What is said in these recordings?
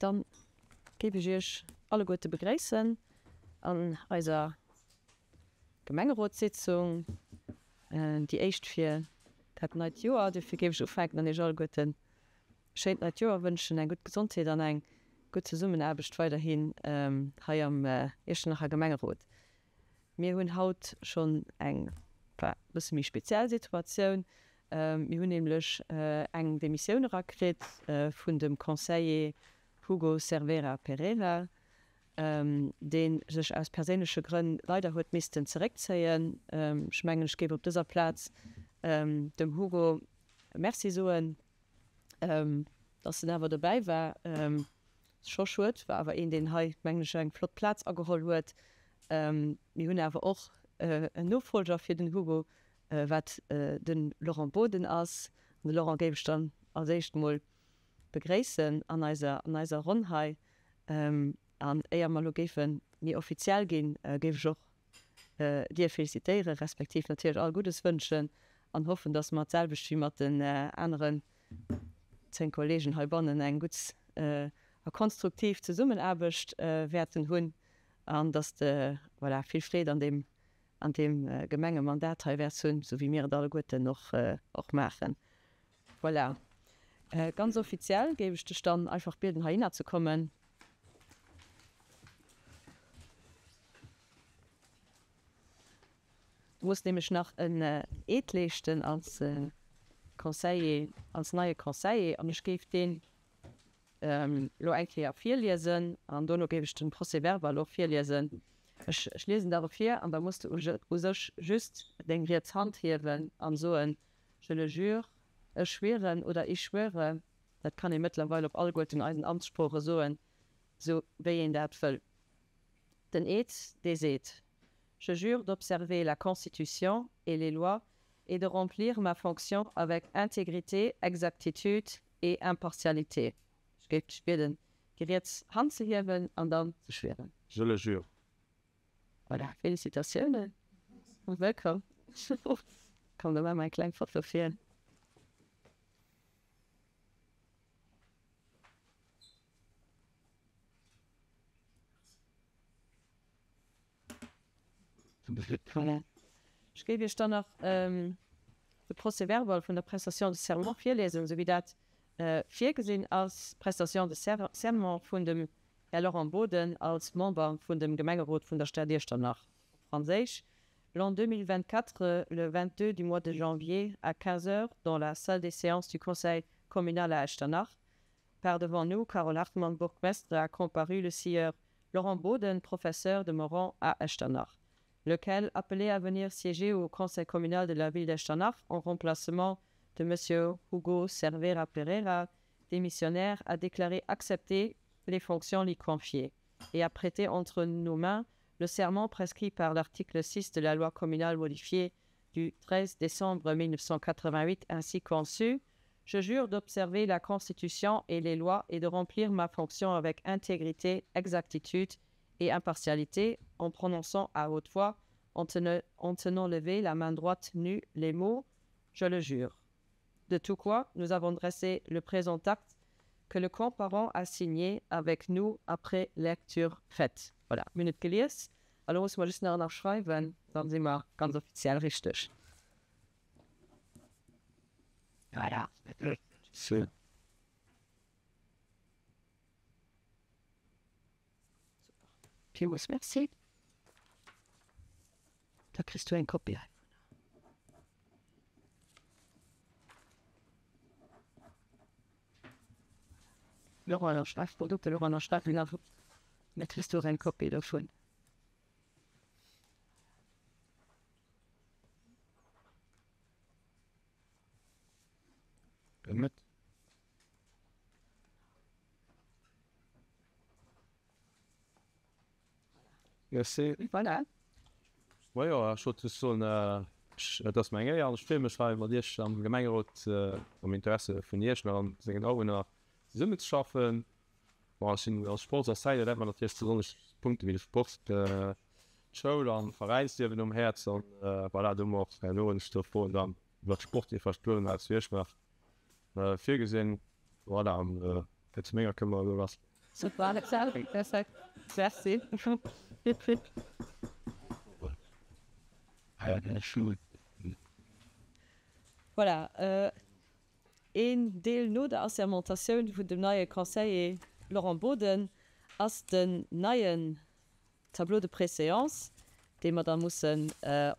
Dann géif ech Iech alleguerte begréissen an eiser Gemengerotssitzung, déi éischt fir dat neit Joer. Dofir géif ech ufänken an Iech alleguerten e schéint neit Joer wënschen, eng gutt Gesondheet an eng gutt Zesummenaarbecht weiderhin hei am Iechternacher Gemengerot. Mir hunn haut schonn eng e bësse méi speziell Situatioun. Mir hunn nämlech eng Demissioun erakritt vun dem Conseiller Hugo Cervera Pereira, dee sech aus perséinleche Grënn leider huet missten zeréckzéien. Ech mengen, ech géif op dëser Plaz dem Hugo Merci soen, dass en awer dobäi war. Scho schued, war awer een deen hei mengen ech eng flott Plaz ageholl huet. Mir hunn awer och en Nofolger fir den Hugo, wat de Laurent Boden ass. An de Laurent géif ech dann als éischt mol begréissen an eiser an eiser Ronn hei. An éier mer elo géife méi offiziell ginn, géif ech och dir félicitéieren, respektiv natierlech all Guddes wënschen an hoffen, dass mer d'selwecht wéi mat den aneren 10 Kollegen heibannen eng gutt a konstruktiv Zesummenaarbecht wäerten hunn an dass de, voilà, vill Freed an deem, an deem Gemengemandat hei wäerts hunn, esou wéi mir et alleguerten och, och maachen. Voilà. Ganz offiziell géif ech dech dann einfach bieden, heihinner ze kommen. Du muss nämlech nach en Eed leeschten als Conseiller, als neie Conseiller, an ech géif deen elo eng Kéier virliesen an dono géif ech den Procès-verbal och virliesen. Ech liesen der e vir an da muss de u sech just deng riets Hand hiewen an soen, Je le jure, ech schwieren oder ich schwöre, dat kann ee mëttlerweil op alleguerten eisen Amtssprooche soen, sou wéi een dat wëll. Den Eed, dee seet, Je jure d'observer la Constitution et les lois et de remplir ma fonction avec intégrité, exactitude et impartialité. Ech géif dech bieden, déi riets Hand ze hiewen an dann ze schwieren. Je le jure. Voilà, Félicitatiounen, wëllkomm. Komm, da maache mer eng kleng Foto fir. Voilà. Ech géif Iech dann nach de Procès-verbal vun der Prestation de serment virliesen, esou wéi dat virgesinn ass. Prestation de serment vun dem Här Laurent Boden als Member vun dem Gemengerot vun der Stad Iechternach, op Franséisch, L'an 2024, le 22 du mois de janvier, à 15 heures, dans la salle des séances du Conseil communal à Echternach, par devant nous, Carole Hartmann, bourgmestre, a comparu le sieur Laurent Boden, professeur demeurant à Echternach, lequel, appelé à venir siéger au conseil communal de la ville d'Echternach en remplacement de monsieur Hugo Cervera Pereira, démissionnaire, a déclaré accepter les fonctions lui confiées et a prêté entre nos mains le serment prescrit par l'article 6 de la loi communale modifiée du 13 décembre 1988 ainsi conçu, je jure d'observer la Constitution et les lois et de remplir ma fonction avec intégrité, exactitude et impartialité en prononçant à haute voix, en, tene, en tenant levé la main droite nue les mots Je le jure. De tout quoi nous avons dressé le présent acte que le comparant a signé avec nous après lecture faite. Voilà, mir hunn et gelies. Elo musse mer just nach ënnerschreiwen, dann si mer ganz offiziell richteg. Voilà. Super. Villmools Merci. Da kriss du eng Kopie heivunner. Laurent ënnerschreift, den Dokter Laurent ënnerschreift nach, da kriss du och eng Kopie dovun. Merci. Voilà. Majo, ech wollt just soen, et ass mer eng Éier an ech freeë mech hei mat Iech am Gemengerot am Interesse vun Iechternach an sengen Awunner zesummenzeschaffen. Bon, ech sinn als Sportsenseignant, läit mer natierlech besonnesch Punkte wéi de Sport, d'Schoul an d'Veräinsliewen um Häerz an voilà, do hu mer och herno en Stoff Froen dann iwwer d'Sportinfrastrukturen hei zu Iechternach virgesinn. Voilà, an fir zu menger kënne mer elo lass. Super, perfekt. Merci. Voilà, een Deel no der Assermentatioun vun dem neie Conseiller Laurent Boden ass den neien Tableau de préséance, dee mer da mussen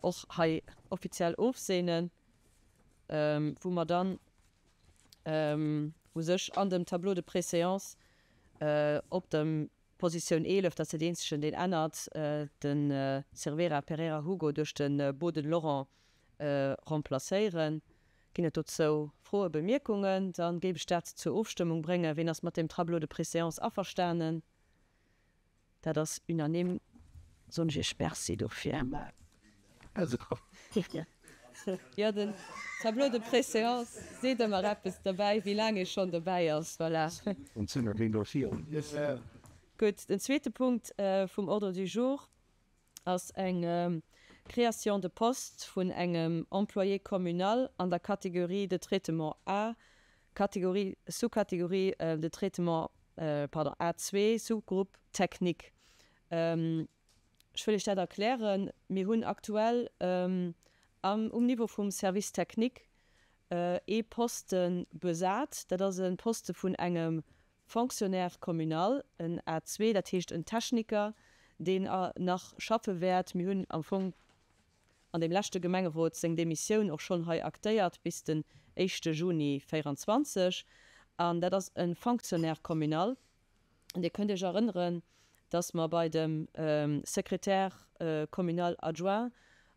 och hei offiziell ofseenen, wou mer dann u sech an dem Tableau de préséance op der Positioun 11, dat ass dat eenzegen, deen ännert, de Cervera Pereira Hugo duerch de Boden Laurent remplacéieren. Ginn et dozou Froen, Bemierkungen? Da géif ech dat zur Ofstëmmung bréngen. Ween ass mat deem Tableau de préséance averstanen? Dat ass unanime. Soen ech Iech Merci dofir. Jo, den Tableau de préséance seet ëmmer eppes derbäi, wéi laang ee schonn dobäi ass. Voilà. Gutt, den zweete Punkt vum Ordre du jour ass eng Création de poste vun engem Employé communal an der Catégorie de traitement A, Catégorie, Sous-catégorie de traitement, pardon, A2, Sous-groupe technique. Ech wëll Iech dat erklären. Mir hunn aktuell am, um Niveau vum Service technique ee Poste besat. Dat ass e Poste vun engem Fonctionnaire communal, en A2, dat heescht en Techniker, deen nach schaffe wäert. Mir hunn am Fong an deem leschte Gemengerot seng Demissioun och schonn hei aktéiert bis den éischte Juni 24. An dat ass e Fonctionnaire communal. An Dir kënnt Iech erënneren, dass mer bei dem Secrétaire communal adjoint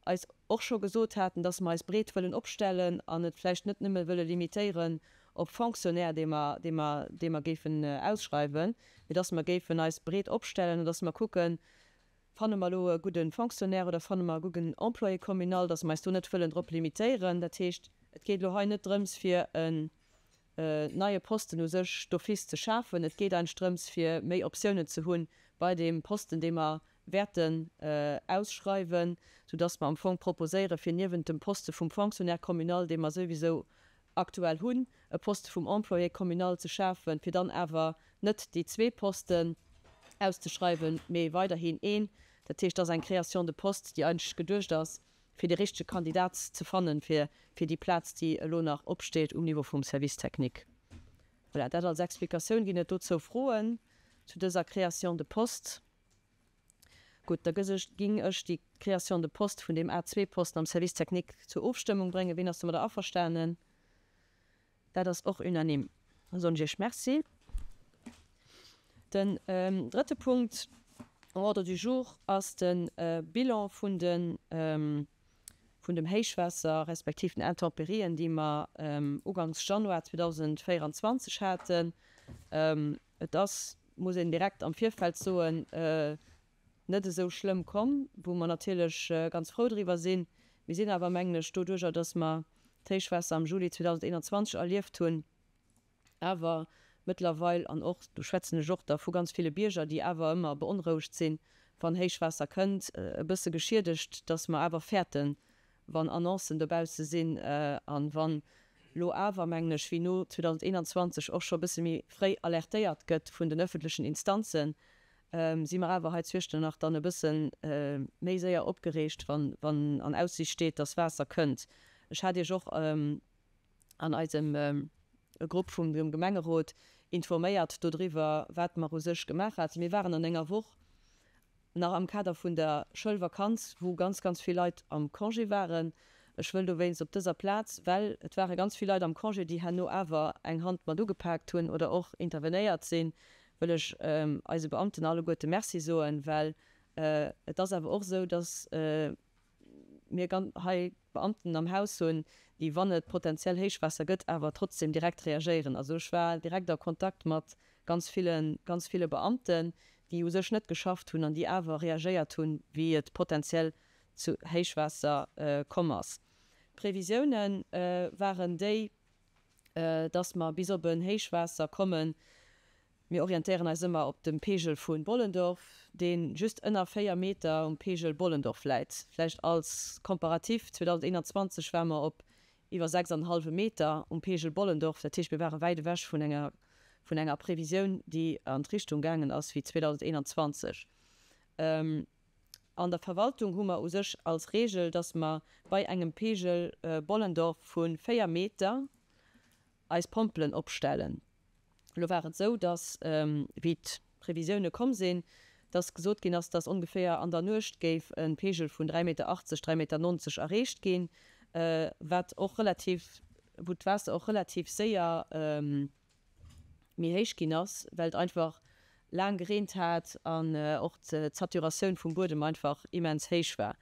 eis och scho gesot haten, dass mer eis breet wëllen opstellen an et vläicht net nëmme wëlle limitéieren op Fonctionnaire, dee mer, dee mer, dee mer géifen ausschreiwen, mee dass mer géifen eis breet opstellen an dass mer kucken, Fanne mer elo e gudde Fonctionnaire oder fanne mer e guggen Employé communal, dass mer eis do net wëllen drop limitéieren. Dat heescht, et geet elo hei net drëms, fir en neie Posten u sech d'office ze schafen. Et geet eigentlech drëms, fir méi Optiounen ze hu bei deem Posten, dee mer wäerten ausschreiwen, soudass mer am Fong proposéieren, fir niewent dem Poste vum Fonctionnaire communal, dee mer souwisou aktuell hunn, e Poste vum Employé communal ze schafen, fir dann awer net déi zwee Posten auszeschreiwen, mee weiderhin een. Dat heescht, et ass eng Création de poste, déi eigentlech geduecht ass, fir de richtege Kandidat ze fannen, fir fir déi Plaz, déi elo nach opsteet um Niveau vum Service technique. Voilà, dat als Explikatioun. Ginn et dozou Froen zu dëser Création de poste? Gutt, da ging ech déi Création de poste vun deem A2-Posten am Service technique zur Ofstëmmung bréngen. Wien ass domadder averstanen? Dat ass och unanime. Da soen ech Iech Merci. Den drëtte Punkt um Ordre du jour ass de Bilan vun de vun dem Héichwaasser respektiv den Intemperien, déi mer uganks Januar 2024 haten. Et ass, muss een direkt am Virfeld soen, net esou schlëmm komm, wou mer natierlech ganz frou driwwer sinn. Mir sinn awer, mengen ech, doduerjer, dass mer d'Héichwaasser am Juli 2021 erlieft hunn, awer mëttlerweil, an och, do schwätzen ech och da vu ganz ville Bierger, déi awer ëmmer beonrouegt sinn, wann Héichwaasser kënnt, e bësse geschiedegt, dass mer awer fäerten, wann Annoncen dobausse sinn a wann elo awer, mengen ech, wéi no 2021 och scho e bësse méi fréi alertéiert gëtt vun den öffentlechen Instanzen, si mer awer hei zu Iechternach dann e bësse méi séier opgereegt, wann an Aussicht steet, dass Waasser kënnt. Ech hat Iech och an eisem Grupp vum Gemengerot informéiert dodriwwer, wat mer u sech gemaach haten. Mir waren an enger Woch nach am Kader vun der Schoulvakanz, wou ganz, ganz vill Leit am Congé waren. Ech wëll dowéinst op dëser Plaz, well et ware ganz vill Leit am Congé, déi herno awer eng Hand mat ugepaakt hunn oder och intervenéiert sinn, wëll ech eise Beamten alleguerte Merci soen, well et ass awer och esou, dass mir hei Beamten am Haus hunn, déi, wann et potenziell Héichwaasser gëtt, awer trotzdem direkt reagéieren. Also ech war direkt a Kontakt mat ganz ville, ganz ville Beamten, déi u sech net geschafft hunn an déi awer reagéiert hunn, wéi et potenziell zu Héichwaasser komm ass. D'Previsiounen waren déi, dass mer bis op en Héichwaasser kommen, Mir orientéieren eis ëmmer op dem Peegel vu Bollendorf, dee just ënner 4 Meter um Peegel Bollendorf läit. Vläicht als Comparatif, 2021 ware mer op iwwer 6 an e hallwe Meter um Peegel Bollendorf. Dat heescht, mir ware wäit ewech vun enger. vun enger Previsioun, déi an d'Richtung gaangen ass wéi 2021. An der Verwaltung hu mer u sech als Regel, dass mer bei engem Pegel Bollendorf vu 4 Meter eis Pompelen opstellen. Elo war et esou, dass, wéi d'Previsioune komm sinn, dass gesot ginn ass, dass ongeféier an der Nuecht géif e Pegel vun 3,80 Meter, 3,90 Meter erreecht ginn, wat och relativ, wou d'Waasser och relativ séier méi héich ginn ass, well et einfach laang gereent hat an och d'Saturatioun vum Buedem einfach immens héich war.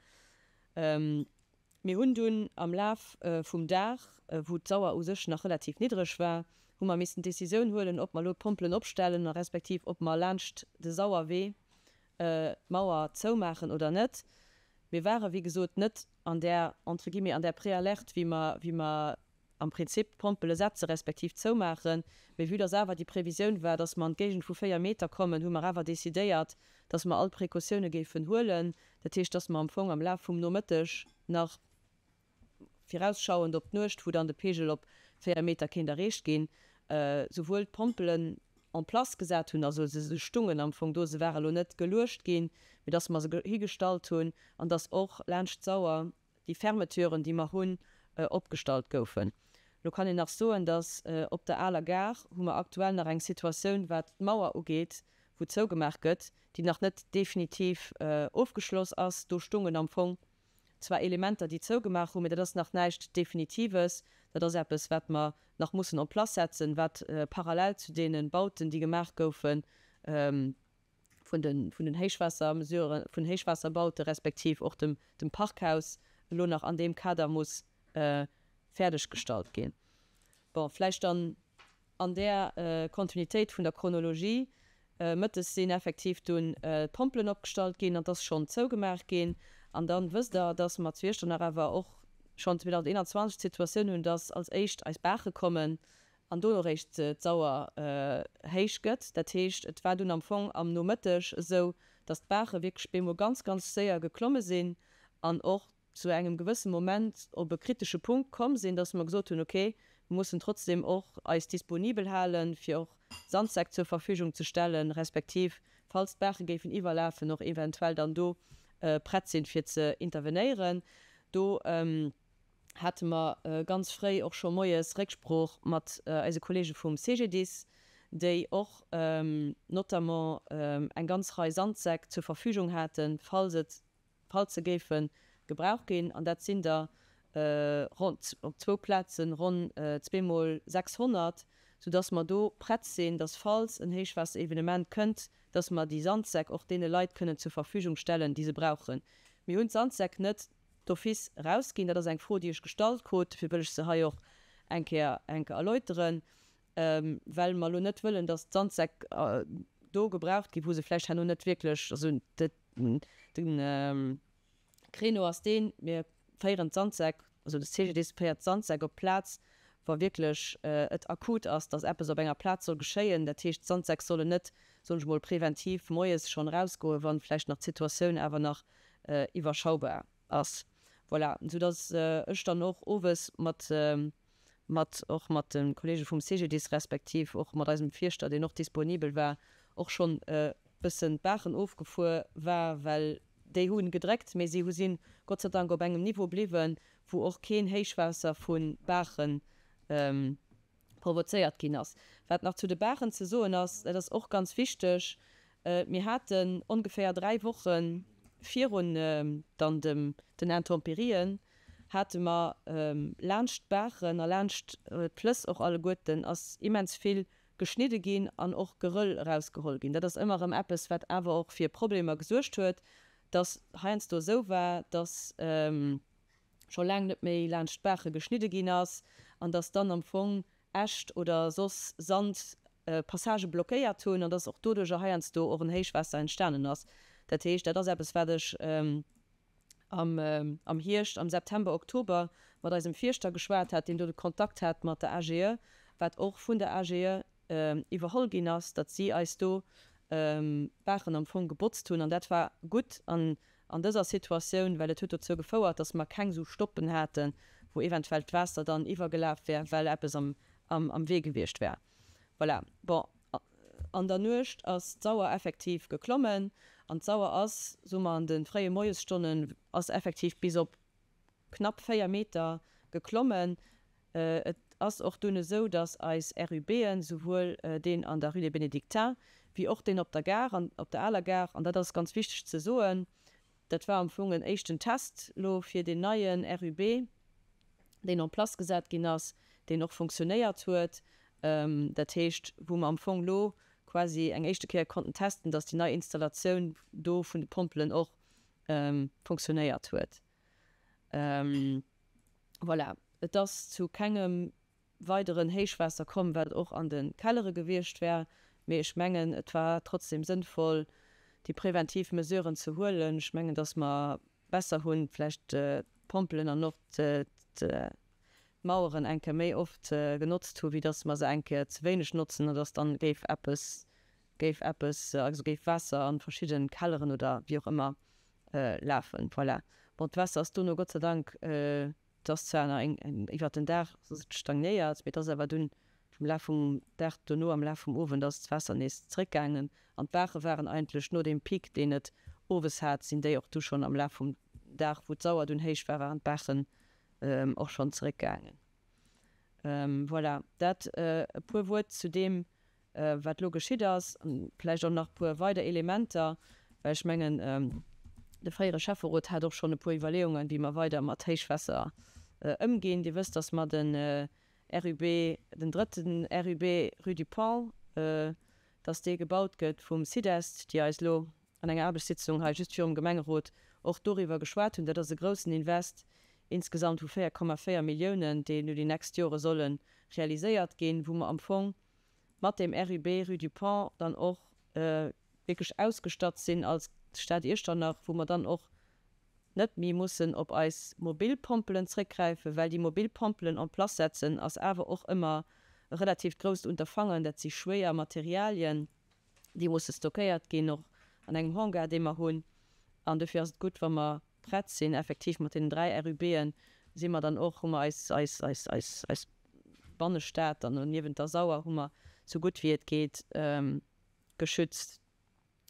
Mir hunn dunn am Laf vum Dag, wou d'Sauer u sech nach relativ niddreg war, hu mer missen d'Decisioun huelen, ob mer elo d'Pompelen opstellen a respektiv ob mer laanscht de Sauerwee d'Mauer zoumaachen oder net. Mir ware wéi gesot net an där, entre guillemets, an där Préalerte, wéi mer, wéi mer am Prinzip d'Pompele setze respektiv zoumaachen. Mee vue dass awer déi Previsioun war, dass mer an d'Géigend vu 4 Meter kommen, hu mer awer decidéiert, dass mer all d'Precautioune géifen huelen. Dat heescht, dass mer am Fong am Laf vum Nomëtteg nach, virausschauend op d'Nuecht, wou dann de Peegel op 4 Meter kéint erreecht ginn, souwuel d'Pompelen en place gesat hunn, also se stungen am Fong do, se ware lo net geluecht ginn, mee dass mer se higestallt hunn an dass och laanscht d'Sauer déi Fermeturen, déi mer hunn, opgestallt goufen. Lo kann een nach soen, dass op der aler Gare hu mer aktuell nach eng Situatioun, wat d'Mauer ugeet, wou zougemaach gëtt, déi nach net definitiv ofgeschloss ass. Do stungen am Fong zwar Elementer, déi zougemaach hunn, mee dat ass nach näischt Definitives. Dat ass eppes, wat mer nach mussen en place setzen, wat parallel zu deene Bauten, déi gemaach goufen, vun de vun den Héichwaassermesuren, vun Héichwaasserbaute respektiv och dem dem Parkhaus elo nach an deem Kader muss fäerdeg gestallt ginn. Bon, vläicht dann an där Kontinuitéit vun der Chronologie, Mëttes sinn effektiv dunn d'Pompelen opgestallt ginn an 't ass schonn zougemaach ginn. An dann wësst Der, dass mer zu Iechternach awer och schonn 2021 d'Situatioun hunn, dass als éischt eis Baache kommen an dono réischt d'Sauer héich gëtt. Dat heescht, et war dunn am Fong am Nomëtteg esou, datt d'Baache wierklech bemol ganz, ganz séier geklomme sinn an och zu engem gewësse Moment op e kritesche Punkt komm sinn, datt mer gesot hunn, okay, mir mussen trotzdeem och eis disponibel halen, fir och Sandsäck zur Verfügung ze stellen, respektiv falls d'Baache géifen iwwerlafen, och eventuell dann do prett sinn, fir ze intervenéieren. Do hate mer ganz fréi och scho moies Récksprooch mat eise Kollege vum CGDIS, déi och notamment eng ganz Rei Sandsäck zur Verfügung haten, falls et, falls se géife gebraucht ginn. An dat sinn der ronn, op zwou Plazen ronn zweemol 600, soudass mer do prett sinn, dass falls en Héichwaasserevenement kënnt, dass mer déi Sandsäck och deene Leit kënnen zur Verfügung stellen, déi se brauchen. Mir hunn d'Sandsäck net d'office erausginn? Dat ass eng Fro, déi ech gestallt krut, dofir wëll ech se hei och eng Kéier eng Kéier erläuteren, well mer elo net wëllen, datt d'Sandsäck do gebraucht ginn, wou se vläicht herno net wierklech, also de Créneau ass deen, mir féieren d'Sandsäck, also de CGDIS féiert d'Sandsäck op d'Plaz, wa wierklech et akut ass, datt eppes op enger Plaz soll geschéien. Dat heescht, d'Sandsäck sollen net, soen ech emol, preventiv moies schonn erausgoen, wa vläicht nach d'Situatioun awer nach iwwerschaubar ass. Voilà, sou dass ech dann och owes mat, mat och mat de Kollege vum CGDIS respektiv och mat eisem Fierschter, deen och disponibel war, och schonn e bëssen d'Baachen ofgefuer war, well déi hu gedréckt, mee si hu sinn Gott sei Dank op engem Niveau bliwwen, wou och keen Héichwaasser vu Baachen provozéiert ginn ass. Wat nach zu de Baachen ze soen ass, dat ass och ganz wichteg, Mir haten ongeféier 3 Woche virun dann dem den Intempérien hate mer laanscht d'Baachen a laanscht d'Flëss och alleguerten ass immens vill geschnidde ginn an och Geröll erausgeholl ginn. Dat ass ëmmer erëm eppes, wat awer och fir Problemer gesuergt huet, dass heiansdo esou war, dass scho laang net méi laanscht d'Baache geschnidde ginn ass an dass dann am Fong Äscht oder soss Sand Passagë blockéiert hunn an dass och doduercher heiansdo och en Héichwaasser entstanen ass. Dat heescht, dat ass eppes, wat ech am Hierscht, am September, Oktober mat eisem Fierschter geschwat hat, deen do de Kontakt hat mat der AGE, wat och vun der AGE iwwerholl ginn ass, datt si eis do d'Baachen am Fong gebotzt hunn. An dat war gutt an dëser Situatioun, well et huet dozou gefouert, datt mer keng esou Stoppen haten, wou eventuell d'Waasser dann iwwergelaf wär, well eppes am Wee gewiescht wär. Voilà. Bon, an der Nuecht ass d'Sauer effektiv geklommen an d'Sauer ass, soe mer an de fréie Moiesstonnen, ass effektiv bis op knapp 4 Meter geklommen. Et ass och dunn esou, datt eis RUBen, souwuel deen an der Rue des Bénédictins wéi och deen op der Gare, an op der aler Gare, an dat ass ganz wichteg ze soen, dat war am Fong en éischten Test elo fir deen neien RUB, deen en place gesat ginn ass, deen och funktionéiert huet, dat heescht, wou mer am Fong elo quasi eng éischte Kéier konnten testen, datt déi nei Installatioun do vun de Pompelen och funktionéiert huet. Voilà, et ass zu kengem weideren Héichwaasser komm, wat och an de Kellere gewiescht wär, mee ech mengen, et war trotzdem sënnvoll, déi preventiv Mesuren ze huelen. Ech mengen, dass mer besser hunn, vläicht d'Pompelen an och d'Maueren eng Kéier méi oft genotzt hu wéi dass mer se eng Kéier ze wéineg notzen an dass dann géif eppes, géif eppes, also géif Waasser a verschidde Kelleren oder wéi och ëmmer lafen. Voilà. Bon, d'Waasser ass dono Gott sei Dank, et ass zwar nach iwwert den Dag stagnéiert, mee et ass awer dunn am Laf vum Dag dono, am Laf vum Owend ass d'Waasser nees zeréckgaangen an d'Baache waren eigentlech no deem Pic, deen et owes hat, sinn déi och du schonn am Laf vum Dag, wou d'Sauer dunn héich war, waren d'Baachen och schonn zeréckgaangen. Voilà, dat e puer Wuert zu deem, wat elo geschitt ass, an vläicht och nach e puer weider Elementer, well ech mengen, de fréiere Schäfferot hat och schonn e puer Iwwerleeungen, wéi mer weider mat Héichwässer ëmginn. Dir wësst, dass mer den RUB, den drëtten RUB rue du Pont, dass dee gebaut gëtt vum SIDEST, déi eis elo an enger Aarbechtssitzung hei just virum Gemengerot och doriwwer geschwat hunn. Dat ass e groussen Invest, insgesamt vu 4,4 Milliounen, déi elo déi nächst Jore solle realiséiert ginn, wou mer am Fong mat deem RUB rue du Pont dann och wierklech ausgestatt sinn als Stad Iechternach, wou mer dann och net méi mussen op eis mobil Pompelen zréckgräifen, well déi mobil Pompelen en place setzen ass awer och ëmmer e relativt grousst Unterfangen. Dat si schwéier Materialien, déi musse stockéiert ginn, och an engem Hangar, dee mer hunn. An dofir ass et gutt, wa mer prett sinn, effektiv mat deenen 3 RUBen si mer dann och, hu mer eis, eis, eis, eis, eis Bannestad dann niewent der Sauer hu mer sou gutt wéi et geet geschützt.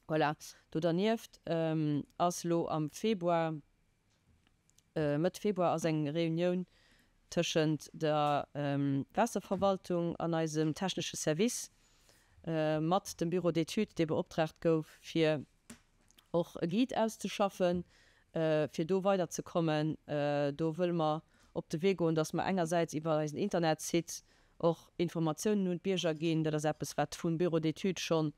Voilà. Do dernieft ass elo am Februar, Mëtt Februar ass eng Reunioun tëschent der Waasserverwaltung an eisem technesche Service mat dem Bureau d'études, dee beoptraagt gouf, fir och e Guide auszeschaffen, fir do weiderzekommen. Do wëlle mer op de Wee goen, dass mer engersäits iwwer eisen Internetsite och Informatiounen un d'Bierger ginn. Dat ass eppes, wat vum Bureau d'études scho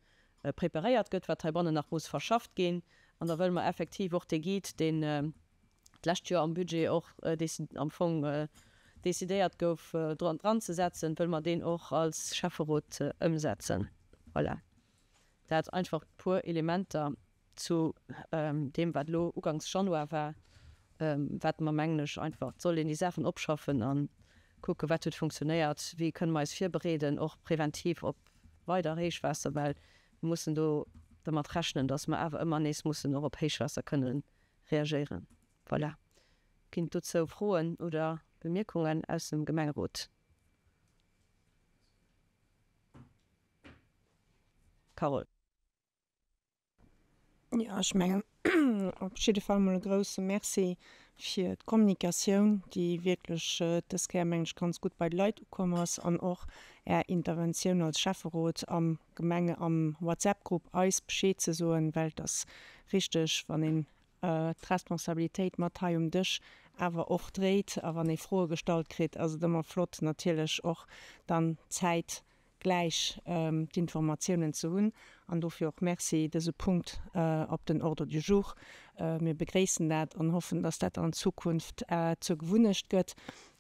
preparéiert gëtt, wat heibannen nach muss verschafft ginn. An da wëlle mer effektiv och dee Guide, deen d'lescht Joer am Budget och am Fong decidéiert gouf, dranzesetzen, wëlle mer deen och als Schäfferot ëmsetzen. Voilà. Dat einfach e puer Elementer zu deem, wat elo uganks Januar war, wat mer, mengen ech, einfach, et soll een déi Saachen opschaffen a kucken, wat huet funktionéiert, wéi kënne mer eis virbereeden, och preventiv op weider Héichwaasser, well mir mussen do dermat rechnen, dass mer awer ëmmer nees mussen och op Héichwaasser kënne reagéieren. Voilà. Ginn et dozou Froen oder Bemierkungen aus dem Gemengerot? Carole. Jo, ech mengen op jidde Fall emol e grouse Merci fir d'Kommunikatioun, déi wierklech dës Kéier, mengen ech, ganz gutt bei de Leit ukomm ass an och Är Interventioun als Schäfferot am Gemenge am WhatsApp-Grupp eis Bescheed ze soen, well et ass richteg, wann een d'Responsabilitéit mat hei um Dësch awer och dréit a wann ee Froe gestallt kritt, ass et ëmmer flott natierlech och dann Zäit gläich d'Informatiounen ze hunn. An dofir och Merci, dëse Punkt op den Ordre du jour. Mir begréissen dat an hoffen, dass dat an Zukunft zur Gewunnecht gëtt.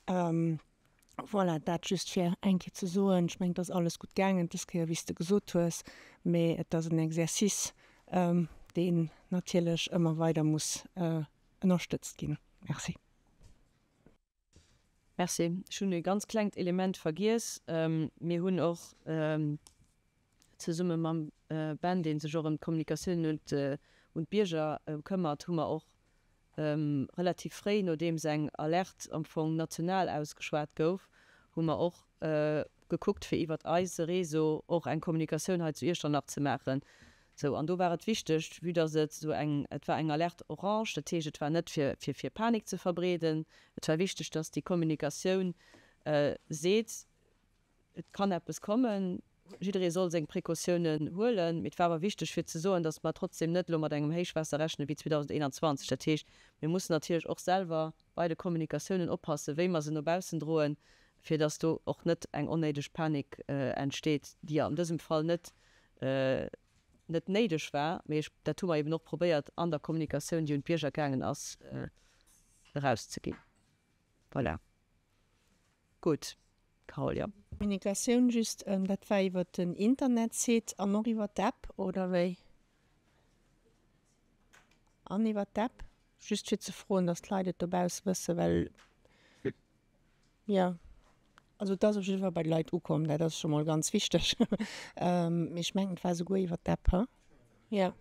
Voilà, dat just fir eng Kéier ze soen. Ech mengen, et ass alles gutt gaangen dës Kéier, wéi s de gesot hues, mee et ass en Exercice, deen natierlech ëmmer weider muss ënnerstëtzt ginn. Merci. Merci. Ech hunn e ganz klengt Element vergiess. Mir hunn och zesumme mam Ben, dee sech och ëm d'Kommunikatioun un d'Bierger këmmert, hu mer och relativ fréi, nodeems eng Alerte am Fong national ausgeschwat gouf, hu mer och. gekuckt fir iwwert eise Réseau och eng Kommunikatioun hei zu Iechternach ze maachen. Sou, an do war et wichteg, vue dass et esou eng, et war eng Alerte orange, dat heescht et war net fir fir fir Panik ze verbreeden, et war wichteg, dass déi Kommunikatioun seet, Et kann eppes kommen, jidderee soll seng Precautiounen huelen. Mee et war awer wichteg fir ze soen, datt mer trotzdem net elo mat engem Héichwaasser rechnen wéi 2021. Dat heescht, mir mussen natierlech och selwer bei de Kommunikatiounen oppassen, wéi mer se no baussen droen, fir datt do och net eng onnéideg Panik entsteet, déi an dësem Fall net net néideg war. Mee ech, dat hu mer eben och probéiert an der Kommunikatioun, déi un d'Bierger gaangen ass, erauszeginn. Voilà. Gutt, Carole, jo. Kommunikatioun just, dat war iwwer den Internetsite an och iwwer d'App, oder wéi? An iwwer d'App? Just fir ze froen, datt d'Leit et dobausse wëssen, well, jo, also et ass op jidde Fall bei de Leit ukomm, dat ass scho mol ganz wichteg. Mee ech mengen, et war souguer iwwer d'App, he? Jo.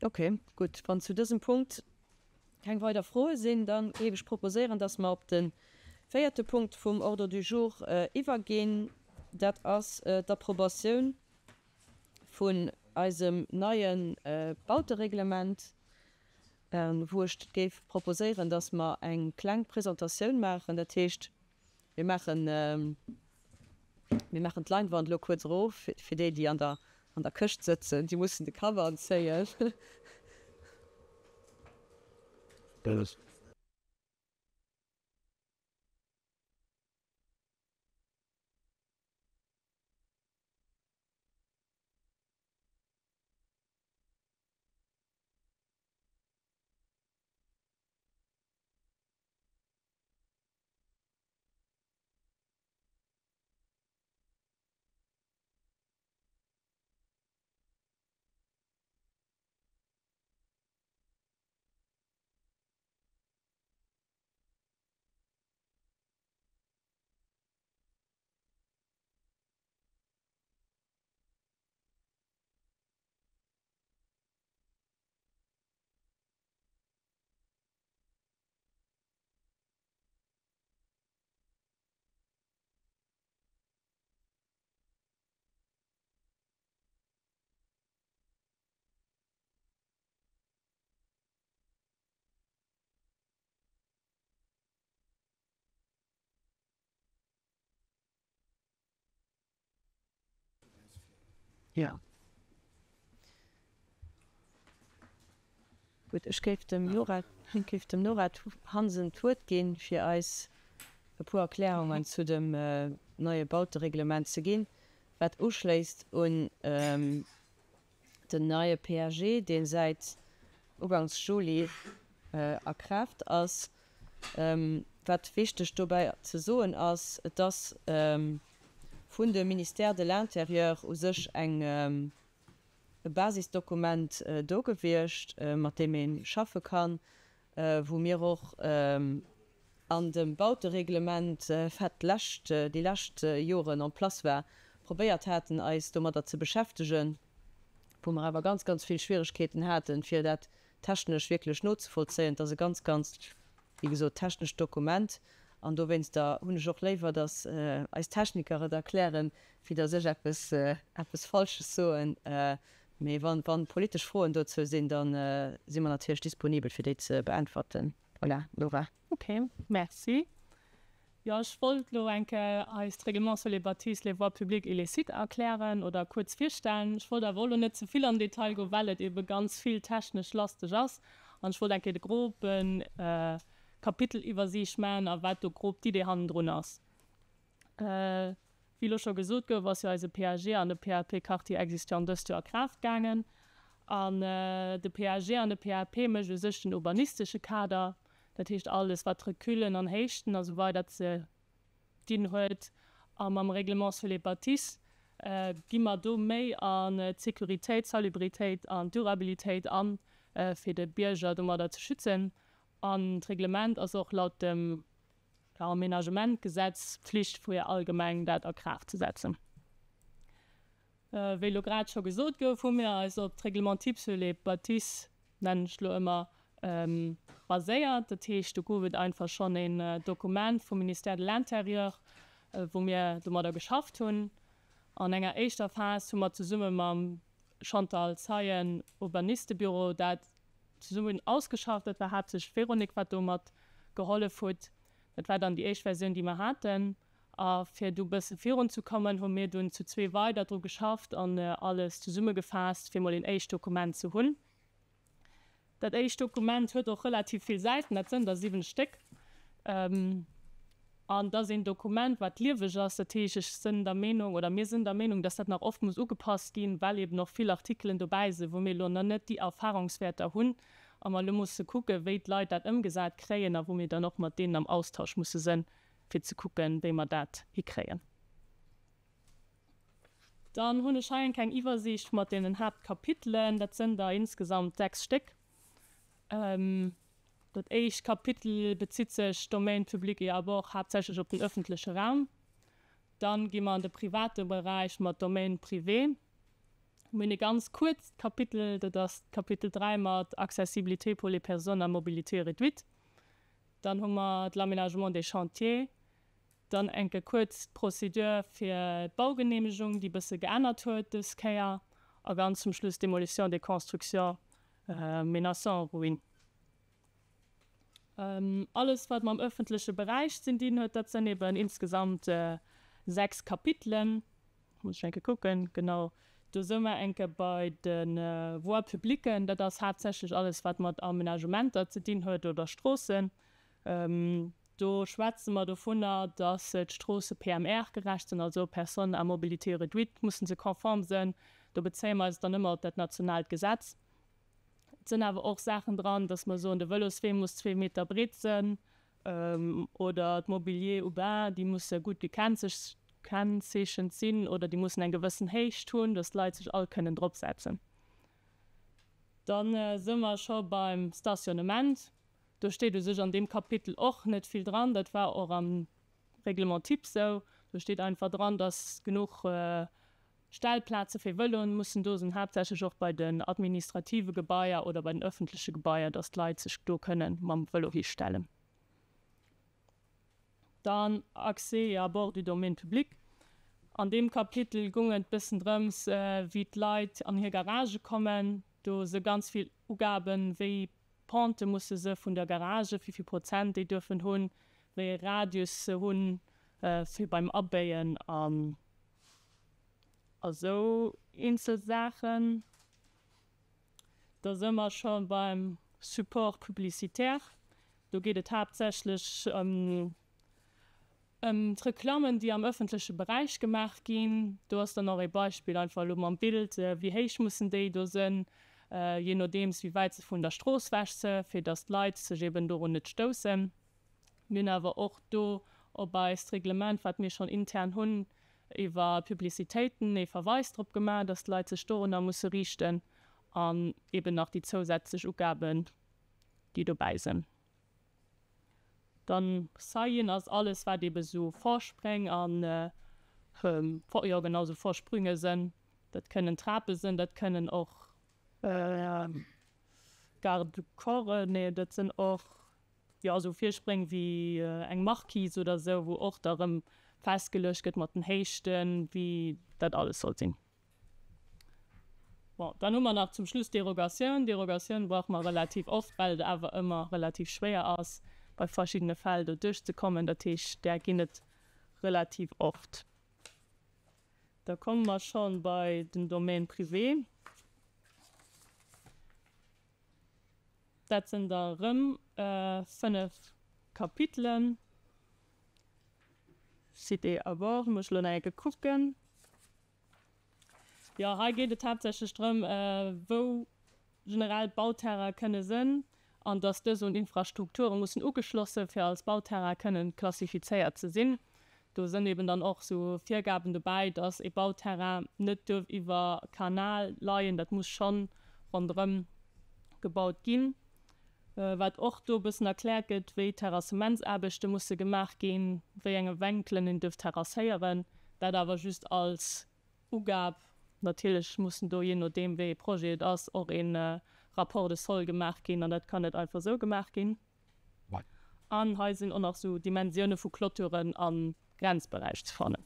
Ok, gutt. Wann zu dësem Punkt keng weider Froe sinn, da géif ech proposéieren, dass mer op de véierte Punkt vum Ordre du jour iwwerginn. Dat ass d'Approbatioun vun eisem neie Bautereglement, wou ech géif proposéieren, dass mer eng kleng Presentatioun maachen. Dat heescht, Mir maachen, mir maachen d'Leinwand elo kuerz erof fir déi, déi an der, an der Këscht sëtzen, déi mussen de Cover anzéien. Jo. Gutt, ech géif dem Nora, géif dem Nora Hansen d'Wuert ginn, fir eis e puer Erklärungen zu dem neie Bautereglement ze ginn, wat uschléisst un den neie PAG, dee säit ugangs Juli a Kraaft ass. Wat wichteg dobäi ze soen ass, et ass vun dem Ministère de l'Intérieur u sech eng e Basisdokument do gewiescht, mat deem ee schaffe kann, wou mir och an dem Bautereglement, wat d'lescht, déi lescht Joren en place war, probéiert haten, eis domadder ze beschäftegen, wou mer awer ganz, ganz vill Schwieregkeeten haten, fir dat technesch wierklech nozevollzéien. Et ass e ganz, ganz, wéi gesot, technescht Dokument an dowéinster hunn ech och léiwer, datt eis Techniker et erklären, wéi datt ech eppes, eppes Falsches soen. Mee wa politesch Froen dozou sinn, da si mer natierlech disponibel, fir déi ze beäntwerten. Voilà, Nora. Ok, merci. Jo, ech wollt elo eng Kéier eist Règlement sur les bâtisses, les voies publiques et les sites erklären oder kuerz virstellen. Ech wollt awer och elo net ze vill am Detail goen, well et ebe ganz vill technesch lasteg ass. An ech wollt eng Kéier de groben Kapiteliwwersiicht maachen a wat do grob d'Idee hannendrun ass. Wéi elo scho gesot gouf, ass jo eise PAG an de PAP Quartier existant dëst Joer a Kraaft gaangen. An de PAG an de PAP mécht u sech den urbanistesche Kader, dat heescht alles wat Recullen an Héichten a sou weider ze dinn huet. A mam Règlement sur les bâtisses gi mer do méi an d'Sécuritéit, d'Salubritéit an d'Durabilitéit an, fir de Bierger domadder ze schützen. An d'Reglement ass och laut dem Aménagementgesetz d'Pflicht fir all Gemeng dat a Kraaft ze setzen. Wéi elo grad scho gesot gouf, hu mir eis op d'Règlement type sur les bâtisses, nennen ech elo ëmmer, Baséiert. Dat heescht, do gouf et einfach schonn een Dokument vum Ministère de l'Intérieur, wou mir domadder geschafft hunn. An enger éischter Phas hu mer zesumme mam Chantal Zeien, Urbanistebüro, dat zesummen ausgeschafft. Dat war haaptsächlech d'Véronique, wat do mat gehollef huet. Dat war dann déi éischt Versioun, déi mer haten. A fir do bësse virunzekommen, hu mir dunn zu zwee weider dru geschafft an alles zesummegefaasst, fir mol een éischt Dokument ze hunn. Dat éischt Dokument huet och relativ vill Säiten, dat sënn der 7 Stéck. An et ass een Dokument, wat lieweg ass. Dat heescht, ech sënn der Meenung, oder mir sënn der Meenung, dass dat nach oft muss ugepasst ginn, well eben och vill Artikelen dobäi sinn, wou mir elo nach net déi Erfahrungswäerter hunn a mer elo musse kucken, wéi d'Leit dat ëmgesat kréien a wou mir dann och mat deenen am Austausch musse sënn, fir ze kucken, wéi mer dat hikréien. Dann hunn ech hei eng kleng Iwwersiicht mat deenen Haaptkapitelen. Dat sënn der insgesamt 6 Stéck. Dat éischt Kapitel bezitt sech, Domaine public et abords, haaptsächlech op den öffentleche Raum. Dann gi mer an de private Beräich mat Domaine privé. Mir hunn e ganz kuerzt Kapitel, dat ass d'Kapitel 3 mat Accessibilité pour les personnes à mobilité réduite. Dann hu mer d'L'aménagement des chantiers. Dann enke kuerz d'Procédure fir d'Baugenehmegung, déi bësse geännert huet dës Kéier, a ganz zum Schluss d'Démolition des constructions menaçant ruine. Alles, wat mam öffentleche Beräich ze dinn huet, dat sënn eben insgesamt 6 Kapitelen. Muss ech enke kucken, genau. Do së mer enke bei de Voies publiques, dat ass haaptsächlech alles, wat mat Aménagementer ze dinn huet oder Stroossen. Do schwätze mer dovunner, dass d'Stroosse PMR-gerecht sinn, also Personnes à mobilité réduite mussen se konform sinn. Do bezéie mer eis dann ëmmer op dat nationaalt Gesetz. Et sinn awer och Saachen dran, dass mer soen, de Vëloswee muss zwee Meter breet sinn oder d'Mobilier urbain, déi musse gutt gekennzeechent sinn oder déi mussen eng gewëssen Héicht hunn, dass d'Leit sech all kënnen drop setzen. Da si mer scho beim Stationnement. Do steet u sech an deem Kapitel och net vill dran. Dat war och am Règlement type sou. Do steet einfach dran, dass genuch Stellplaze fir Vëloen mussen do sinn, haaptsächlech och bei den administrative Gebaier oder bei den öffentleche Gebaier, dass d'Leit sech do kënnen mam Vëlo histellen. Dann Accès et abord du domaine public. An deem Kapitel gung et bëssen drëms, wéi d'Leit an hir Garagë kommen. Do si ganz vill Ugaben, wéi Pente musse se vun der Garage, wéi vill Prozent déi duerfen hunn, wéi ee Radius se hunn fir beim Abéien an esou eenzel Saachen. Da si mer scho beim Support publicitaire. Do geet et haaptsächlech ëm d'Reklammen, déi am ëffentleche Beräich gemaach ginn. Do ass dann och ee Beispill einfach elo mam Bild, wéi héich mussen déi do sënn, jee nodeems wéi wäit se vun der Strooss wech se, fir datt d'Leit sech eben dorun net stoussen. Mir hunn awer och do op eist Reglement, wat mir schonn intern hunn, iwwer Publicitéiten ee Verweis drop gemaach, dass d'Leit sech dorunner musse riichten an eben nach déi zousätzlech Ugaben, déi dobäi sinn. Dann Saillen ass alles, wat ebe sou Vorspréng an, jo genau, sou Vorsprünge sënn. Dat kënnen Trape sënn, dat kënnen och Garde-corps, nee, dat sënn och Jo, esou Virspréng wéi eng Marquise oder esou, wou och da rëm festgeluecht gëtt mat den Héichten, wéi dat alles soll sinn. Bon, dann hu mer nach zum Schluss d'Derogatioun. Derogatioun brauche mer relativ oft, well et awer ëmmer relativ schwéier ass, bei verschiddene Fäll do duerchzekommen. Dat heescht, där ginn et relativ oft. Da komme mer scho bei den Domaine privé. Dat sinn der erëm 5 Kapitelen. Cité à bord, muss ech elo nach eng Kéier kucken. Jo, hei geet et haaptsächlech drëm, wou generell d'Bauterraine kënne sënn an dass dës un Infrastrukture mussen ugeschloss sënn, fir als Bauterrain kënnen klassifizéiert ze sinn. Do sënn eben dann och sou Virgaben dobäi, dass ee Bauterrain net duerf iwwer Kanal leien, dat muss schonn ronderëm gebaut ginn. Wat och do e bëssen erkläert gëtt, wéi Terrassementsaarbechte musse gemaach ginn, wéi enge Wenkelen een duerf terrasséieren, dat awer just als Ugab. Natierlech mussen do, jee nodeem wéi ee Projet et ass, och ee. Rapport de sol gemaach ginn an dat kann net einfach esou gemaach ginn. An hei sinn och nach esou Dimensioune vu Clôturen am Grenzberäich ze fannen.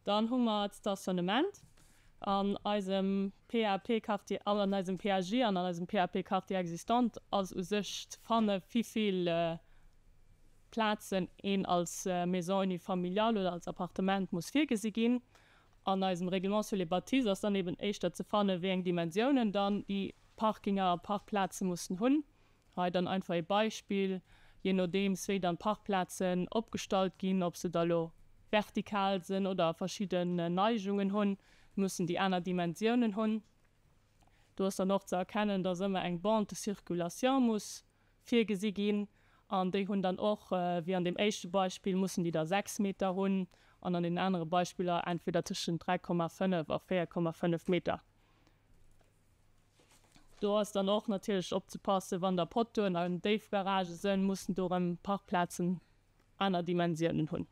Dann hu mer d'Stationnement an eisem PAP-Quartier, an eisem PAG an an eisem PAP-Quartier existant ass u sech ze fanne wivill Plazen een als Maison unifamiliale oder als Appartement muss virgesi ginn. An eisem Règlement sur les bâtisses ass dann eben éischter ze fanne wéi eng Dimensiounen dann déi Parkinger a Parkplaze mussen hunn. Hei dann einfach ee Beispill, je nodeems wéi dann d'Parkplazen opgestallt ginn, ob se da lo vertikal sinn oder verschidden Neigungen hunn, mussen déi aner Dimensiounen hunn. Do ass dann och ze erkennen, dass ëmmer eng Bande de circulation muss virgesi ginn an déi hunn dann och, wéi an deem éischte Beispill, mussen déi da 6 Meter hunn an an den anere Beispiller entweder tëschent 3,5 a 4,5 Meter. Do ass dann och natierlech opzepassen, wann da Pottoen an Déifgaragë sënn, mussen do erëm Parkplazen aner Dimensiounen hunn.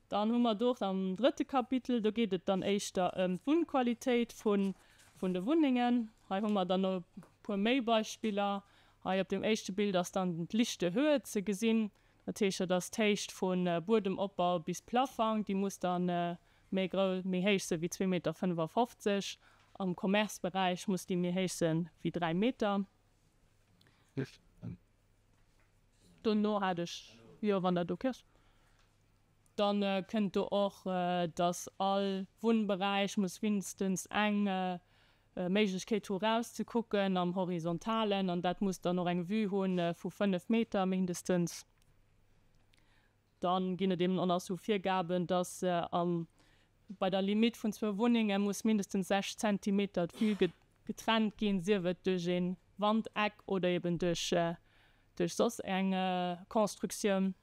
Dann hu mer do och am drëtte Kapitel, do geet et dann éischter ëm d'Wunnqualitéit vun de Wunnengen. Hei hu mer dann e puer méi Beispiller. Hei op deem éischte Bild ass dann d'Lichte Höhe ze gesinn. Dat heescht, dat ass d'Héicht vu Buedemopbau bis Plaffang. Déi muss dann méi grou, méi héich sinn wéi 2,55 Meter. Am Commerce-Beräich muss déi méi héich sinn wéi 3 Meter. Dono hat ech, jo, wann dat ok ass. Dann kënnt do och, dass all Wunnberäich muss mindestens eng Méiglechkeet hu rauszekucken am Horizontalen an dat muss dann och eng Vue hu vu 5 Meter mindestens. Dann ginn et eben och nach sou Virgaben, dass am bei der Limite vun zwou Wunnenge muss mindestens 6 Zentimeter d'Vue getrennt ginn, sief et duerch ee Wandeck oder eben duerch duerch soss eng Constructioun.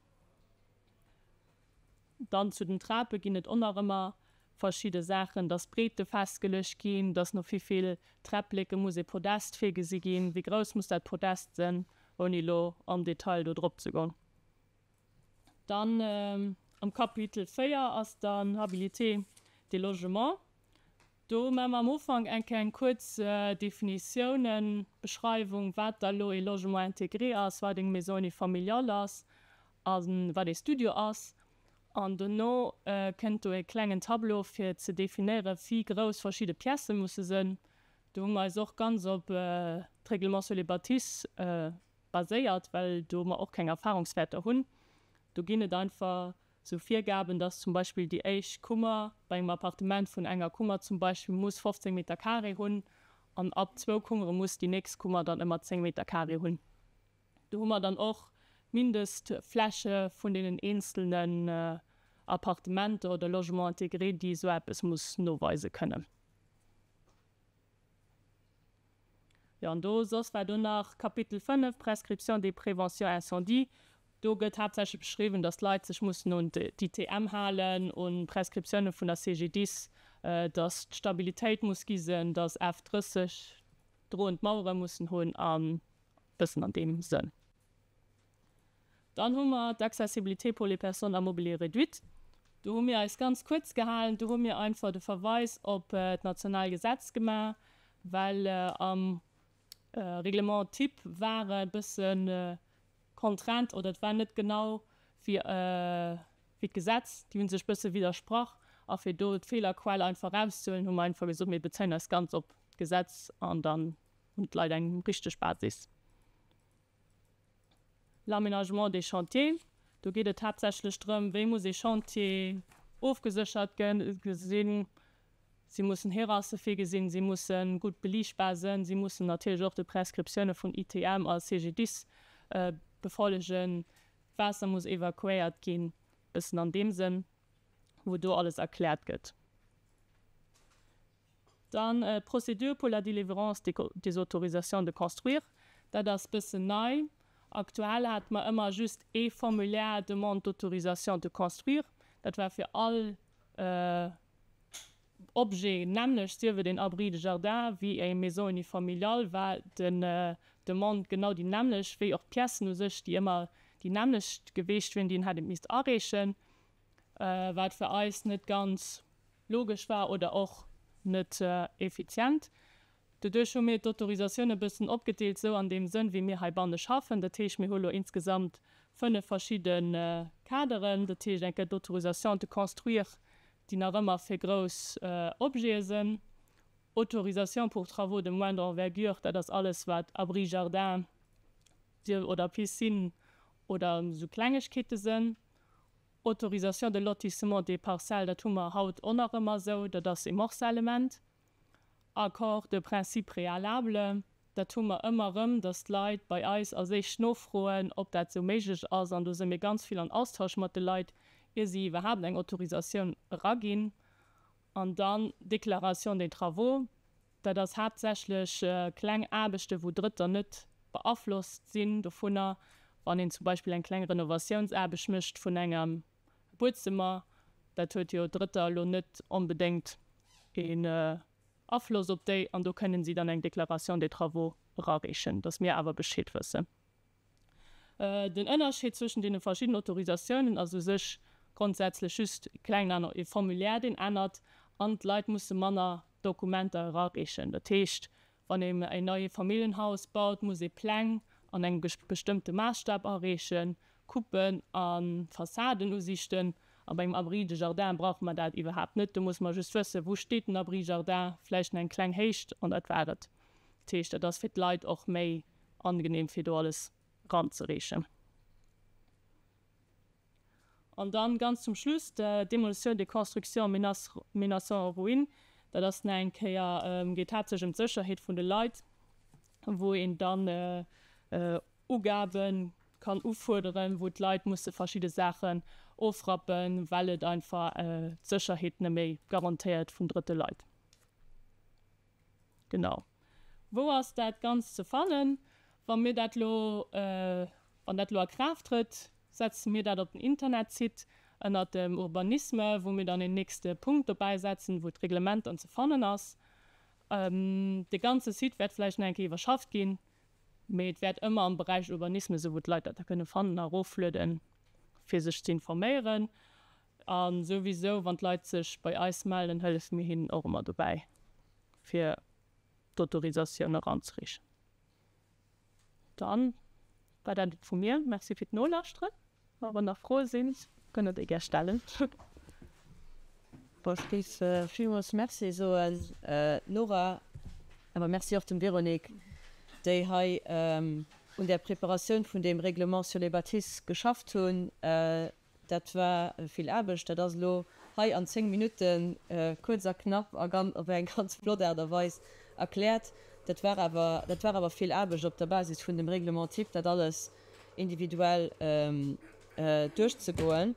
Dann zu den Trape ginn et och nach ëmmer verschidde Saachen, dass d'Breete festgeluecht ginn, dass no vivill Träppleke muss ee Podest virgesi ginn, wéi grouss muss dat Podest sinn, ouni elo am Detail do drop ze goen. Dann am Kapitel 4 ass dann Habilité des logements. Do maache mer am Ufank eng Kéier eng kuerz Definitiounen, Beschreiwung, wat da elo ee Logement intégré ass, wat eng Maison unifamiliale ass a wat ee Studio ass. An dono kënnt do ee klengen Tableau fir ze definéieren, wéi grouss verschidde Piècë musse sënn. Do hu mer eis och ganz op d'Règlement sur les bâtisses baséiert, well do mer och keng Erfahrungswäerter hunn. Do ginn et einfach sou Virgaben, dass zum Beispill déi éischt Kummer bei engem Appartement vun enger Kummer zum Beispill muss 15 Meter carré hunn an ab zwou Kummere muss déi nächst Kummer dann ëmmer 10 Meter carré hunn. Do hu mer dann och d'Mindestfläche vun deenen eenzelnen Appartementer oder Logements intégrés, déi esou eppes muss noweise kënnen. Jo, an do soss war do nach Kapitel 5, Prescription des préventions incendie. Do gëtt haaptsächlech beschriwwen, datt d'Leit sech mussen un d'ITM halen, un d'Prescriptiounen vun der CGDIS, datt d'Stabilitéit muss gi sinn, datt F30 droend Mauere mussen hunn a bëssen an deem Sënn. Dann hu mer d'Accessibilité pour les personnes à mobilité réduite. Do hu mir eis ganz kuerz gehalen. Do hu mir einfach de Verweis op d'national Gesetz gemaach, well am Règlement type war e bësse Contrainte oder et war net genau wéi d'Gesetz. Déi hu sech e bësse widdersprach. A fir do d'Feelerquell einfach erauszehuelen, hu mer einfach gesot, mir bezéien eis ganz op d'Gesetz an dann hunn d'Leit eng richteg Basis. L'aménagement des chantiers, do geet et haaptsächlech drëm, wéi muss ee Chantier ofgeséchert sinn. Si mussen Herasse virgesinn, si musse gutt beliichtbar sënn, si mussen natierlech och de Prescriptioune vun ITM a CGDIS befollegen, d'Waasser muss evakuéiert ginn, bëssen an deem Sënn, wou do alles erkläert gëtt. Dann d'Procédure pour la délivrance des autorisations de construire, dat ass bëssen nei. Aktuell hate mer ëmmer just ee Formulaire Demande d'autorisation de construire. Dat war fir all Objet nämmlecht, sief et een Abri de jardin wéi eng Maison unifamiliale war den Demande genau déi nämmlecht, wéi och d'Piècen u sech, déi ëmmer déi nämmlecht geweecht wieren, déi een hätt misst areechen. wat fir eis net ganz logesch war oder och net effizient. Doduerch hu mir d'Autorisatioun e bëssen opgedeelt, esou an deem Sënn, wéi mir heibanne schaffen. Dat heescht, mir hu lo insgesamt 5 verschidde Kaderen. Dat heescht, eng Kéier d'Autorisation de construire, déi nach ëmmer fir grouss Objete sënn, Autorisation pour travaux de moindre envergure, dat ass alles, wat Abri jardin oder Piscine oder esou Klengegkeete sënn, Autorisation de lotissement des parcelles, dat hu mer haut och nach ëmmer esou, dat ass e Morcellement. Accord de principe préalable, dat hu mer ëmmer erëm, dass d'Leit bei eis als éischt nofroen, ob dat esou méiglech ass. An do si mir ganz vill an Austausch mat de Leit, ier si iwwerhaapt eng Autorisatioun eraginn. An dann Déclaration des travaux, dat ass haaptsächlech kleng Aarbechten, wou Drëtter net beaflosst sinn dovunner. Wann een zum Beispill eng kleng Renovatiounsaarbecht mécht vun engem Buedzëmmer, dat huet jo Drëtter elo net onbedéngt een Afloss op déi an do kënnen si dann eng Déclaration des travaux erareechen, dass mir awer Bescheed wëssen. Den Ënnerscheed zwëschen deene verschiddenen Autorisatiounen ass u sech grondsätzlech just e klengen e Formulaire, deen ännert an d'Leit musse manner Dokumenter erareechen. Dat heescht, Wann een en neie Familljenhaus baut, muss ee Pläng an engem bestëmmte Maasstap areechen, Coupen a Fassadenusichten. A bei engem Abri de jardin brauche mer dat iwwerhaapt net. Do musse mer just wëssen, wou steet den Abri jardin, vläicht nach eng kleng Héicht an dat war et. Dat heescht, dat ass fir d'Leit och méi angenehm, fir do alles eranzereechen. An dann ganz zum Schluss d'Démolition des constructions menaçant en ruine. Dat ass nach eng Kéier, geet haaptsächlech ëm d'Sécherheet vun de Leit, wou een dann Ugabe kann ufuerderen, wou d'Leit musse verschidde Saachen ofrappen, well et einfach d'Sécherheet net méi garantéiert vun drëtte Leit. Genau. Wou ass dat Ganzt ze fannen? Wa mir dat elo, wann dat elo a Kraaft trëtt, setze mir dat op den Internetsite ënnert dem Urbanisme, wou mir dann een nächste Punkt dobäi setzen, wou d'Reglement dann ze fannen ass. De ganze Site wäert vläicht nach eng Kéier iwwerschafft ginn, mee et wäert ëmmer am Beräich Urbanisme sinn, wou d'Leit dat da kënne fannen a eroflueden, fir sech ze informéieren. A souwisou, wann d'Leit sech bei eis mellen, hëllefe mir hinnen och ëmmer dobäi, fir d'Autorisatioun eranzereechen. Dann war dat et vu mir. Merci fir d'Nolauschteren. A wann nach Froe sinn, kënnt Der déi gär stellen. Bon, ech géif villmools Merci soen, Nora, awer Merci och dem Véronique, déi hei un där Preparatioun vun deem Règlement sur les bâtisses geschafft hunn. Dat war vill Aarbecht. Dat ass elo hei an 10 Minutte kuerz a knapp a op eng ganz flott Aart a Weis erkläert. Dat war awer, dat war awer vill Aarbecht op der Basis vun dem Règlement type, dat alles individuell duerchzegoen.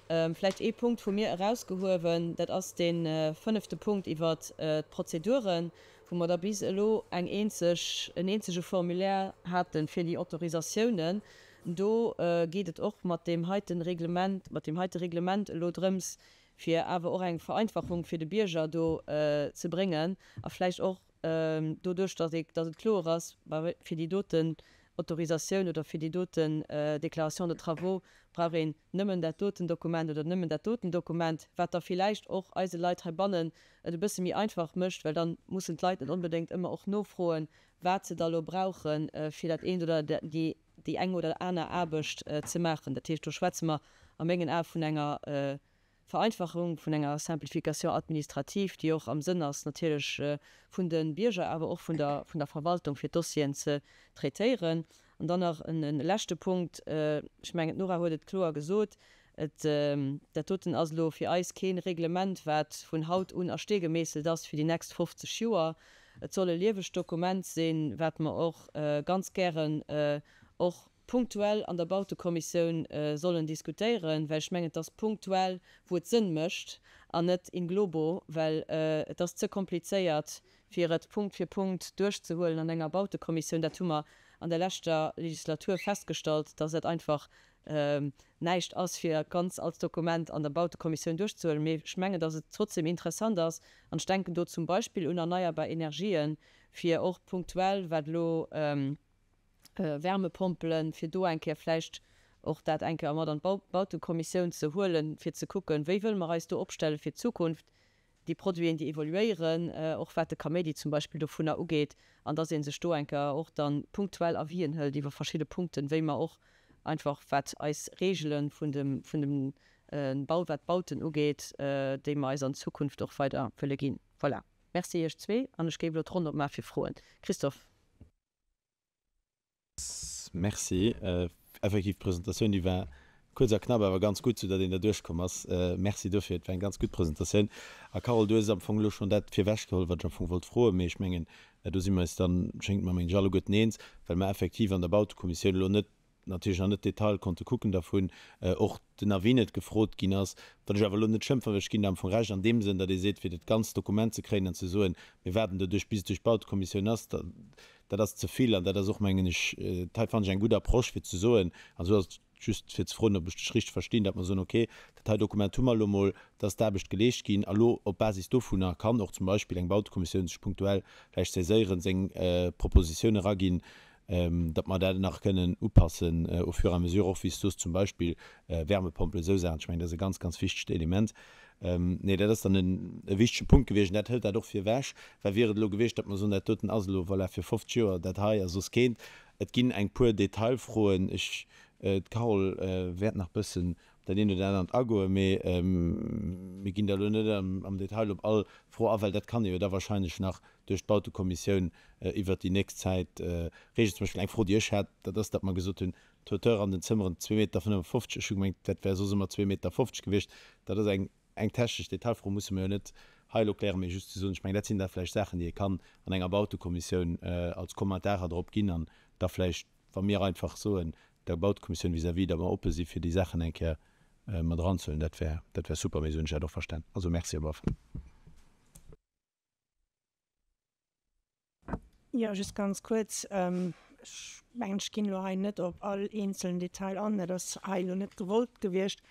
Vläicht ee Punkt vu mir erausgehuewen, dat ass dee fënnefte Punkt iwwert d'Prozeduren, wou mer da bis elo eng eenzeg, en eenzege Formulaire hate fir déi Autorisatiounen. Do geet et och mat deem heiten Reglement, mat deem heite Reglement elo drëms, fir awer och eng Vereinfachung fir de Bierger do ze bréngen a vläicht och doduerch, datt ee, datt et kloer ass, fir déi doten Autorisatioun oder fir déi doten Déclaration de travaux brauch een nëmmen dat doten Dokument oder nëmmen dat doten Dokument, wat da villäicht och eise Leit heibannen et e bësse méi einfach mécht, well da mussen d'Leit net onbedéngt ëmmer och nofroen, wat se da elo brauchen, fir dat eent oder déi déi eng oder aner Aarbecht ze maachen. Dat heescht, do schwätze mer a mengen Ae vun enger Vereinfachung, vun enger Simplification administrative, déi och am Sënn ass natierlech vun de Bierger, awer och vun der vun der Verwaltung, fir d'Dossieren ze traitéieren. An dann nach e leschte Punkt, ech mengen, d'Nora huet et kloer gesot, Et, dat doten ass elo fir eis kee Reglement, wat vun haut un a Stee gemeesselt ass fir déi nächst 50 Joer. Et soll e liewegt Dokument sinn, wat mer och ganz gären och punktuell an der Bautekommissioun sollen diskutéieren, well ech mengen, et ass punktuell, wou et Sënn mécht an net in globo, well et ass ze komplizéiert, fir et Punkt fir Punkt duerchzehuelen an enger Bautekommissioun. Dat hu mer an der leschter Legislatur festgestallt, dass dat einfach näischt ass, fir ganz als Dokument an der Bautekommissioun duerchzehuelen. Mee ech mengen, dass et trotzdem interessant ass, an ech denken do zum Beispill un erneierbar Energien, fir och punktuell, wat elo Wärmepompelen, fir do eng Kéier vläicht och dat eng Kéier mat an d'Bautekommissioun ze huelen, fir ze kucken, wéi wëlle mer eis do opstelle fir d'Zukunft, déi Produiten, déi evoluéieren, och wat de Kaméidi zum Beispill dovunner ugeet, an dass ee sech do eng Kéier och da punktuell Avisen hëlt iwwer verschidde Punkten, wéi mer och einfach, wat eis Regele vun dem, vun dem Bau, wat d'Bauten ugeet, déi mer eis an Zukunft och weider wëlle ginn. Voilà. Merci Iech zwee an ech géif elo d'Ronn opmaache fir Froen. Christophe. Merci. Effektiv, d'Presentatioun, déi war kuerz a knapp, awer ganz gutt, soudatt een derduerch komm ass. Merci dofir, et war eng ganz gutt Presentatioun. A Carole, du hues am Fong elo schonn dat virwechgeholl, wat ech am Fong wollt froen, mee ech mengen, do si mer eis dann, schéngt mer, mengen ech, alleguerten eens, well mer effektiv an der Bautekommissioun elo net natierlech nach net d'Detail konnte kucken dervun, och den Avis net gefrot ginn ass, wat ech awer elo net schlëmm fannen, well ech ginn der am Fong Recht an deem Sënn, datt ee seet, fir dat ganzt Dokument ze kréien an ze soen, mir waarden doduerch bis et duerch d'Bautekommissioun ass, dat ass ze vill an dat ass och, mengen ech, dat hei fannen ech eng gutt Approche fir ze soen, an esou ass et just fir ze froen, ob ech dech richteg verstinn, datt mer soen, okay, dat hei Dokument hu mer elo mol, da ass d'Aarbecht geleescht ginn a lo op Basis dovunner kann och zum Beispill eng Bautekommissioun sech punktuell vläicht saiséieren, seng Propositioun eraginn, datt mer dat nach kënnen upassen au fur et à mesure, och wéi s du soos, zum Beispill Wärmepompelen, esou Saachen. Ech mengen, dat ass e ganz, ganz wichtegt Element. Nee, dat ass dann e wichtege Punkt gewiescht. An dat hëlt dat och virwech, well wier et elo gewiescht, datt mer soen, dat doten ass elo, voilà, fir 50 Joer dat hei a soss keent. Et ginn eng puer Detailfroen. Ech, d'Carole wäert nach bëssen op dat eent oder anert agoen, mee mir ginn da elo net am Detail op all Fro a, well dat kann ee jo da wahrscheinlech nach duerch d'Bautekommissioun iwwert déi nächst Zäit regeln. Zum Beispill eng Fro, déi ech hat, dat ass, datt mer gesot hunn, d'Hauteur an den Zëmmeren zwee Meter 55. Ech hu gemengt, dat wär soss ëmmer zwee Meter 50 gewiescht. Dat ass eng, eng technesch Detailfro, musse mer jo net hei elo klären, mee just ze soen, ech mengen, dat sinn da vläicht Saachen, déi ee kann an enger Bautekommissioun als Kommentarer drop ginn an da vläicht, wa mir einfach soen, der Bautekommissioun vis-à-vis, datt mer oppe si fir déi Saachen eng Kéier mat eranzehuelen, dat wär, dat wär super. Mee esou hunn ech dat och verstan. Also Merci op alle Fall. Jo, just ganz kuerz. Ech mengen, ech ginn elo hei net op all eenzelen Detail an. Dat ass hei elo net gewollt gewiescht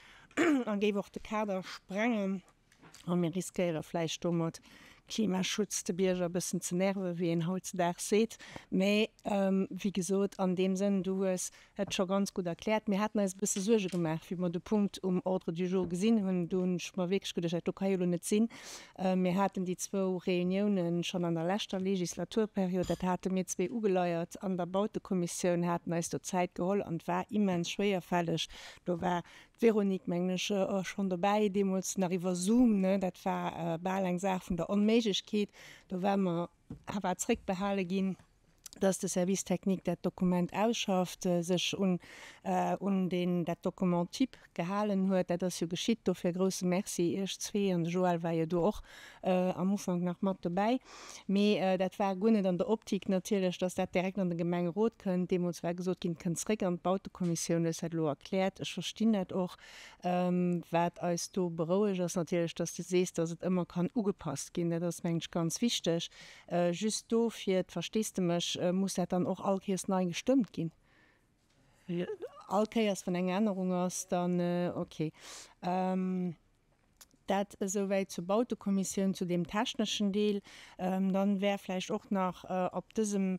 a géif och de Kader sprengen. A mir riskéiere vläicht domat, Klimaschutz de Bierger e bëssen ze nerven, wéi een hautzedaags seet. Mä wéi gesot, an deem Sënn, du hues et scho ganz gutt erkläert. Mir haten eis e bësse Suerge gemaach, wéi mer de Punkt um Ordre du jour gesinn hunn. Do hunn ech mer wierklech geduecht, dat do ka jo elo net sinn. Mir haten déi zwou Reuniounen schonn an der leschter Legislaturperiod, dat hate mir zwee ugeleiert an der Bautekommissioun, haten eis do Zäit geholl an et war immens schwéierfälleg. Do war d'Véronique, mengen ech, schonn dobäi, deemools nach iwwer Zoom, ne. Dat war bal eng Saach vun der Onméiglechkeet. Do war mer, war zréckbehale ginn, dass de Service technique dat Dokument ausschafft, sech un un deen dat Document type gehalen huet. Dat ass jo geschitt. Dofir e grouse Merci Iech zwee, an de Joël war jo do och am Ufank nach mat dobäi. Mee dat war guer net an der Optik natierlech, dass dat direkt an de Gemengerot kënnt. Deemools war gesot ginn, et kënnt zréck an d'Bautekommissioun. Du hues dat elo erkläert. Ech verstinn dat och. Wat eis do berouegt, ass natierlech, dass de sees, dass et ëmmer kann ugepasst ginn. Dat ass, mengen ech, ganz wichteg. Just do fir d'Versteesdemech, muss dat dann och all Kéiers nei gestëmmt ginn? All Kéiers, wann eng Ännerung ass, dann okay. Dat esouwäit zur Bautekommissioun, zu deem techneschen Deel. Dann wär vläicht och nach op dësem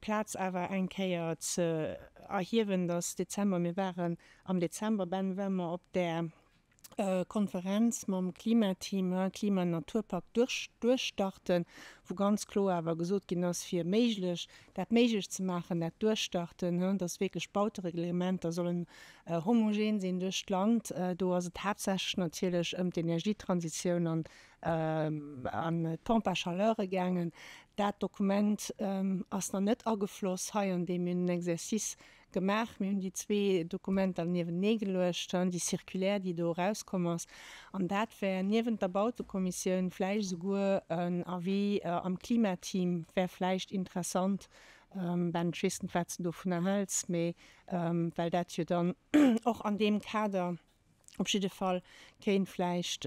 Plaz awer eng Kéier ze erhiewen, dass Dezember, mir waren am Dezember, Ben, ware mer op där Konferenz mam Klimateam, Klima an Naturpakt duerchstarten, wou ganz kloer awer gesot ginn ass, fir méiglech, dat méiglech ze maachen, dat Duerchstarten, dass wierklech d'Bautereglementer sollen homogen sinn duerch d'Land. Do ass et haaptsächlech natierlech ëm d'Energietransitioun an d'Pompes à chaleur gaangen. Dat Dokument ass nach net agefloss hei an deem. Mir hunn en Exercice gemaach. Mir hunn déi zwee Dokumenter niewentenee geluecht, déi Circulaire, déi do erauskomm ass. An dat wär niewent der Bautekommissioun vläicht esouguer en Avis am Klimateam wär vläicht interessant. Ben, ech weess net, wat s de dovunner häls, mee well dat jo dann och an deem Kader op jidde Fall kéint vläicht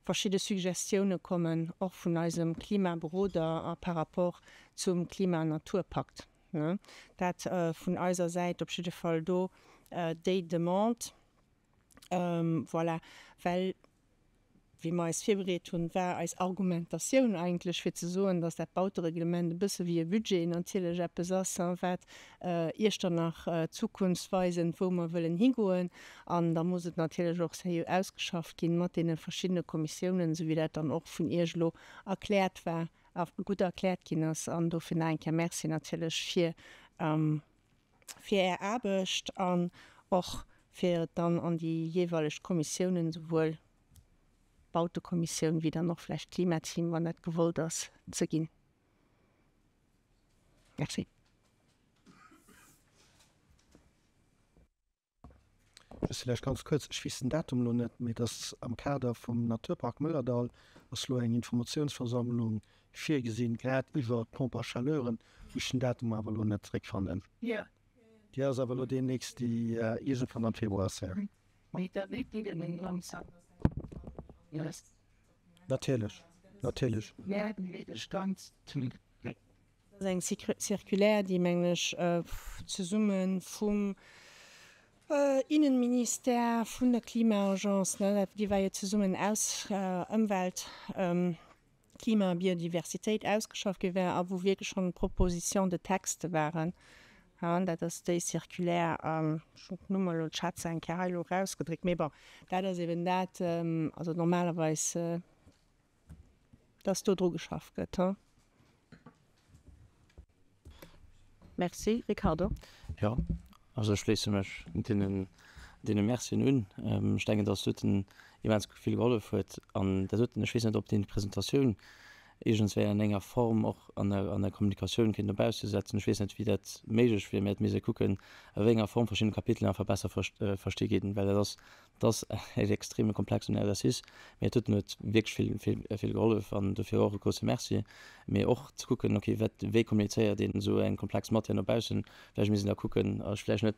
verschidde Suggestioune kommen, och vun eisem Klimaberoder a par rapport zum Klima an Naturpakt. Dat vun eiser Säit op jidde Fall do déi Demande. Voilà, well. Wéi mer eis virbereet hunn, war eis Argumentatioun eigentlech fir ze soen, dass dat Bautereglement e bësse wéi e Budget natierlech eppes ass, wat Iechternach zukunftsweisend, wou mer wëllen higoen. An da muss et natierlech och seriö ausgeschafft ginn mat deene verschiddene Kommissiounen, esou wéi dat dann och vun Iech elo erkläert war a gutt erkläert ginn ass. An dofir nach eng Kéier Merci natierlech fir fir Är Aarbecht an och fir et dann an déi jeeweileg Kommissiounen, esouwuel d'Bautekommissioun wéi dann och vläicht d'Klimateam, wann dat gewollt ass, ze ginn. Merci. Just vläicht ganz kuerz, ech weess den Datum elo net, mee et ass am Kader vum Naturpark Mëllerdall ass elo eng Informatiounsversammlung virgesinn, grad iwwer d'Pompes à chaleuren, wou ech den Datum awer elo net zeréckfannen. Déi ass awer elo deemnächst, déi iergendwann am Februar ass. Natierlech, natierlech. Dat ass eng Circulaire, déi, mengen ech, zesumme vum Innenministère, vun der Klima-Agence, ne, déi war jo zesummen aus Ëmwelt, Klima a Biodiversitéit ausgeschafft gi war a wou wierklech schonn Propositions de texte waren. Dat ass déi Circulaire, ech hunn d'Nummer elo, ech hat se eng Kéier hei elo erausgedréckt, mee bon, dat ass eben dat, also normalerweis, dass do dru geschafft gëtt. Merci. Ricardo. Jo, also ech schléisse mech deenen, deene Mercien un. Ech denken, dass doten immens vill gehollef huet. An dat doten, ech weess net, ob deen d'Presentatioun iergendswéi an enger Form och an der, an der Kommunikatioun kéint no bausse setzen. Ech weess net, wéi dat méiglech wier, mä et misst ee kucken, a wéi enger Form verschidden Kapitelen einfach besser versti ginn, well dat ass Et ass e extreme komplexen Exercice, mee et huet huet wierklech vill, vill, vill gehollef an dofir och e grousse Merci. Mee och ze kucken, okay, wat, wéi kommunizéiert een esou eng komplex Matière no baussen? Vläicht misst een da kucken, ech vläicht net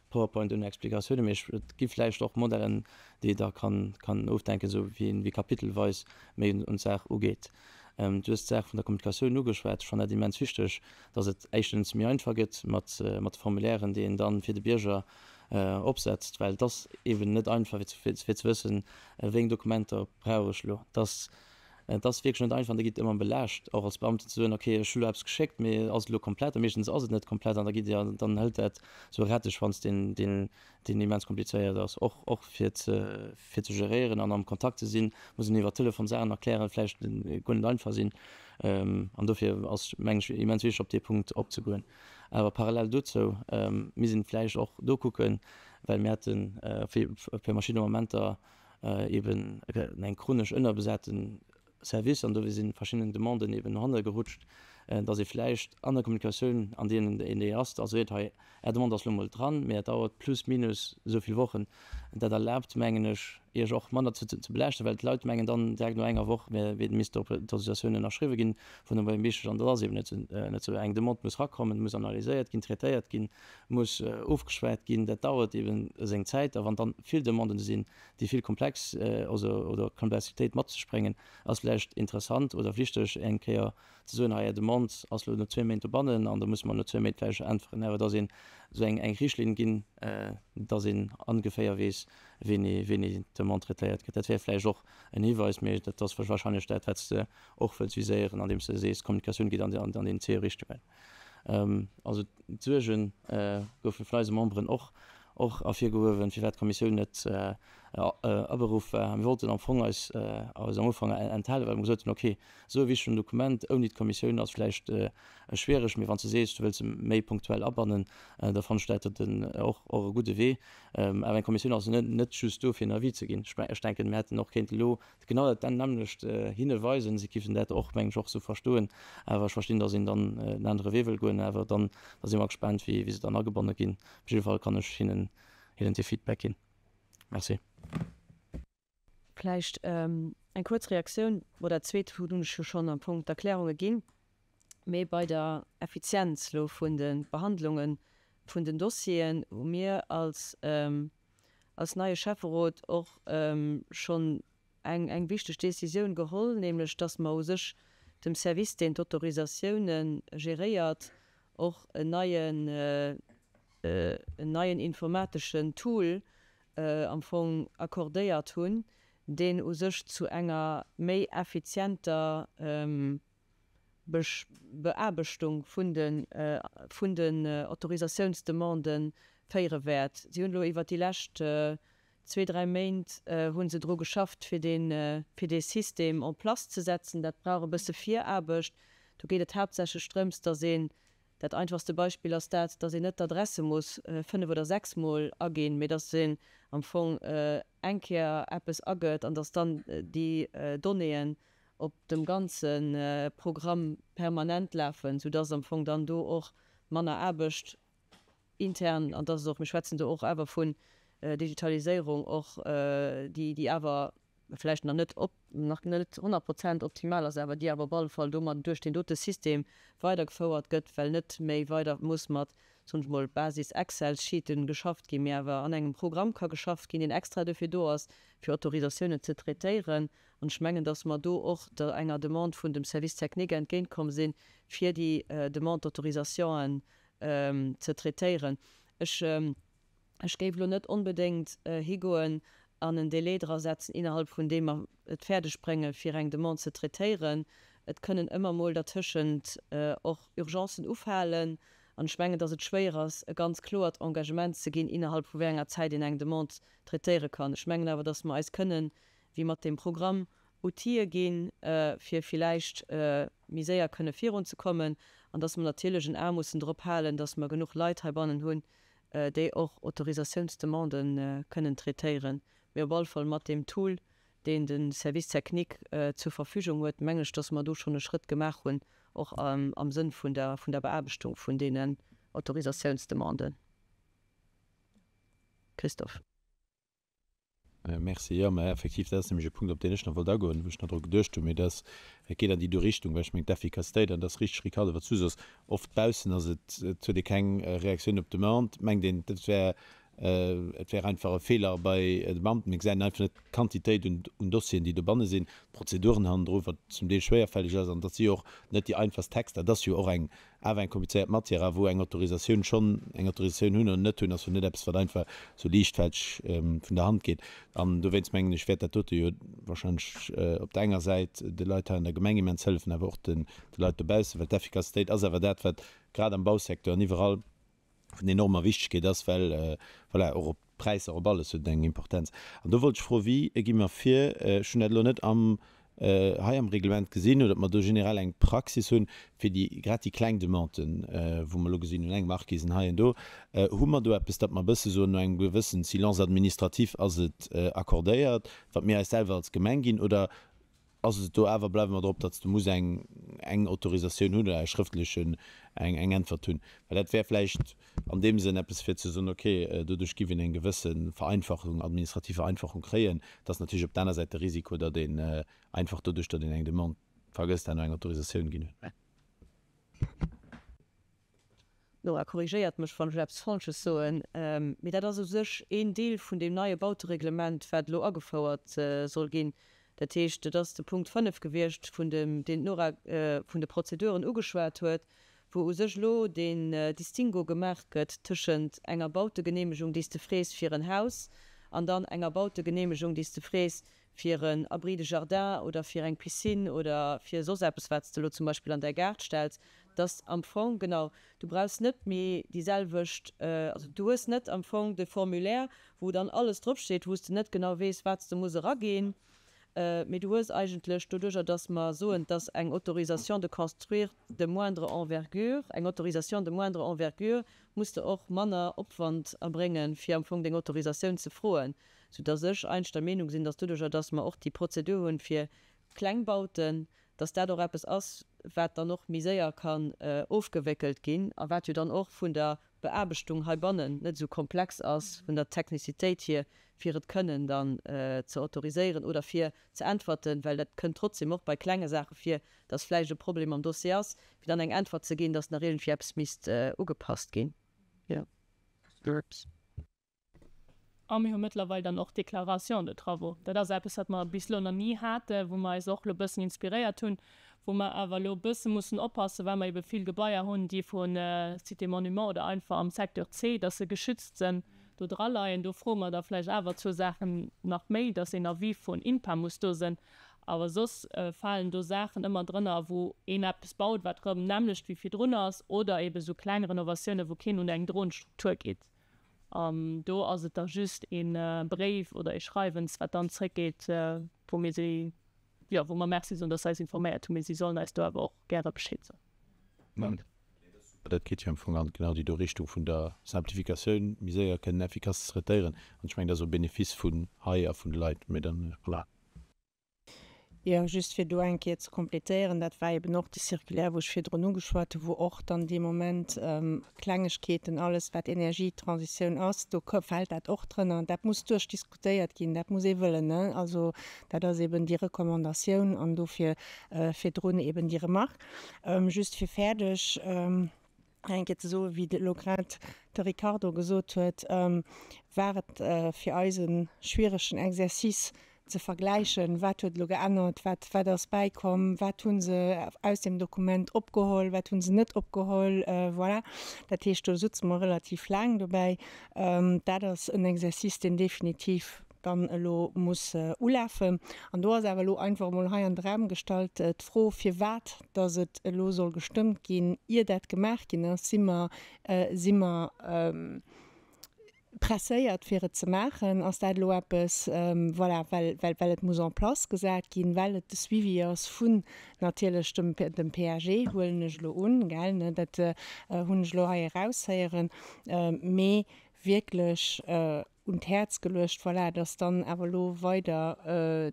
PowerPoint ouni Explikatiounen, mee ech, et gi vläicht och Modellen, déi ee da kann, kann ofdenken, esou wéi een, wéi kapitelweis méi un d'Saach ugeet. Du hues d'Saach vun der Kommunikatioun ugeschwat. Ech fannen dat immens wichteg, dass et éischtens méi einfach gëtt mat, mat de Formulairen, déi een dann fir de Bierger opsetzt, well et ass eeben net einfach fir ze wëssen, wéi eng Dokumenter brauch ech elo. Et ass, et ass wierklech net einfach an da gitt ëmmer belaascht, och als Beamten ze soen, okay, ech hu lo eppes geschéckt, mee ass et elo komplett? A meeschtens ass et net komplett an da gitt Dir, dann hëlt dat esou e Ratteschwanz, deen, deen, deen immens komplizéiert ass, och, och fir ze, fir ze geréieren an am Kontakt ze sinn, muss een iwwer Telefon Saachen erklären, vläicht guer net einfach sinn. An dofir ass, mengen ech, immens wichteg op dee Punkt opzegoen. Awer parallel dozou misst een vläicht och do kucken, well mir hate fir verschidde Momenter eben eng chronesch ënnerbesate Service an dofir si verschidden Demanden eben no hanne gerutscht, datt ee vläicht an der Kommunikatioun, an deenen een déi ass, da seet, hei Är Demande ass elo emol dran, mee dat dauert plus minus esou vill Wochen. Dat erlaabt, mengen ech, Iech och manner ze belaaschten, well d'Leit mengen dann direkt no enger Woch, mir misst d'Autorisatioun ënnerschriwwe ginn vun der Buergermeeschtesch an dat ass eben net esou. Eng Demande muss rakommen, muss analyséiert ginn, traitéiert ginn, muss ofgeschwat ginn, dat dauert eben seng Zäit. A wann dann vill Demanden sinn, déi vill komplex oder Komplexitéit mat sech bréngen, ass vläicht interessant oder wichteg eng Kéier ze soen, hei Är Demande ass elo no zwee Méint dobannen an da musse mer no zwee Méint vläicht äntweren, awer dass een esou eng eng Richtlinn ginn, dass een ongeféier weess, wéini wéini d'Demande traitéiert gëtt. Dat wär vläicht och en Hiweis, mee dat ass wahrscheinlech dat, wat s de och wëlls viséieren, andeems de sees, d'Kommunikatioun geet an an deenen zwee Richtungen. Also d'Suerge goufe vun eise Memberen och och ervirgehuewen, firwat d'Kommissioun net aberuff war. Mir wollten am Fong eis eis am Ufank enthalen, well mer gesot hunn, okay, Esou e wichtegen Dokument ouni d'Kommissioun ass vläicht schwiereg, mee wann s de sees, du wëlls se méi punktuell abannen, da fannen ech dat och e gudde Wee. Awer eng Kommissioun ass net just do, fir en Avis ze ginn. Ech denken, mir hätten och kéinte elo genau dat nämmlecht hinne weisen. Si géifen dat och, mengen ech, och esou verstoen. Awer ech verstinn, datt een dann en anere Wee wëll goen. Awer dann da si mer gespaant, wéi se dann agebonne ginn. Op jidde Fall kann ech hinnen dee Feedback ginn. Merci. Vläicht eng kuerz Reaktioun, bon dat zweet hunn ech jo schonn am Fong d'Erklärunge ginn, mee bei der Effizienz elo vun de Behandlunge vun den Dossieren hu mir als als neie Schäfferot och schonn eng eng wichteg Décisioun geholl, nämlech datt mer u sech dem Service, deen d'Autorisatioune geréiert, och en neien en neien informateschen Tool am Fong accordéiert hunn, deen u sech zu enger méi effizienter Beaarbechtung vun den Autorisatiounsdemandë féiere wäert. Si hunn elo iwwert déi lescht zwee, dräi Méint hu se dru geschafft, fir dee System en place ze setzen. Dat brauch e bësse Viraarbecht. Do geet et haaptsächlech drëms, datt een Dat einfachste Beispill ass dat, dass een net d'Adresse muss fënnef oder sechsmol aginn, mee dass een am Fong eng Kéier eppes agëtt an dass dann déi Donnéeën op dem ganze Programm permanent lafen, soudass am Fong dann do och manner Aarbecht intern, an dass et och, mir schwätzen do och awer vun Digitaliséierung och, déi déi awer vläicht nach net op, nach net 100% optimal ass, awer déi awer op alle Fall domat duerch deen dote System weidergefouert gëtt, well net méi weider muss mat, soen ech mol, Basis-Excel-Sheeten geschafft ginn, mee awer an engem Programm ka geschafft ginn, deen extra dofir do ass, fir Autorisatiounen ze traitéieren. An ech mengen, dass mer do och der enger Demande vun dem Service technique entgéintkomm sinn, fir déi Demande d'autorisationen ze traitéieren. Ech. Ech géif elo net onbedéngt higoen an en Délai drasetzen, innerhalb vun deem mer et fäerdeg bréngen, fir eng Demande ze traitéieren. Et kënnen ëmmer mol dertëschent och Urgencen ufalen. An ech mengen, dass et schwéier ass, e ganz kloert Engagement ze ginn, innerhalb vu wéi enger Zäit een eng Demande traitéiere kann. Ech mengen awer, dass mer eis kënnen, wéi mat deem Programm, Outile ginn, fir villäicht méi séier kënne virunzekommen. An dass mer natierlech en A mussen drop halen, dass mer genuch Leit heibannen hunn, déi och Autorisatiounsdemanden kënnen traitéieren. Mee op alle Fall mat deem Tool, deen de Service technique zur Verfügung huet, mengen ech, dass mer do schonn e Schrëtt gemaach hunn, och am Sënn vun der vun der Beaarbechtung vun deenen Autorisatiounsdemanden. Christophe. Merci. Jo, mä effektiv, dat ass nämlech e Punkt, op deen ech nach wollt agoen, wou ech nach dru geduecht hunn. Mee dat geet an déi do Richtung, well ech mengen, d'Effikassitéit, an dat ass richteg, Ricardo, wat s du soss, oft baussen ass et, et huet ee keng Reaktioun op Demande, mengt een, dat wär, et wär einfach e Feeler bei de Beamten. Mir gesäin einfach net d'Quantitéit un, un Dossieren, déi dobanne sinn, d'Prozeduren hannendru, wat zum Deel schwéierfälleg ass, an dat si jo och net déi einfachst Texter. Et ass jo och eng awer eng komplizéiert Matière a wou eng Autorisatioun schonn eng Autorisatioun hunn oder net hunn, ass jo net eppes, wat einfach esou liichtfälteg vun der Hand geet. An dowéinst mengen ech, wäert dat dote jo wahrscheinlech op der enger Säit de Leit hei an der Gemeng immens hëllefen, awer och de Leit dobaussen, well d'Effikassitéit ass awer dat, wat grad am Bausecteur an iwwerall vun enormer Wichtegkeet ass, well, voilà, och op d'Präisser, op alles huet et eng Importenz. An do wollt ech froen, Wéi gi mer vir? Ech hunn dat elo net am, hei am Reglement gesinn, oder ob mer do generell eng Praxis hunn, fir déi, grad déi kleng Demanden, wou mer elo gesinn hunn, eng Marquisen hei an do, hu mer do eppes, datt mer e bësse soen, no engem gewëssen Silence administratif ass et accordéiert, wat mir eis selwer als Gemeng ginn, oder Ass et do awer, bleiwe mer drop, datt s de muss eng, eng Autorisatioun hunn oder e schrëftlechen, eng, eng Äntwert hunn? Well dat wär vläicht an deem Sënn eppes fir ze soen, okay, doduerch giff een eng gewësse Vereinfachung, administrativ Vereinfachung kréien. Et ass natierlech op der aner Säit de Risiko, datt een einfach doduerch, datt een eng Demande vergësst, herno eng Autorisatioun ginn huet. Nora, korrigéiert mech, wann ech eppes Falsches soen, mee dat ass u sech een Deel vun deem neie Bautereglement, wat elo agefouert soll ginn. Dat heescht, et ass de Punkt 5 gewiescht, vun dem, deen d'Nora vun de Prozeduren ugeschwat huet, wou u sech elo deen Distinguo gemaach gëtt tëschent enger Bautegeneemegung, déi s de frees fir en Haus, an dann enger Bautegeneemegung, déi s de frees fir en Abri de jardin oder fir eng Piscine oder fir soss eppes, wat s de elo zum Beispill an däi Gaart stells, dass am Fong, genau, du brauchs net méi déi selwecht, also du hues net am Fong de Formulaire, wou dann alles dropsteet, wou s de net genau weess, wat s de muss eraginn, mee du hues eigentlech doduerjer, dass mer soen, dass eng Autorisation de construire de moindre envergure, eng Autorisation de moindre envergure muss de och manner Opwand erbréngen, fir am Fong deng Autorisatioun ze froen. Soudass ech eigentlech der Meenung sinn, dass doduerjer, dass mer och déi Prozedur hunn fir kleng Bauten, dass dat och eppes ass, wat dann och méi séier kann ofgewéckelt ginn a wat jo dann och vun der Beaarbechtung heibannen net esou komplex ass, vun der Technicitéit hier, fir et kënnen dann ze autoriséieren oder fir ze äntwerten, well dat kënnt trotzdem och bei klenge Saache vir, dass vläicht e Problem am Dossier ass, fir dann eng Äntwert ze ginn, dass nach iergendwéi eppes misst ugepasst ginn. Jo. A mir hu mëttlerweil dann och d'Déclaration de travaux. Dat ass eppes, wat mer bis elo nach ni haten, wou mer eis och elo e bëssen inspiréiert hunn, wou mer awer elo e bësse mussen oppassen, well mer ebe vill Gebaier hunn, déi vu Cité Monument oder einfach am Secteur C, dass se geschützt sinn. Do dra leien. Do froe mer da vläicht awer zwou Saachen nach méi, dass een Avis vun INPA muss do sinn. Awer soss falen do Saachen ëmmer drënner, wou een eppes baut, wat rëm nämmlecht wéi virdrun ass, oder eebe sou kleng Renovatiounen, wou keen un eng droend Struktur geet. An do ass et da just ee Bréif oder ee Schreiwens, wat dann zréckgeet, wou mir si, jo, wou mer Merci soen, dass se eis informéiert hunn. Mee si sollen eis do awer och gäre Bescheed soen. Dat geet jo am Fong an genau déi do Richtung vun der Simplificatioun, méi séier kënnen effikass ze traitéieren. An ech mengen, dat ass au bénéfice vun hei a vun de Leit. Mee dann, voilà. Jo, just fir do eng Kéier ze complétéieren, dat war eben och déi Circulaire, wou ech virdrun ugeschwat hu, wou och dann dee Moment Klengegkeeten, alles wat Energietransitioun ass, do fält dat och drënner. Dat muss duerchdiskutéiert ginn, dat muss ee wëllen, ne? Also dat ass eben déi Recommandatioun an dofir virdrun eben déi Remarque. Just fir fäerdeg eng Kéier ze soen, wéi elo grad de Ricardo gesot huet, war et fir eis e schwieregen Exercice ze vergläichen, wat huet elo geännert, wat, wat ass bäikomm, wat hu se aus deem Dokument opgeholl, wat hu se net opgeholl. Voilà. Dat heescht, do sutze mer relativ laang dobäi. Dat ass en Exercice, deen definitiv dann elo muss ulafen. An do ass awer elo einfach emol hei an de Raum gestallt d'Fro, firwat dass et elo soll gestëmmt ginn, ier dat gemaach ginn ass. Si mer, si mer presséiert, fir et ze maachen? Ass dat elo eppes, voilà, well, well, well et muss en place gesat ginn, well et de Suivi ass vun natierlech dem, dem PAG, huelen ech elo un, gell, ne, dat hunn ech elo hei eraushéieren, mee wierklech un d'Häerz geluecht, voilà, dass dann awer elo weider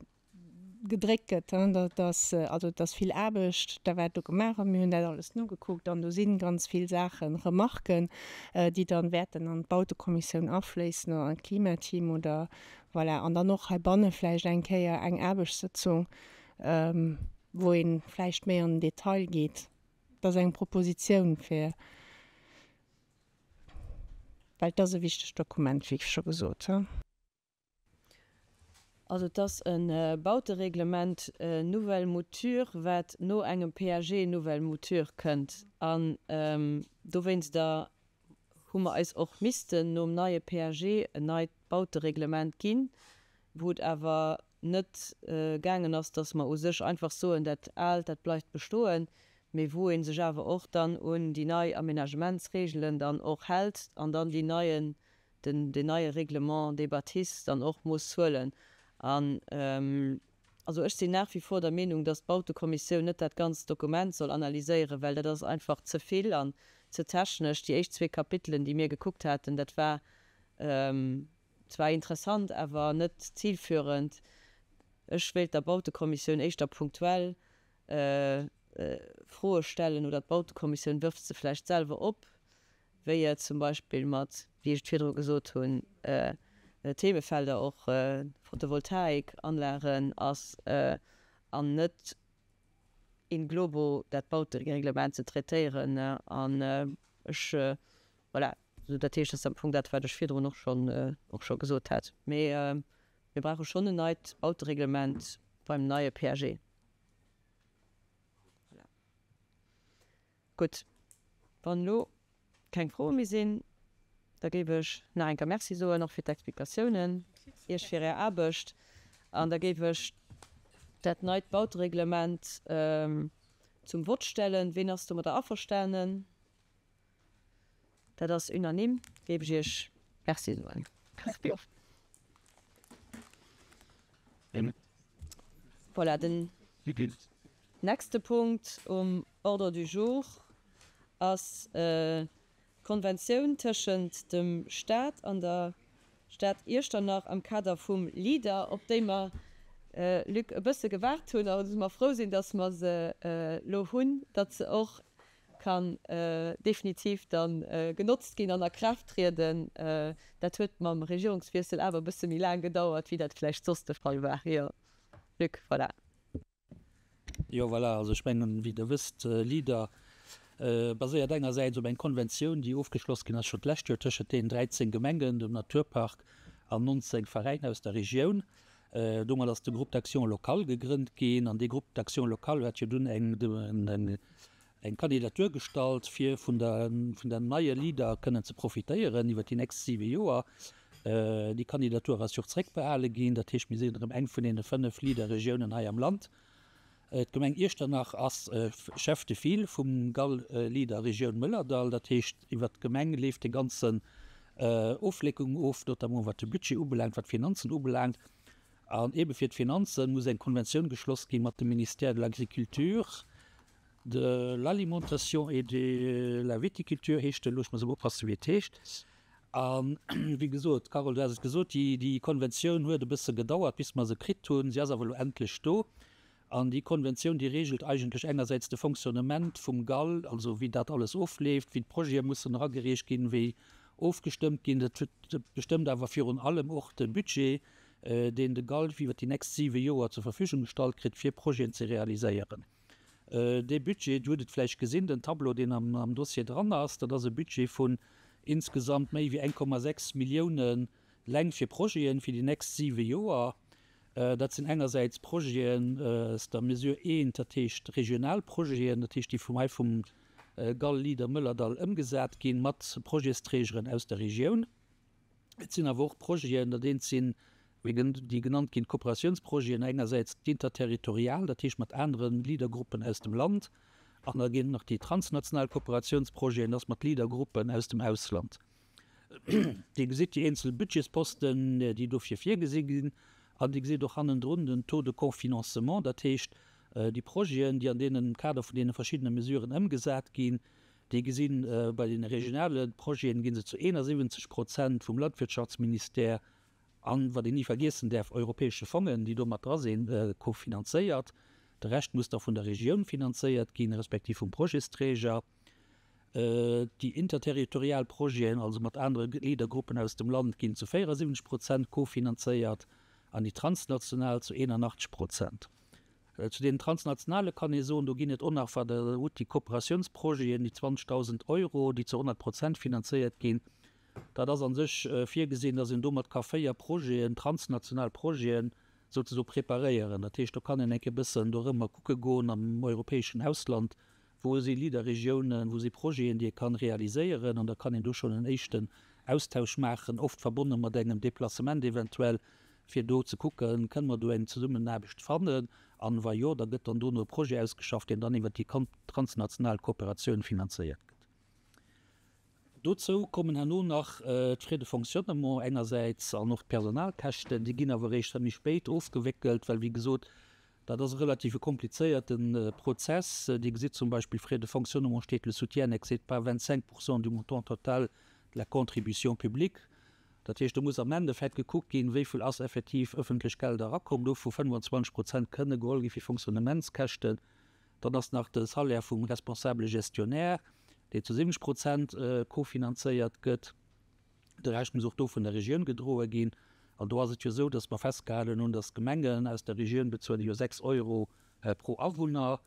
gedréckt gëtt, dass, also et ass vill Aarbecht, da wat do gemaach ass, mir hunn dat alles nogekuckt an do si ganz vill Saachen, Remarken, déi dann wäerten an d'Bautekommissioun afléissen oder an d'Klimateam oder voilà, an dann och heibanne vläicht eng Kéier eng Aarbechtssëtzung, wou ee vläicht méi an den Detail geet. Dat ass eng Propositioun fir. Well et ass e wichtegt Dokument, wéi scho gesot. Also et ass e Bautereglement nouvelle mouture, wat no engem PAG nouvelle mouture kënnt. An dowéinster hu mer eis och missten nom neie PAG en neit Bautereglement ginn, wou et awer net gaangen ass, dass mer u sech einfach soen, dat Aalt, dat bleift bestoen, mee wou ee sech awer och dann un déi nei Aménagementsregelen dann och hält an dann déi neien, den, deen neie Règlement des bâtisses dann och muss huelen. An also ech sinn nach wie vor der Meenung, dass d'Bautekommissioun net dat ganzt Dokument soll analyséieren, well dat ass einfach ze vill an ze technesch. Déi éischt zwee Kapitelen, déi mir gekuckt haten, dat war Zwar interessant, awer net zilführend. Ech wéilt der Bautekommissioun éischter punktuell Froe stellen, oder d'Bautekommissioun wërft se vläicht selwer op, wéi et zum Beispill mat, wéi ech et virdru gesot hunn, Themefelder och Photovoltaikanlagen ass, an net in globo dat Bautereglement ze traitéieren. An ech, voilà, Esou, dat heescht, dat ass am Fong dat, wat ech virdrun och schonn, och scho gesot hat. Mee mir brauche schonn en neit Bautereglement beim neie PAG. Voilà. Gutt, wann elo keng Froe méi sinn, da géif ech nach eng Kéier Merci soen, och fir d'Explikatiounen, Iech fir Är Aarbecht. An da géif ech dat neit Bautereglement zum Vott stellen. Ween ass domadder averstanen? Dat ass unanime. Géif ech Iech Merci soen. Voilà, den nächste Punkt um Ordre du jour ass d'Konventioun tëschent dem Stat an der Stad Iechternach am Kader vum Leader, op déi mer, Luc, e bësse gewaart hunn a wou mer frou sinn, dass mer se elo hunn, datt se och kann definitiv dann genotzt ginn an a Kraaft trieden. Dat huet mam Regierungswiessel awer e bësse méi laang gedauert, wéi dat vläicht soss de Fall war. Jo, Luc, voilà. Jo, voilà. Also ech mengen, wéi Der wësst, Leader baséiert engersäits op eng Konventioun, déi ofgeschloss ginn ass scho d'lescht Joer tëschent deenen 13 Gemengen, dem Naturpark an 19 Veräiner aus der Regioun. Domat ass de Groupe d'action locale gegrënnt ginn an dee Groupe d'action locale huet jo dunn eng. Eng Kandidatur gestallt, fir vun der vun der neie Leader kënnen ze profitéieren iwwer déi nächst siwe Joer. Déi Kandidatur ass jo och zréckbehale ginn. Dat heescht, mir sinn erëm eng vun deene 5 Leader-Regiounen hei am Land. D'Gemeng Iechternach ass Chef de file vum GAL Leader Regioun Mëllerdall. Dat heescht, iwwer d'Gemeng leeft de ganzen Ofwécklung of, notamment wat de Budget ubelaangt, wat d'Finanzen ubelaangt. An eebe fir d'Finanzen muss eng Konventioun geschloss gi mat dem Ministère de l'Agriculture, De l'alimentation et de la viticulture heescht elo, ech muss elo oppassen, wéi et heescht. A wéi gesot, Carole, du has et gesot, déi, déi Konventioun huet e bësse gedauert, bis mer se kritt hunn. Si ass awer elo endlech do. An déi Konventioun, déi regelt eigentlech engersäits de Fonctionnement vum GAL, also wéi dat alles ofleeft, wéi d'Projete mussen eragereecht ginn, wéi ofgestëmmt ginn. Dat bestëmmt awer virun allem och de Budget, deen de GAL iwwert déi nächst siwe Joer zur Verfügung gestallt kritt, fir Projeten ze realiséieren. Dee Budget, Dir hutt et vläicht gesinn, den Tableau, deen am Dossier dran ass, dat ass e Budget vun insgesamt méi wéi 1,6 Milliounen leng fir Projeten fir déi nächst siwe Joer. Dat sinn engersäits Projeten aus der Mesure I, dat heescht regional Projeten, dat heescht déi vum hei vum GAL Leader Mëllerdall ëmgesat ginn, mat Projetsträgeren aus der Regioun. Et sinn awer och Projeten, dat eent sinn, déi genannt ginn, d'Kooperatiounsprojeten, engersäits d'interterritorial, dat heescht mat anere Leadergruppen aus dem Land, an da ginn et nach déi transnational Kooperatiounsprojeten, dat ass mat Leadergruppen aus dem Ausland. Dir gesitt déi eenzel Budgetsposten, déi dofir virgesi ginn, an Dir gesitt och hannendrun den Taux de cofinancement, dat heescht déi Projeten, déi an deenen, am Kader vun deene verschiddene Mesuren ëmgesat ginn, Déi gesinn, bei deene regionale Projeten gi se zu 71 Prozent vum Landwirtschaftsministère an, wat een ni vergiessen däerf, europäesche Fongen, déi do mat dra sinn, kofinanzéiert. De Rescht muss da vun der Regioun finanzéiert ginn, respektiv vum Projetsträger. Déi interterritorial Projeten, also mat anere Leadergruppen aus dem Land, ginn zu 74 Prozent kofinanzéiert an déi transnational zu 81 Prozent. Zu deenen transnationale kann ee soen, do ginn et och nach, wat Der hutt, déi Kooperatiounsprojeten, déi 20.000 Euro, déi zu 100 Prozent finanzéiert ginn. Dat ass a sech virgesinn, dass een domat ka 4 Projeten, transnational Projeten souzesoe preparéieren. Dat heescht, do kann een eng Kéier e bëssen dorëmmer kucke goen am europäeschen Ausland, Wou si Leader-Regiounen, wou si Projeten, déi ee kann realiséieren? An da kann een do schonn en éischten Austausch maachen, oft verbonne mat engem Deplacement eventuell, fir do ze kucken, kënne mer do eng Zesummenaarbecht fannen? An wa jo, da gëtt dann dono e Projet ausgeschafft, deen dann iwwert déi transnational Kooperatioun finanzéiert gëtt. Dozou kommen herno nach d'Frais de fonctionnement engersäits an och d'Personalkäschten. Déi ginn awer eréischt méi spéit ofgewéckelt, well, wéi gesot, dat ass e relativ komplizéierte Prozess. Dir gesitt zum Beispill, Frais de fonctionnement steet, le soutien n'excède pas 25 pourcent du montant total de la contribution publique. Dat heescht, do muss am Endeffekt gekuckt ginn, wéi vill ass effektiv ëffentlech Gelder erakomm. Dovu 25 Prozent kënne geholl gi fir Fonctionnementskäschten. Dann ass nach de Salaire vum responsabele Gestionnaire, deen zu 70 Prozent kofinanzéiert gëtt. De Rescht muss och do vun der Regioun gedroe ginn. An do ass et jo esou, datt mer festgehalen hunn, datt d'Gemengen aus der Regioun bezuele jo 6 Euro pro Awunner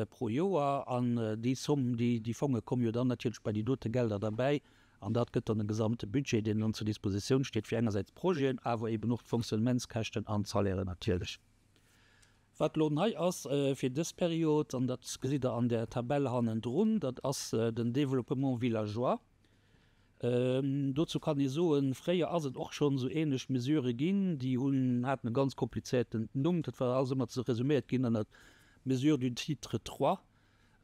pro Joer. An déi Somm, déi Fonge komme jo dann natierlech bei déi dote Gelder derbäi. An dat gëtt dann e gesamte Budget, deen dann zur Dispositioun steet fir engersäits d'Projeten, awer eben och d'Fonctionnementskäschten an d'Salairen natierlech. Wat elo nei ass fir dës Period, an dat gesitt Der an där Tabell hannendrun, dat ass den Développement villageois. Dozou kann ee soen, fréier ass et och schonn esou ähnlech Mesurë ginn, déi hunn, haten e ganz komplizéierten Numm, dat war alles ëmmer ze resuméiert ginn ënnert Mesures du titre trois.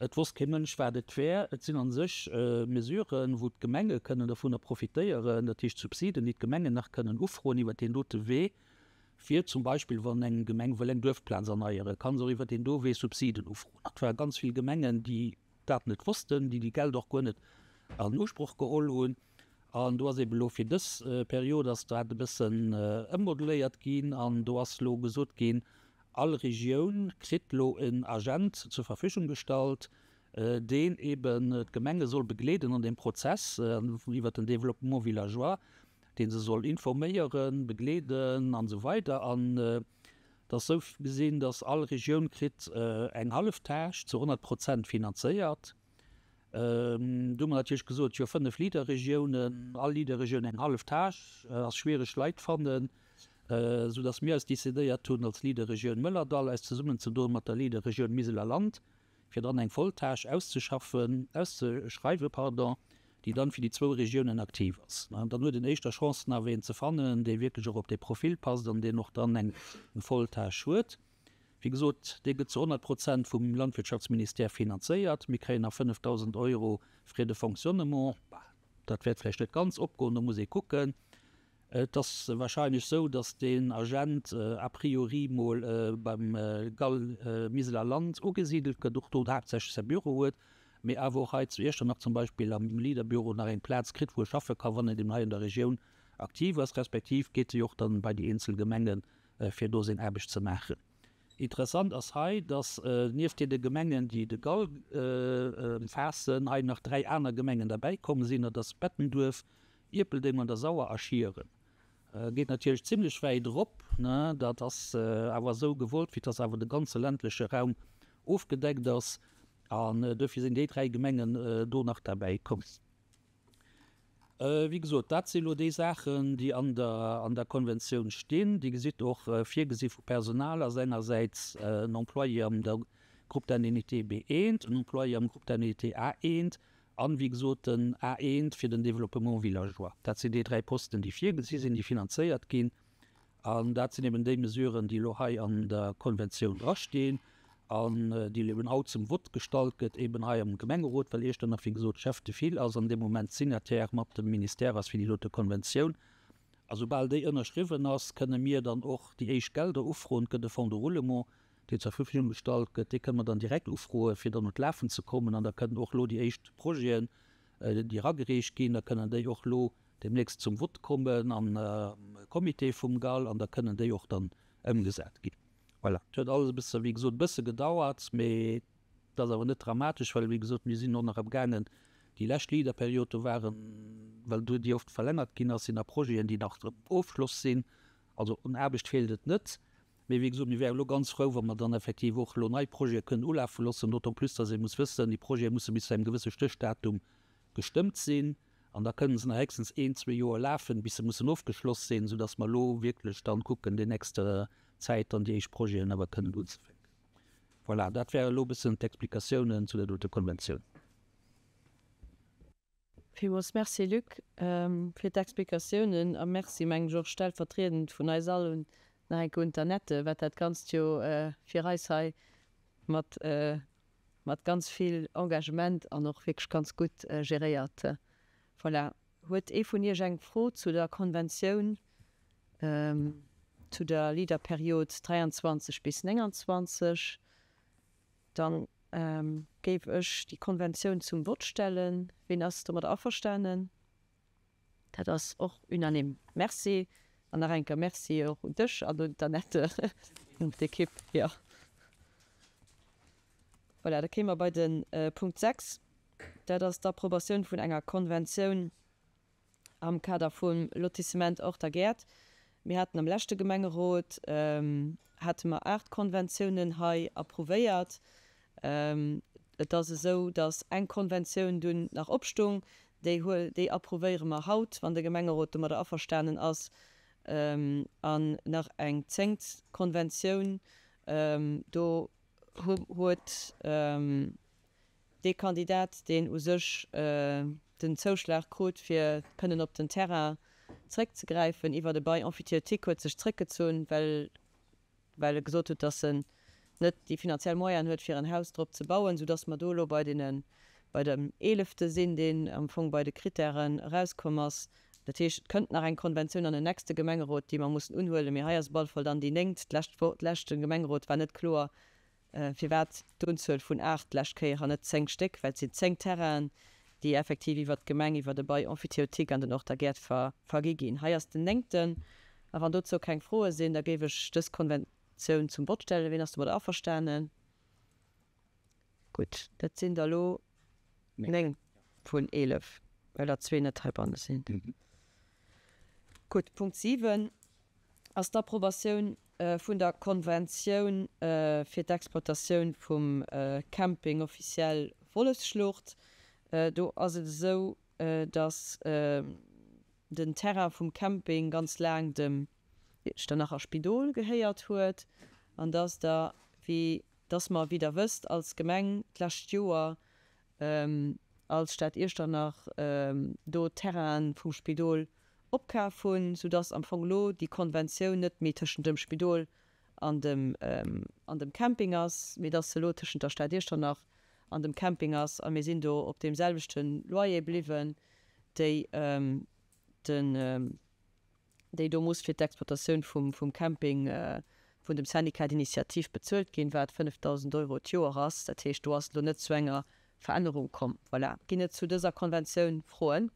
Et wosst kee Mënsch, wat et wär. Et sinn a sech Mesuren, wou d'Gemenge kënnen dovunner profitéieren, dat heescht Subsiden, déi d'Gemengen nach kënnen ufroen iwwert deen dote Wee, fir zum Beispill, wann eng Gemeng wëll eng Duerfplaz erneieren, ka se och iwwert deen do Wee Subsiden ufroen. Et ware ganz vill Gemengen, déi dat net wossten, déi déi Gelder och guer net an Usproch geholl hunn. An do ass eeben elo fir dës Period ass dat e bëssen ëmmodeléiert ginn an do ass elo gesot ginn, all Regioun kritt elo en Agent zur Verfügung gestallt, deen eeben d'Gemenge soll begleeden an deem Prozess iwwert den Développement villageois, dee se soll informéieren, begleeden an esou weider. An et ass esou gesinn, datt all Regioun kritt eng hallef Tâche zu 100 Prozent finanzéiert. Do hu mer natierlech gesot, jo 5 Leader-Regiounen, all Leader-Regioun eng hallef Tâche, ass schwiereg Leit fannen, esou datt mir eis decidéiert hunn als Leader-Regioun Mëllerdall eis zesummenzedoen mat der Leader-Regioun Miseler Land. fir dann eng Volltâche auszeschaffen, auszeschreiwen, pardon, déi dann fir déi zwou Regiounen aktiv ass. Dann huet een éischter Chancen awer een ze fannen, dee wierklech och op dee Profil passt an deen och dann eng Volltâche huet. Wéi gesot, dee gëtt zu 100 Prozent vum Landwirtschaftsministère finanzéiert. Mir kréien nach 5.000 Euro Frais de fonctionnement. Dat wäert vläicht net ganz opgoen, do muss ee kucken. Et ass wahrscheinlech esou, datt deen Agent a priori mol beim Gall Miseler Land ugesidelt gëtt, och do haaptsächlech säi Büro huet, mee awer och hei zu Iechternach zum Beispill am Leader-Büro nach eng Plaz kritt, wou e schaffe ka wann en eben hei an der Regioun aktiv ass, respektiv geet e jo och dann bei déi eenzel Gemengen, fir do seng Aarbecht ze maachen. Interessant ass hei, datt nieft deene Gemengen, déi de Gall ëmfaassen, hei nach 3 aner Gemengen derbäi komm sinn, dat ass Bettenduerf, Ierpeldeng an der Sauer a Schieren. Geet natierlech zimlech wäit erop, ne? Dat ass awer esou gewollt, fir dass awer de ganze ländleche Raum ofgedeckt ass. An duerfir sinn déi 3 Gemengen do nach derbäi komm. Wéi gesot, dat si elo déi Saachen, déi an der an der Konventioun stinn. Dir gesitt och, virgesi vu Personal ass engersäits en Employé am der Groupe d'indemnité B1, en Employé am Groupe d'indemnité A1 an, wéi gesot, den A1 fir den Développement villageois. Dat sinn déi 3 Posten, déi virgesi sinn, déi finanzéiert ginn. An dat sinn eben déi Mesuren, déi elo hei an der Konventioun drastinn an déi eben haut zum Vott gestallt gëtt, eben hei am Gemengerot, well Iechternach, wéi gesot, Chef de file ass an deem Moment Signataire mat dem Ministère ass fir déi dote Konventioun. A soubal déi ënnerschriwwen ass, kënne mir dann och déi éischt Gelder ufroen. Et gëtt e Fonds de roulement, deen zur Verfügung gestallt gëtt. Dee kënne mer dann direkt ufroen, fir dann un d'Lafen ze kommen. An da kënnen och elo déi éischt Projeten, déi eragereecht ginn, da kënnen déi och elo deemnächst zum Vott kommen am Comité vum GAL an da kënnen déi och dann ëmgesat ginn. Voilà, et huet alles e bësse, wéi gesot, e bësse gedauert, mee et ass awer net dramatesch, well, wéi gesot, mir sinn och nach amgaangen, déi lescht Leader-Period, do waren, well do déi oft verlängert ginn ass, sinn nach Projeten, déi nach am Ofschloss sinn. Also un Aarbecht feelt et net. Mee wéi gesot, mir wäre elo ganz frou, wa mer dann effektiv och elo nei Projete kënnen ulafe loossen, d'autant plus, dass ee muss wëssen, déi Projete musse bis zu engem gewësse Stéchdatum gestëmmt sinn an da kënnen se nach héchstens een, zwee Joer lafen, bis se mussen ofgeschloss sinn, soudass mer elo wierklech dann kucken, déi nächst Zäit dann déi éischt Projeten awer kënnen unzefänken. Voilà, dat wäre elo e bëssen d'Explikatiounen zu där dote Konventioun. Villmools Merci, Luc, fir d'Explikatiounen a Merci, mengen ech, och stellvertriedend vun eis all un nach eng Kéier un d'Annette, wat dat Ganzt jo fir eis hei mat mat ganz vill Engagement an och wierklech ganz gutt geréiert. Voilà. Huet ee vun Iech eng Fro zu der Konventioun zu der Leader-Period 23 bis 29? Dann géif ech déi Konventioun zum Vott stellen. Ween ass domadder averstanen? Dat ass och unanime. Merci. An nach eng Kéier Merci och un dech an un d'Annette an d'Ekipp. Jo. Voilà, da kéime mer bei de Punkt 6. Dat ass d'Approbatioun vun enger Konventioun am Kader vum Lotissement Orter Gäert. Mir haten am leschte Gemengerot hate mer 8 Konventiounen hei approuvéiert. Et ass esou, datt eng Konventioun dunn nach opstung. Déi huel, déi approuvéiere mer haut, wann de Gemengerot domadder averstanen ass. An nach eng zéngt Konventioun, do huet dee Kandidat, deen u sech den Zouschlag krut, fir kënnen op den Terrain zréckzegräifen iwwert e Bail emphytéotique, huet sech zréckgezunn, well well e gesot huet, dass en net déi finanziell Moyenen huet, fir en Haus drop ze bauen, soudass mer do elo bei deene, bei dem eelefte sinn, deen am Fong bei de Kritären erauskomm ass. Dat heescht, et kënnt nach eng Konventioun an den nächste Gemengerot, déi mer mussen unhuelen, mee hei ass op alle Fall dann déi néngt. D'lescht Wo, leschte Gemengerot war net kloer, firwat d'Unzuel vun 8 d'lescht Kéier an net 10 Stéck, well et sinn 10 Terrainen, déi effektiv iwwert d'Gemeng, iwwert e Bail emphytéotique an den Horter Gäert ver, vergi ginn. Hei ass den néngten. A wann dozou keng Froe sinn, da géif ech dës Konventioun zum Vott stellen. Wien ass domadder averstanen? Gutt, dat sinn der elo 9 vun 11, well der zwee net heibanne sinn. Gutt, Punkt 7 ass d'Approbatioun vun der Konventioun fir d'Exploitatioun vum Camping officiel Wollefsschlucht. Do ass et esou, datt den Terrain vum Camping ganz laang dem Iechternacher Spidol gehéiert huet an datt der, wéi. Dass mer, wéi Der wësst, als Gemeng d'lescht Joer als Stad Iechternach do d'Terrainen vum Spidol opkaf hunn, soudass am Fong elo déi Konventioun net méi tëschent dem Spidol an dem an dem Camping ass, mee dass se elo tëschent der Stad Iechternach an dem Camping ass. A mir sinn do op deem selwechte Loyer bliwwen, déi den déi do muss fir d'Exploitatioun vum vum Camping vun dem Syndicat d'initiative bezuelt ginn, wat 5.000 Euro d'Joer ass. Dat heescht, do ass et elo net zu enger Verännerung komm. Voilà. Ginn et zu dëser Konventioun Froen?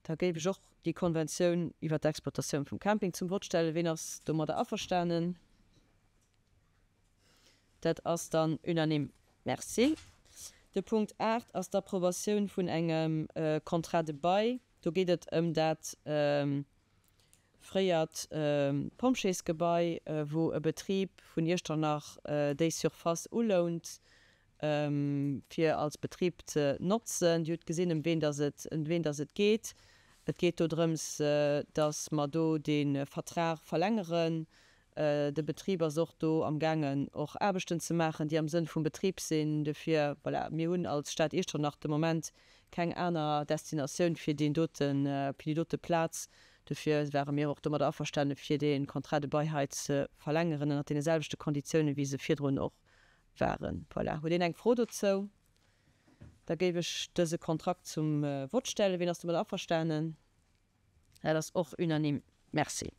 Da géif ech och déi Konventioun iwwert d'Exploitatioun vum Camping zum Vott stellen. Ween ass domadder averstanen? Dat ass dann unanime. Merci. De Punkt 8 ass d'Approbatioun vun engem Contrat de bail. Do geet et ëm dat fréiert Pompjeesgebai, wou e Betrib vun Iechternach déi Surface ulount, fir als Betrib ze notzen. Dir hutt gesinn, ëm ween dass et, ëm ween dass et geet. Et geet do drëms, dass mer do dee Vertrag verlängeren. De Betrib ass och do amgaangen, och Aarbechten ze maachen, déi am Sënn vum Betrib sinn. Dofir, voilà, mir hunn als Stad Iechternach de Moment keng aner Destinatioun fir deen doten, fir déi dote Plaz. Dofir ware mir och domadder averstane fir dee Contrat de bail hei ze verlängeren ënnert deene selwechte Konditiounen, wéi se virdrun och waren. Voilà. Huet een eng Fro dozou? Da géif ech dëse Kontrakt zum Vott stellen. Wien ass domadder averstanen? Dat ass och unanime. Merci.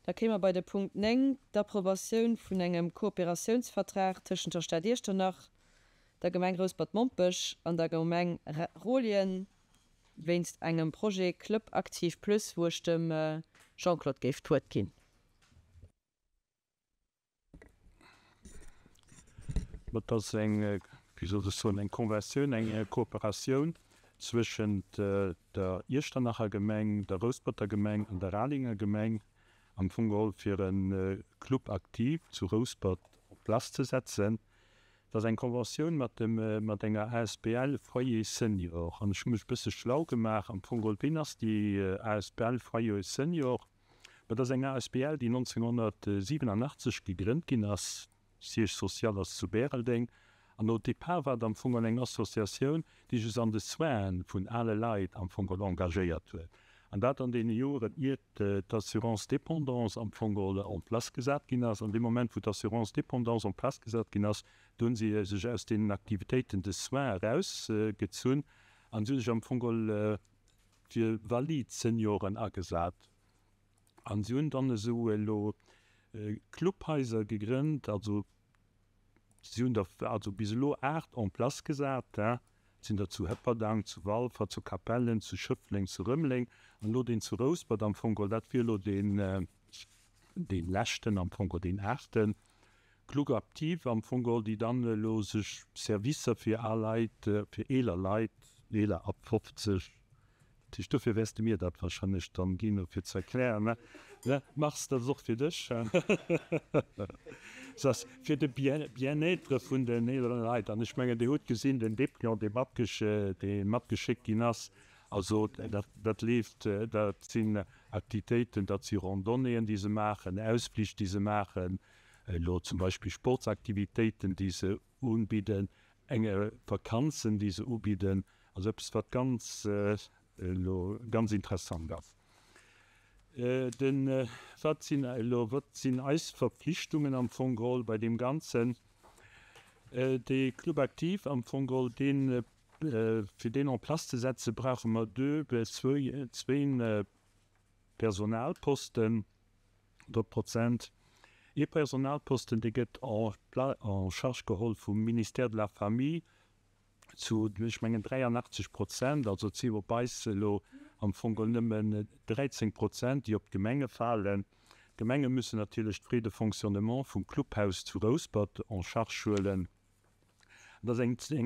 Da kéime mer bei de Punkt 9, d'Approbatioun vun engem Kooperatiounsvertrag tëschent der Stad Iechternach, der Gemeng Rouspert-Mompech an der Gemeng Rollien wéinst engem Projet Club Aktiv Plus, wou ech dem Jean-Claude géif d'Wuert ginn. Dat ass eng, wéi soll ech soen, eng Conventioun, eng Kooperatioun zwëschent der Iechternacher Gemeng, der Rousperter Gemeng an der Ralinger Gemeng, am Fong geholl fir e Club actif zu Rouspert en place ze setzen. Dat ass eng Conventioun mat dem, mat enger asbl Foyer Senior. An ech hu mech e bësse schlau gemaach am Fong geholl, wien ass déi asbl Foyer Senior? Dat ass eng asbl, déi 1987 gegrënnt ginn ass. Siège social ass zu Bäreldeng. An au départ war et am Fong eng Associatioun, déi sech an de Soinen vun ale Leit am Fong engagéiert huet. An dat an deene Joren, iert d'Assurance dépendance am Fong en place gesat ginn ass. An deem Moment, wou d'Assurance dépendance en place gesat ginn ass, do hu si sech aus deenen Aktivitéiten de soins erausgezunn an si hu sech am Fong fir valid Senioren agesat an si hunn dann esou elo Clubhaiser gegrënnt, also si hunn der also bis elo 8 en place gesat, et sinn der zu Hëpperdang, zu Walfer, zu Capellen, zu Schëffleng, zu Rëmeleng an elo deen zu Rouspert am Fong geholl, dat wier elo deen dee leschten am Fong geholl, deen aachten Club Active am Fong geholl, déi dann elo sech Servicer fir al Leit, fir eeler Leit, eeler ab 50, dat heescht dofir wäers de mir dat wahrscheinlech dann ginn, fir ze erklären, ne Mars, dat ass och fir dech, se ass fir de Bien-être vun den eelere Leit. An ech mengen, Dir hutt gesinn, den Dépliant, dee matgesch, dee matgeschéckt ginn ass, also dat, dat leeft, dat sinn Aktivitéiten, dat si Randonnéeën, déi se maachen, Ausflich, déi se maachen, elo zum Beispill Sportsaktivitéiten, déi se unbidden, enge Vakanzen, déi se ubidden, also eppes, wat ganz elo ganz interessant ass. Den, wat sinn elo, wat sinn eis Verpflichtungen am Fong geholl bei deem Ganzen? Dee Club Actif am Fong geholl, deen, fir deen en place ze setzen, brauche mer deux, zwéin Personalposten. 100 Prozent. Ee Personalposten, dee gëtt en charge geholl vum Ministère de la Famille zu, ech mengen, 83 Prozent. Also et si op eis elo am Fong geholl nëmmen 13 Prozent, déi op d'Gemenge falen. D'Gemenge müssen natierlech d'Frais de fonctionnement vum Clubhaus zu Rouspert en charge huelen. Dat ass eng.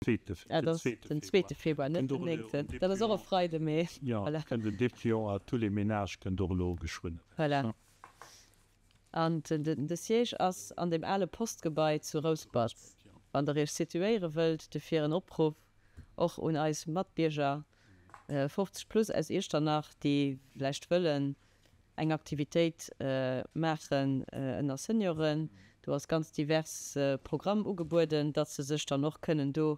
Zweete Ah, dat ass den zweete Februar, net den néngten. Dat ass och e Freide, mee voilà. Jo, kënnt en Dépliant à tous les ménages kënnt och elo geschwënn eraus. Voilà. An de Siège ass an deem ale Postgebai zu Rouspert. Wann Der Iech situéiere wëllt, dofir en Opruff och un eis Matbierger 50 plus aus Iechternach, déi vläicht wëllen eng Aktivitéit maachen ënner Senioren. Do ass ganz divers Programm ugebueden, datt se sech dann och kënnen do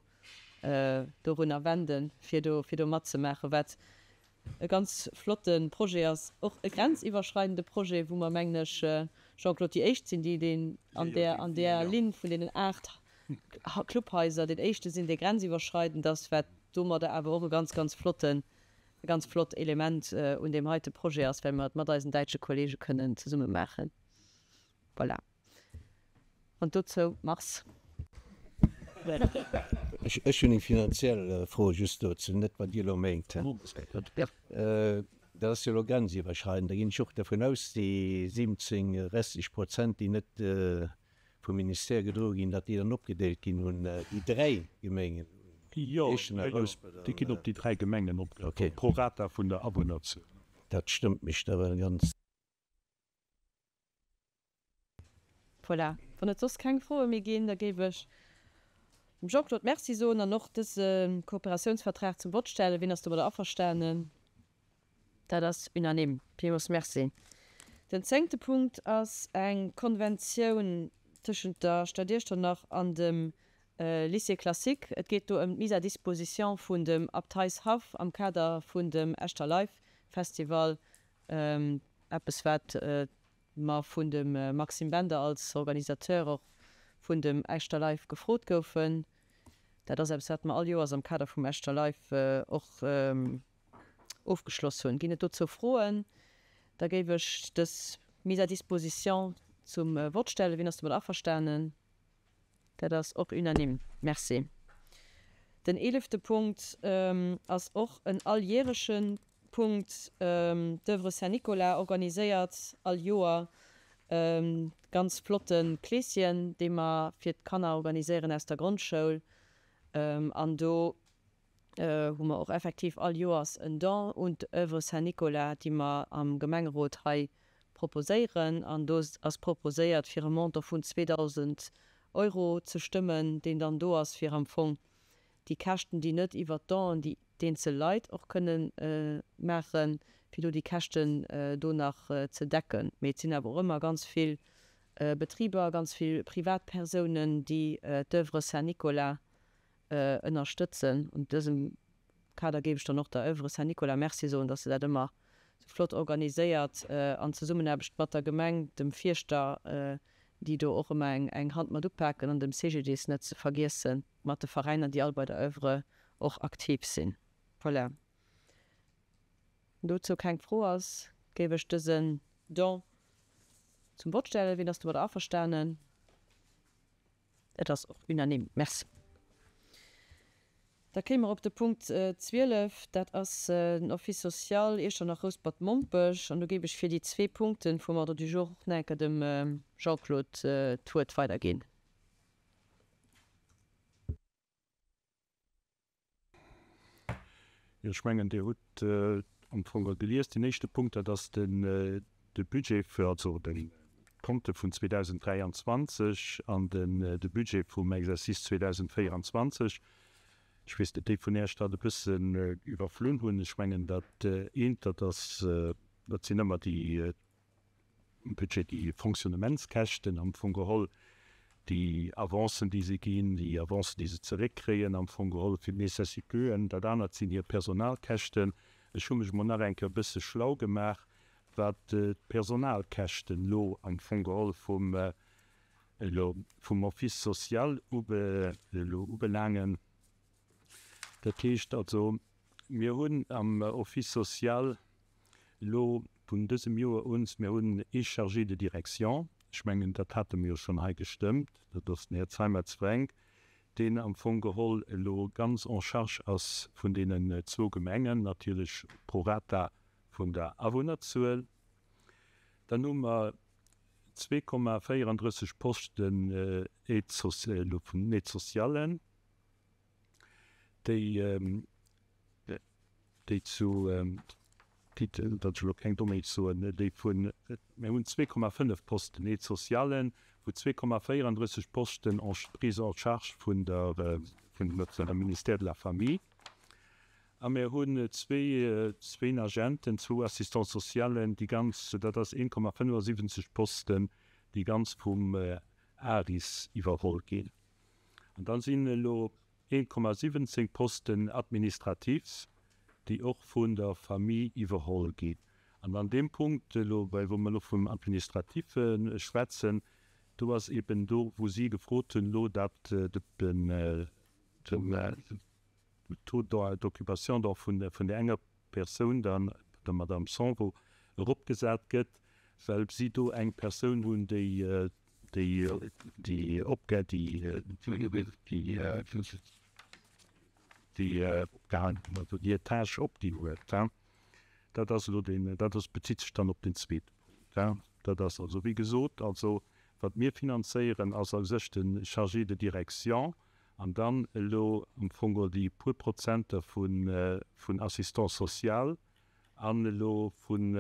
dorunner wenden, fir do fir do matzemaachen, wat e ganz flotte Projet ass, och e grenziwwerschreidende Projet, wou mer, mengen ech, Jean-Claude, déi éischt sinn, déi deen an där an där Linn vun deenen 8 Clubhaiser deen éischte sinn, dee grenziwwerschreidend ass, wat domadder awer och e ganz, ganz flotten e ganz flott Element un deem heite Projet ass, well mer et mat eisen däitsche Kollege kënnen zesumme maachen. Voilà. An dozou, Mars. Ech hunn eng finanziell Fro just dozou, net wat Dir elo mengt. Dat ass jo elo grenziwwerschreidend. Da ginn ech och dervun aus, déi 17 restlech Prozent, déi net vum Ministère gedroe ginn, datt déi dann opgedeelt ginn un déi dräi Gemengen, Jo, Iechternach, Rouspert an. Déi ginn op déi dräi Gemengen opgedeelt, pro rata vun der Awunnerzuel. Dat stëmmt mech da well ganz. Voilà, wann et soss keng Froe méi ginn, da géif ech dem Jean-Claude Merci soen an och dëse Kooperatiounsvertrag zum Vott stellen. Wien ass domadder averstanen? Dat ass unanime. Villmools Merci. Den zéngte Punkt ass eng Konventioun tëschent der Stad Iechternach an dem Lycée classique. Et geet do ëm d'Mise à disposition vun dem Abteishaff am Kader vun dem Echter Live Festival, eppes wat mer vun dem Maxime Bender als Organisateur och vun dem Echter Live gefrot goufen. Dat ass eppes wat mer all Joers am Kader vum Echter Live och ofgeschloss hunn. Ginn et dozou Froen? Da géif ech dës Mise à disposition zum Vott stellen. Wien ass domat averstanen? Dat ass och unanime. Merci. Den eelefte Punkt ass och en alljäreche Punkt. D'Oeuvre Saint-Nicolas organiséiert all Joer e ganz flotte Kleeschen, dee mer fir d'Kanner organiséieren aus der Grondschoul. An do hu mer och effektiv all Joers en Don un d'Oeuvre Saint-Nicolas, déi mer am Gemengerot hei proposéieren. An do ass proposéiert, fir e Montant vun 2.000 Euro ze stëmmen, deen dann do ass, fir am Fong déi Käschten, déi net iwwert d'Donen, déi d'eenzel Leit och kënnen maachen, fir do déi Käschten do nach ze decken. Mee et sinn awer och ëmmer ganz vill Betriber, ganz vill Privatpersounen, déi d'Oeuvre Saint-Nicolas ënnerstëtzen. An dësem Kader géif ech dann och der Oeuvre Saint-Nicolas Merci soen, dass se dat ëmmer sou flott organiséiert an Zesummenaarbecht mat der Gemeng, dem Fierschter, déi do och ëmmer eng Hand mat upaken, an dem CGDIS net ze vergiessen, mat de Veräiner, déi all bei der Oeuvre och aktiv sinn. Voilà. Wann dozou keng Fro ass, géif ech dësen Don zum Vott stellen. Wien ass domadder averstanen? Et ass och unanime. Merci. Da kéime mer op de Punkt 12, dat ass den Office social Iechternach-Rouspert-Mompech. An do géif ech fir déi zwee Punkte vum Ordre du jour och nach eng Kéier dem Jean-Claude d'Wuert weiderginn. Jo, ech mengen, Dir hutt am Fong all gelies. Deen éischte Punkt, dat ass den de Budget fir, also de Compte vun 2023 an den de Budget vum Exercice 2024. Ech weess net, déi vun Iech dat e bëssen iwwerflunn hunn. Ech mengen, dat eent, dat ass, dat sinn ëmmer déi Budget, déi Fonctionnementskäschten am Fong geholl, déi Avancen, déi se ginn, déi Avancen, déi se zeréckkréien am Fong geholl fir d'Nécessitëen. Dat anert sinn hir Personalkäschten. Ech hu mech emol nach eng Kéier e bësse schlau gemaach, wat d'Personalkäschten elo am Fong geholl vum elo vum Office social elo ubelaangen. Dat heescht also, mir hunn am Office social elo vun dësem Joer un, mir hunn ee Chargé de direction, ech mengen, dat hate mir jo schonn hei gestëmmt, dat ass den Här Zeimetz Fränk, deen am Fong geholl elo ganz en charge ass vun deenen zwou Gemengen, natierlech pro rata vun der Awunnerzuel. Dann hu mer 2,34 Posten vun Aide-socialen. déi, déi zu, déi, datt ech elo keng Dommheet soen, déi vun, mir hunn 2,5 Posten Aide-socialen, wou 2,34 Posten en prise en charge vun der, vun dem Ministère de la Famille. A mir hunn zwee, zwéin Agenten, zwou Assistants socialen, déi ganz, dat ass 1,75 Posten, déi ganz vum ARIS iwwerholl ginn. An da sinn elo 1,17 Posten administratifs, déi och vun der Famille iwwerholl ginn. An an deem Punkt elo, well wou mer elo vum Administratif schwätzen, do ass eben do, wou si gefrot hunn elo, datt den Taux d'occupation da vun där enger Persoun dann, der Madame Sanvo, eropgesat gëtt, well si do eng Persoun hunn, déi déi déi opge déi déi opgehalen, also déi hir Tâche opginn huet. Dat ass elo deen, dat ass, bezitt sech dann op den zweete Punkt. Dat ass also, wéi gesot, also wat mir finanzéieren, ass u sech de Chargé de direction an dann elo am Fong geholl déi puer Prozenter vun Assistant social an elo vun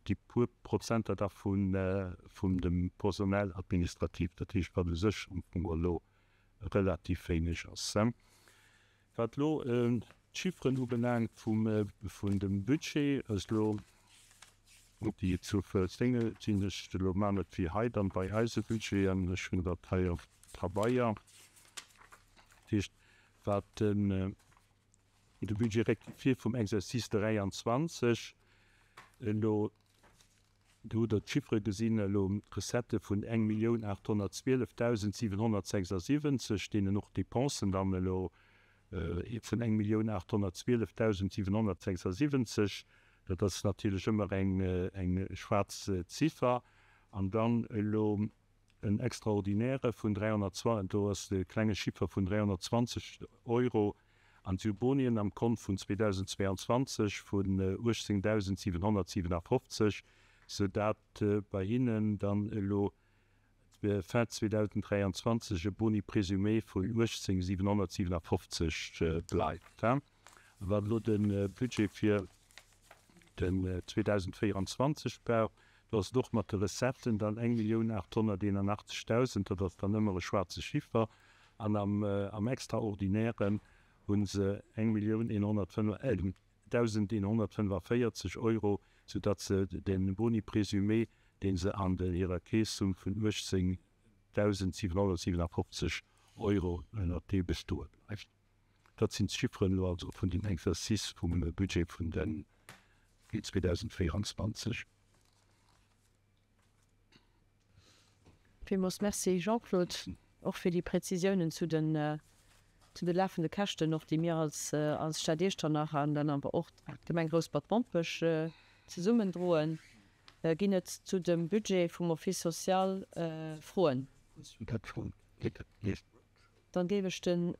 déi puer Prozenter da vun dem Personnel administratif, dat heescht wat u sech am Fong geholl elo relativ wéineg ass. Wat elo d'Chifferen ubelaangt vun dem Budget, ass elo déi zu Dénge sinn ech elo man et wéi hei dann bei eise Budget an ech hunn dat hei op Pabeier, dat heescht wat den de Budget rectifié vum Exercice 23 elo, do hutt Der d'Chiffere gesinn, elo Recettë vun 1.812.776, deenen och d'Depensen dann elo vun 1.812.776, dat ass natierlech ëmmer eng schwaarz Ziffer, an dann elo en Extraordinaire vun 320, do ass de klenge Chiffer vun 320 Euro, an si hu Bonien am Kont vun 2022 vun 18.757, soudatt bei hinnen dann elo Fin 2023 e Boni présumé vun 18.757 bleift. A wat elo de Budget fir den 2024 brauch, do ass et och mat de Recetten dann 1.881.000, dat ass dann ëmmer e schwaarze Chiffer, an am Extraordinairen hu se 1.145 Euro, soudatt se de Boni présumé, dee se an hirer Keess hunn, vun 18.757 Euro, ënnert dee bestoe bleift. Dat sinn d'Chifferen elo also vun dem Exercice vum Budget vun den 2024. Villmools Merci, Jean-Claude, och fir déi Präzisiounen zu den, zu de lafende Käschten och, déi mir als, als Stad Iechternach an dann awer och d'Gemeng Rouspert-Mompech zesummen droen. Ginn et zu dem Budget vum Office social Froen? Dann géif ech de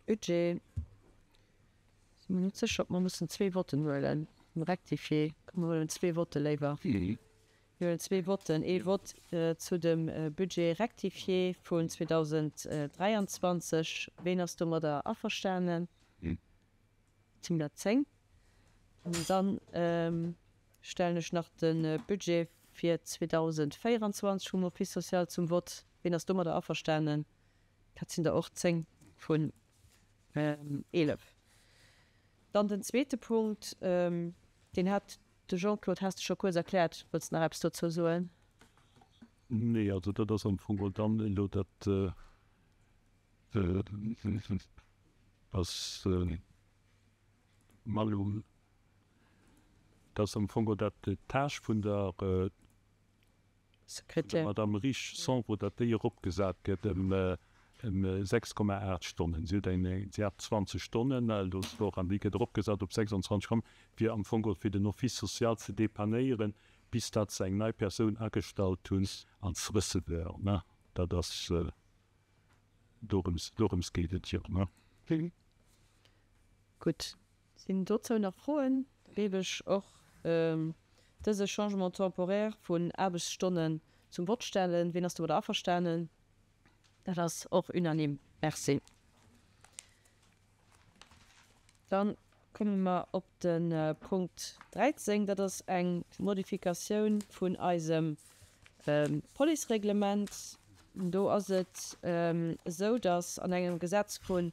Budget, si mer net sécher, ob mer mussen zwee Votten huelen, den Rectifié, komm mer huelen zwee Votte léiwer. Mir huelen zwee Votten, ee Vott zu dem Budget rectifié vun 2023. Ween ass domadder averstanen? Et sinn der 10. An dann stellen ech nach de Budget fir 2024 vum Office social zum Vott. Ween ass domadder averstanen? Dat sinn der och 10 vun 11. Dann den zweete Punkt, deen hat de Jean-Claude, has de scho kuerz erkläert. Wëlls de nach eppes dozou soen? Nee, also dat ass am Fong dann elo dat, Ass Malum, dat ass am Fong och dat d'Tâche vun der Madame Risch-Sanvo, datt déi eropgesat gëtt ëm 6,8 Stonnen. Si huet eng, si hat 20 Stonnen elo d'Woch an déi gëtt eropgesat op 26, fir am Fong och fir den Office social ze dépannéieren, bis datt se eng nei Persoun agestallt hunn als Receveur. Dat ass. Dorëms, dorëms geet et jo, ne? Gutt. Sinn dozou nach Froen? Da géif ech och dëse Changement temporaire vun Aarbechtsstonnen zum Vott stellen. Ween ass domadder averstanen? Dat ass och unanime. Merci. Dann komme mer op de Punkt 13. Dat ass eng Modifikatioun vun eisem Policereglement. Do ass et esou, dass an engem Gesetz vun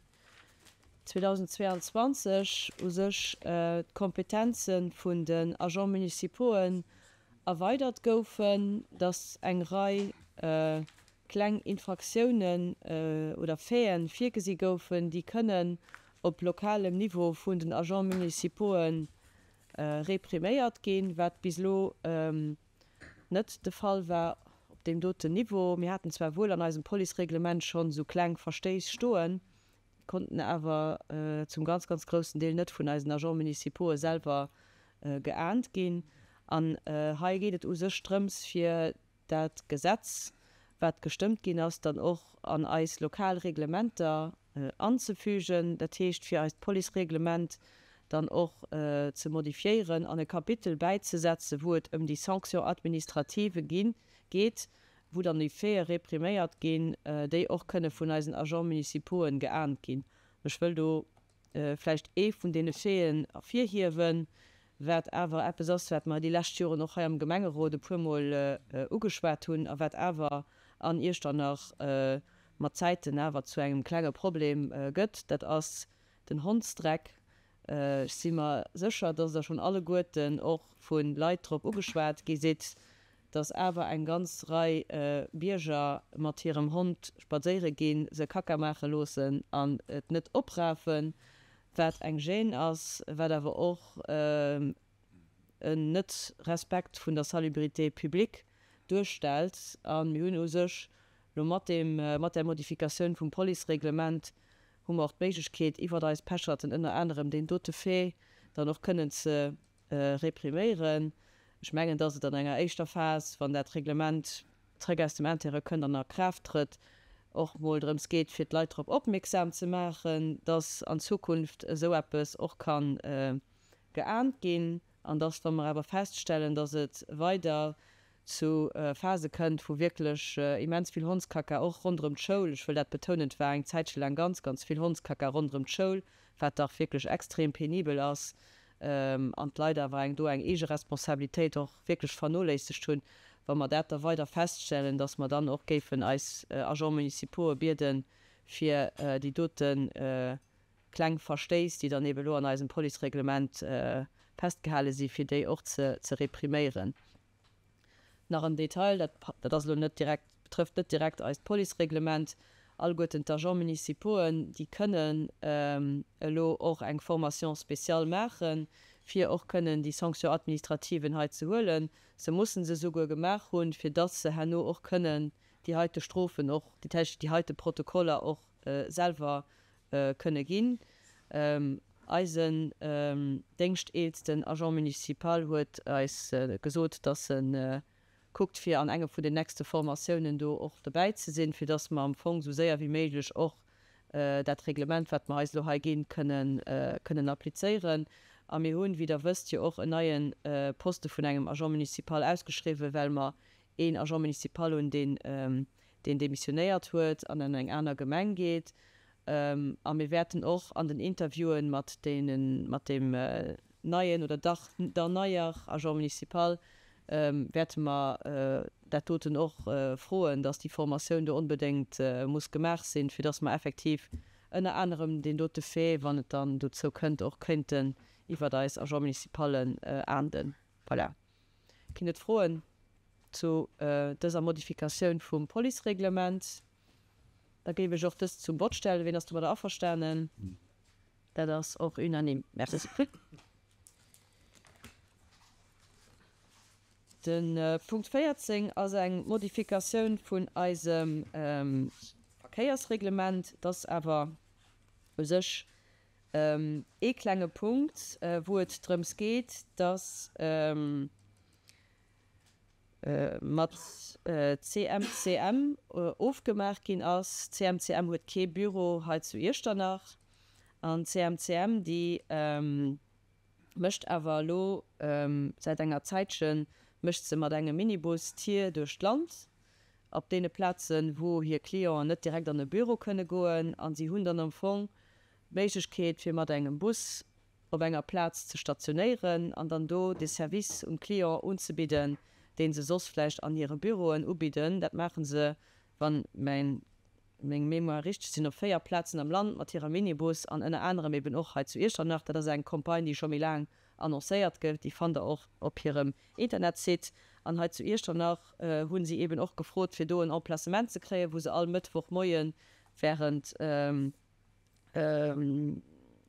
2022 u sech d'Kompetenze vun den Agents municipauxen erweidert goufen, dass eng Rei kleng Infraktiounen oder Faiten virgesi goufen, déi kënnen op lokalem Niveau vun den Agents municipauxen repriméiert ginn, wat bis elo net de Fall war op deem doten Niveau. Mir haten zwar wuel an eisem Policereglement schonn esou kleng Verstéiss stoen, déi konnten awer zum ganz, ganz groussen Deel net vun eisen Agents municipauxen selwer geahnt ginn. An hei geet et u sech drëms, fir dat Gesetz, wat gestëmmt ginn ass, dann och an eis lokal Reglementer anzefügen, dat heescht fir eist Policereglement dann och ze modifiéieren an e Kapitel bäizesetzen, wou et ëm déi Sanctions administratives ginn, geet, wou dann déi Faite repriméiert ginn, déi och kënne vun eisen Agents municipauxen geahnt ginn. Ech wëll do vläicht ee vun deene Faiten ervirhiewen, wat awer eppes ass, wat mer déi lescht Joren och hei am Gemengerot e puermol ugeschwat hunn a wat awer an Iechternach mat Zäiten awer zu engem klenge Problem gëtt, dat ass den Hondsdreck. Ech si mer sécher, dass Der schonn alleguerten och vu Leit drop ugeschwat gi sidd, dass awer eng ganz Rei Bierger mat hirem Hond spadséiere ginn, se Kacka maache loossen an et net oprafen, wat eng Gêne ass, wat awer och en Net-Respekt vun der Salubrité publique duerstellt. A mir hunn u sech elo mat deem, mat där Modifikatioun vum Policereglement hu mer och d'Méiglechkeet, iwwert eis Pecherten ënner anerem deen dote Fait dann och kënnen ze repriméieren. Ech mengen, dass et an enger éischter Phas, wann dat Reglement zrëck aus dem Intérieur kënnt an a Kraaft trëtt, och mol drëms geet, fir d'Leit drop opmierksam ze maachen, dass an Zukunft esou eppes och ka geahnt ginn an dass, wa mer awer feststellen, dass et weider zu Phase kënnt, wou wierklech immens vill Hondskacka och ronderëm d'Schoul, ech wëll dat betounen, et war eng Zäitche laang ganz, ganz vill Hondskacka ronderëm d'Schoul, wat dach wierklech extrem penibel ass, an d'Leit awer eng do eng eege Responsabilitéit och wierklech vernoléissegt hunn, wa mer dat da weider feststellen, dass mer dann och géifen eis Agents municipaux'e bieden, fir déi dote kleng Verstéiss, déi dann eebe lo an eisem Policereglement festgehale si, fir déi och ze repriméieren. Nach en Detail, dat dat ass elo net direkt, betrëfft net direkt eist Policereglement, Alleguerten d'Agents municipauxen, déi kënnen elo och eng Formation spéciale maachen, fir och kënnen déi Sanctions administrativen hei ze huelen. Se mussen se souguer gemaach hunn, fir dass se herno och kënnen déi heite Strofen och, dat heescht déi heite Protokoller och selwer kënne ginn. Eisen déngschteelsten Agent municipal huet eis gesot, dass e kuckt fir an enge vun den nächste Formatiounen do och dobäi ze sinn, fir dass mer am Fong esou séier wéi méiglech och dat Reglement, wat mer eis elo hei ginn, kënnen kënnen applizéieren. A mir hunn, wéi Der wësst, jo och en neie Poste vun engem Agent municipal ausgeschriwwen, well mer een Agent municipal hunn, deen deen demissionéiert huet an an eng aner Gemeng geet. A mir wäerten och an den Interviewen mat deenen, mat deem neien oder dach der neier Agent municipal wäerte mer dat doten och froen, dass déi Formatioun do onbedéngt muss gemaach sinn, fir dass mer effektiv ënner anerem deen dote Fait, wann et dann dozou kënnt, och kéinten iwwert eis Agents municipallen ahnden. Voilà. Ginn et Froen zu dëser Modifikatioun vum Policereglement? Da géif ech och dëst zum Vott stellen. Wien ass domadder averstanen? Dat ass och unanime. Merci. De Punkt 14 ass eng Modifikatioun vun eisem Verkéiersreglement. Dat ass awer u sech Ee klenge Punkt, wou et drëms geet, dass mat CMCM ofgemaach ginn ass. CMCM huet kee Büro hei zu Iechternach. An CMCM, déi mécht awer elo säit enger Zäitche mécht se mat engem Minibus Tier duerch d'Land. op deene Plazen, wou hir Clienten net direkt an e Büro kënne goen. A si hunn dann am Fong d'Méiglechkeet, fir mat engem Bus op enger Plaz ze stationéieren an dann do de Service um Client unzebidden, dee se soss vläicht an hire Büroen ubidden. Dat maache se, wann mäin meng Mémoire richteg sinn, op 4 Plazen am Land mat hirer Minibus an ënner anerem eben och hei zu Iechternach. Dat ass eng Campagne, déi scho méi laang annoncéiert gëtt. Déi fannt der och op hirem Internetsite. An hei zu Iechternach hu si eben och gefrot, fir do en Emplacement ze kréien, wou se all Mëttwochmoie während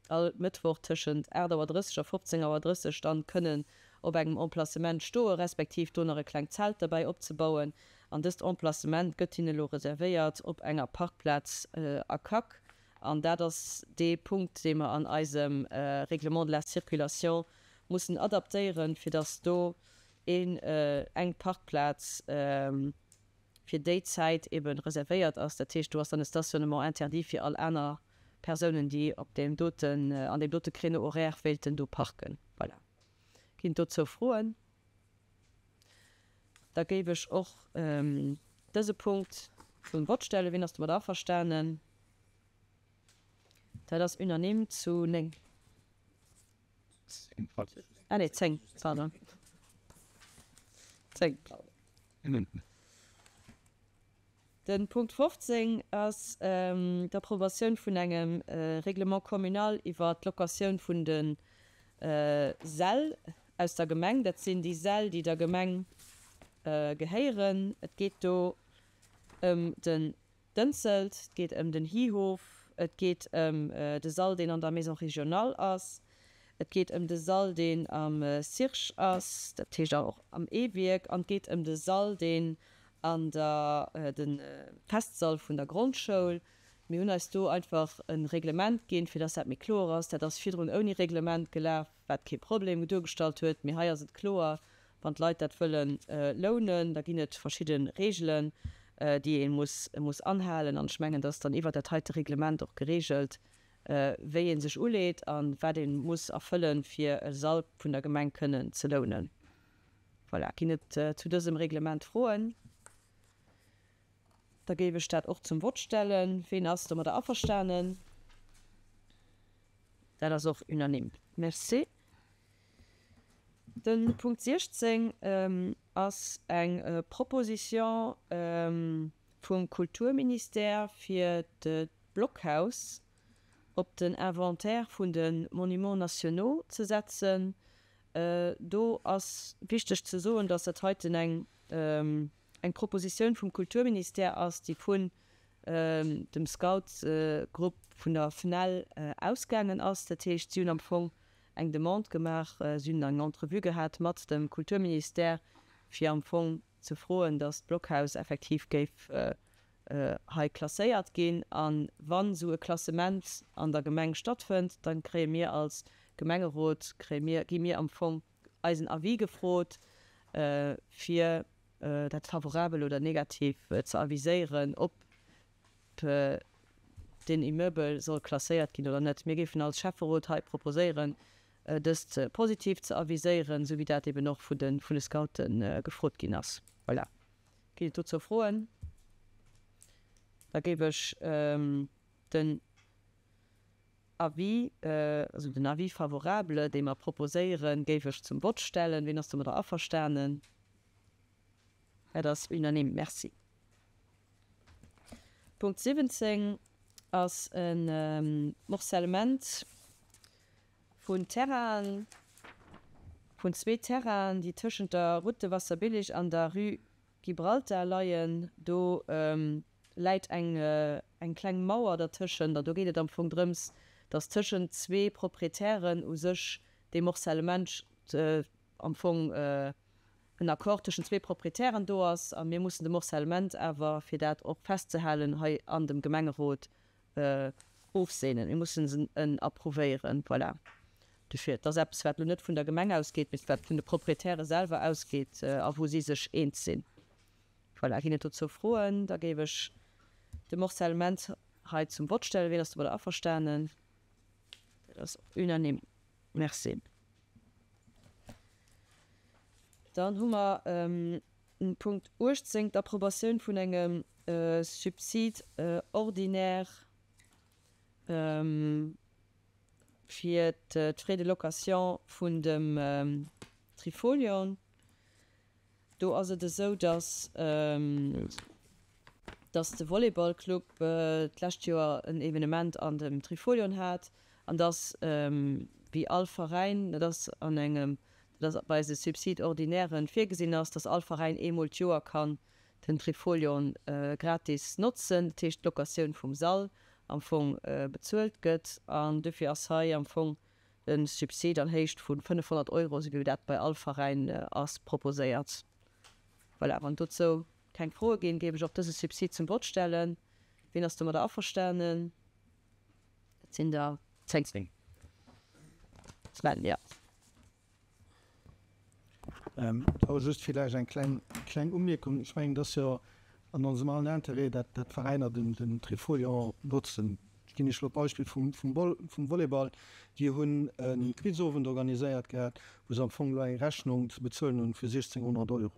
all Mëttwoch tëschent 8 Auer 30 a 15 Auer 30 dann kënnen op engem Emplacement stoe respektiv do nach e klengt Zelt derbäi opzebauen. An dëst Emplacement gëtt hinne elo reservéiert op enger Parkplaz a Kack. An dat ass dee Punkt, dee mer an eisem Règlement de la circulation mussen adaptéieren, fir dass do een eng Parkplaz fir déi Zäit eben reservéiert ass. Dat heescht, do ass dann e Stationnement interdit fir all aner Persounen, déi op deem doten, an deem dote Créneau horaire wéilten do parken. Voilà. Ginn et dozou Froen? Da géif ech och dëse Punkt zum Vott stellen. Wien ass domat averstanen? Dat ass unanime zu 9. Ah nee, 10, pardon. 10. De Punkt 15 ass d'Approbatioun vun engem Règlement communal iwwert d'Locatioun vun de Säll aus der Gemeng. Dat sinn déi Säll, déi der Gemeng gehéieren. Et geet do ëm den Dënzelt, et geet ëm den Hihof, et geet ëm de Sall, deen an der Maison régionale ass, et geet ëm de Sall, deen am CIRGE ass, dat heescht och am E-Wierk, an et geet ëm de Sall, deen an der, de Festsall vun der Grondschoul. Mir hunn eis do einfach e Reglement ginn, fir dass dat méi kloer ass. Dat ass virdrun ouni Reglement gelaf, wat kee Problem duergestallt huet, mee hei ass et kloer, Wann d'Leit dat wëlle lounen, da ginn et verschidde Reegelen, déi ee muss muss anhalen. An ech mengen, dass dann iwwert dat heite Reglement och gereegelt, wéi ee sech uleet a wat ee muss erfëllen, fir e Sall vun der Gemeng kënnen ze lounen. Voilà. Ginn et zu dësem Reglement Froen? Da géif ech dat och zum Vott stellen. Ween ass domadder averstanen? Dat ass och unanime. Merci. De Punkt 16 ass eng Proposition vum Kulturministère, fir d'Blockhaus op den Inventaire vun de Monuments nationaux ze setzen. Do ass wichteg ze soen, dass dat heiten eng Propositioun vum Kulturministère ass, déi vun dem Scoutsgrupp vun der FNEL ausgaangen ass. Dat heescht, si hunn am Fong eng Demande gemaach, si hunn eng Entrevue gehat mat dem Kulturministère, fir am Fong ze froen, datt d'Blockhaus effektiv géif hei klasséiert ginn. A wann esou e Klassement an der Gemeng stattfënnt, da kréie mir als Gemengerot, kréie mir, gi mir am Fong eisen Avis gefrot, fir dat favorabel oder negativ ze aviséieren, ob deen Immeuble soll klasséiert ginn oder net. Mir géifen als Schäfferot hei proposéieren, dëst positiv ze aviséieren, esou wéi dat eben och vun de vun de Scoute gefrot ginn ass. Voilà. Ginn et dozou Froen? Da géif ech den Avis, also den Avis favorable, dee mer proposéieren, géif ech zum Vott stellen. Wien ass domadder averstanen? Dat ass unanime. Merci. Punkt 17 ass e Morcellement vun Terrainen, vun zwee Terrainen, déi tëschent der Route de Wasserbillig an der Rue Gibraltar leien. Do läit eng eng kleng Mauer dertëschent an do geet et am Fong drëms, datt tëschent zwee Proprietären u sech dee Morcellement am Fong en Accord tëschent zwee Proprietären do ass a mir mussen de Morcellement awer, fir dat och festzehalen, hei an dem Gemengerot ofseenen. Mir mussen en approuvéieren. Voilà. Dofir, et ass eppes, wat elo net vun der Gemeng ausgeet, mee wat vun de Proprietäre selwer ausgeet a wou si sech eens sinn. Voilà. Ginn et dozou Froen? Da géif ech de Morcellement hei zum Vott stellen. Wien ass domadder averstanen? Dat ass unanime. Merci. Dann hu mer. Punkt 18, d'Approbatioun vun engem Subside ordinaire fir d'Frais de location vun dem Trifolion. Do ass et esou, dass dass de Volleyballclub d'lescht Joer en Evenement an dem Trifolion hat an dass, wéi all Veräin, dat ass an engem, dat ass bei eise Subside-ordinairen virgesinn ass, dass all Veräin eemol d'Joer kann den Trifolion gratis notzen, dat heescht d'Locatioun vum Sall am Fong bezuelt gëtt. An dofir ass hei am Fong e Subsid an Héicht vu 500 Euro, esou wéi dat bei all Veräin ass, proposéiert. Voilà, wann dozou keng Froe ginn, géif ech och dëse Subsid zum Vott stellen. Wien ass domadder averstanen? Dat sinn der 10. Sven, jo. Awer just villäicht eng kleng, kleng Umierkung. Ech mengen, et ass jo an onsem allen Intérêt, dat dat d'Veräiner den, den Trifolion notzen. Ech ginn Iech elo d'Beispill vum, vum Vol, vum Volleyball. Déi hunn e Quizowend organiséiert gehat, wou se am Fong elo eng Rechnung ze bezuelen hunn vu 1.600 Euro.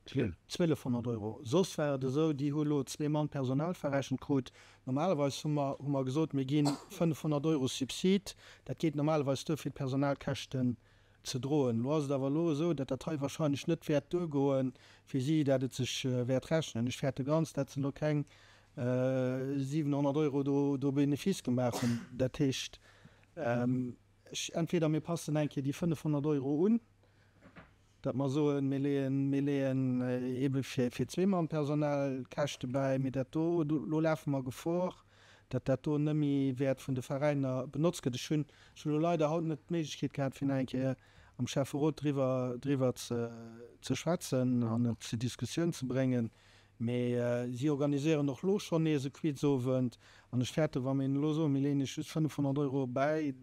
1.200 Euro. Soss war et esou, déi hu elo zwee Mann Personal verrechent krut. Normalerweis hu mer, hu mer gesot, mir gi 500 Euro Subsid. Dat geet normalerweis duer fir d'Personalkäschten ze droen. Elo ass et awer elo esou, datt dat hei wahrscheinlech net wäert duergoen fir si, dat et sech wäert rechnen. Ech fäerte ganz, dat se elo keng 700 Euro do, do Benefice gemaach hunn. Dat heescht, ech, entweder mir passen eng Kéier déi 500 Euro un, Datt mer soen, mir leeën, mir leeën eebe fir, fir zweemol Personal Käschte bäi, mee dat do, elo lafe mer Gefor, datt dat do net méi wäert vun de Veräiner benotzt gëtt. Ech hunn, ech hunn elo leider haut net d'Méiglechkeet gehat, fir nach eng Kéier am Schäfferot driwwer, driwwer ze, ze schwätzen an et zur Diskussioun ze bréngen, mee si organiséieren och elo schonn nees e Quizowend an ech fäerten, wa mir hinnen elo soen, mir leeën iech just 500 Euro bäi,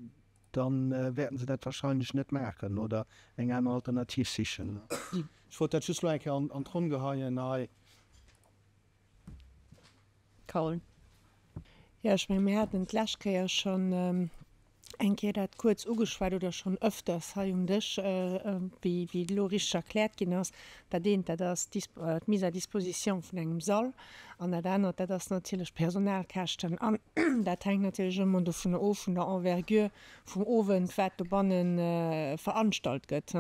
Dann wäerten se dat wahrscheinlech net maachen oder eng aner Alternativ sichen. Ech wollt dat just elo eng Kéier an d'Ronn geheien hei. Carole. Jo, ech menge mir haten d'lescht Kéier schonn eng Kéier dat kuerz ugeschwat oder schonn ëfters hei um Dësch, wéi et elo richteg erkläert ginn ass. Dat eent, dat ass d'Mise à disposition vun engem Sall an dat anert, dat ass natierlech d'Personalkäschten. An dat hänkt natierlech ëmmer dovun of, vun der Envergure vum Owend, wat dobanne veranstalt gëtt.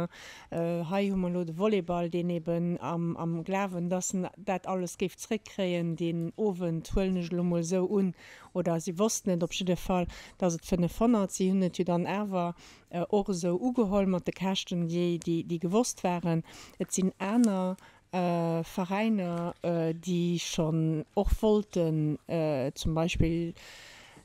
Hei hu mer elo de Volleyball, deen eben am Glawen, dass en dat alles géif zréckkréien deen Owend, huelen ech elo mol esou un, oder si wossten et op jidde Fall, dass et 500, si hunn et jo dann awer och esou ugeholl mat de Käschten, déi gewosst waren. Et sinn aner Veräiner, déi schonn och wollten, zum Beispill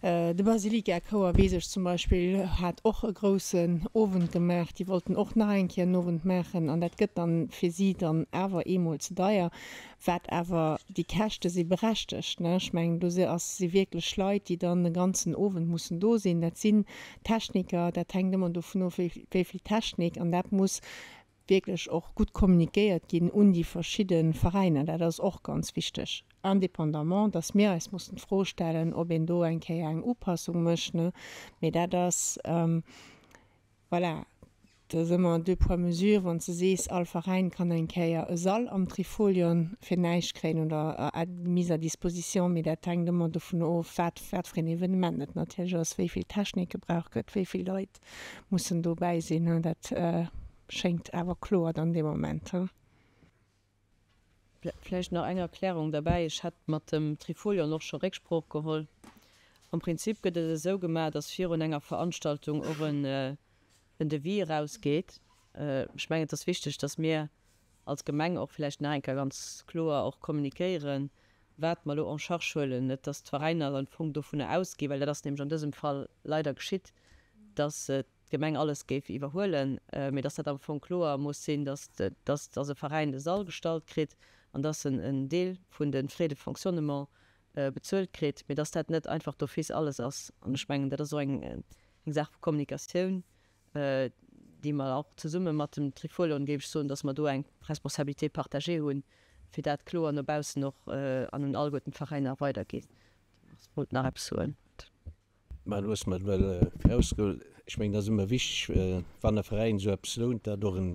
de Basilika-Chouer, weess ech zum Beispill, hat och e groussen Owend gemaach. Déi wollten och nach eng Kéier en Owend maachen an dat gëtt dann fir si dann awer eemol ze deier. Wat awer, déi Käschte si berechtegt, ne? Ech mengen, do si ass si wierklech Leit, déi dann e ganzen Owend mussen do sinn. Dat sinn Techniker, dat hänkt ëmmer dovun of, wéi wéi vill Technik, an dat muss wierklech och gutt kommunikéiert ginn un déi verschidde Veräiner. Dat ass och ganz wichteg, indépendamment, dass mir eis mussen d'Fro stellen, ob een do eng Kéier eng Upassung mécht, ne? Mee dat ass, Voilà, et ass ëmmer deux poids mesures, wann s de sees, all Veräin kann eng Kéier e Sall am Trifolion fir näischt kréien oder à mise à disposition, mee dat hänkt ëmmer dovun of, wat wat fir een Evenement et natierlech ass, wéi vill Technik gebraucht gëtt, wéi vill Leit mussen dobäi sinn. Dat schéngt awer kloer dann dee Moment. Vläicht nach eng Erklärung derbäi, Ech hat mat dem Trifolion och scho Récksprooch geholl. Am Prinzip gëtt et esou gemaach, datt virun enger Veranstaltung och en Devis erausgeet. Ech mengen, et ass wichteg, datt mir als Gemeng och vläicht nach eng Kéier ganz kloer och kommunikéieren, wat mer elo en charge huelen. Net datt d'Veräiner am Fong dovunner ausginn, well dat ass nämlech an dësem Fall leider geschitt, datt d'Gemeng alles géif iwwerhuelen, mee dass dat am Fong kloer muss sinn, dass dass e Veräin de Sall gestallt kritt an dass en en Deel vun de Frais de fonctionnement bezuelt kritt, mee dass dat net einfach d'office alles ass. An ech mengen, dat ass och eng eng Saach vu Kommunikatioun, déi mer och zesumme mat dem Trifolion, géif ech soen, dass mer do eng Responsabilité partagée hunn, fir dat kloer no baussen och an un alleguerten d'Veräiner weiderginn. De Mars wollt nach eppes soen. Mä du hues mer et ewell virausgeholl. Ech mengen, dat ass ëmmer wichteg, wann e Veräin esou eppes lount, datt och en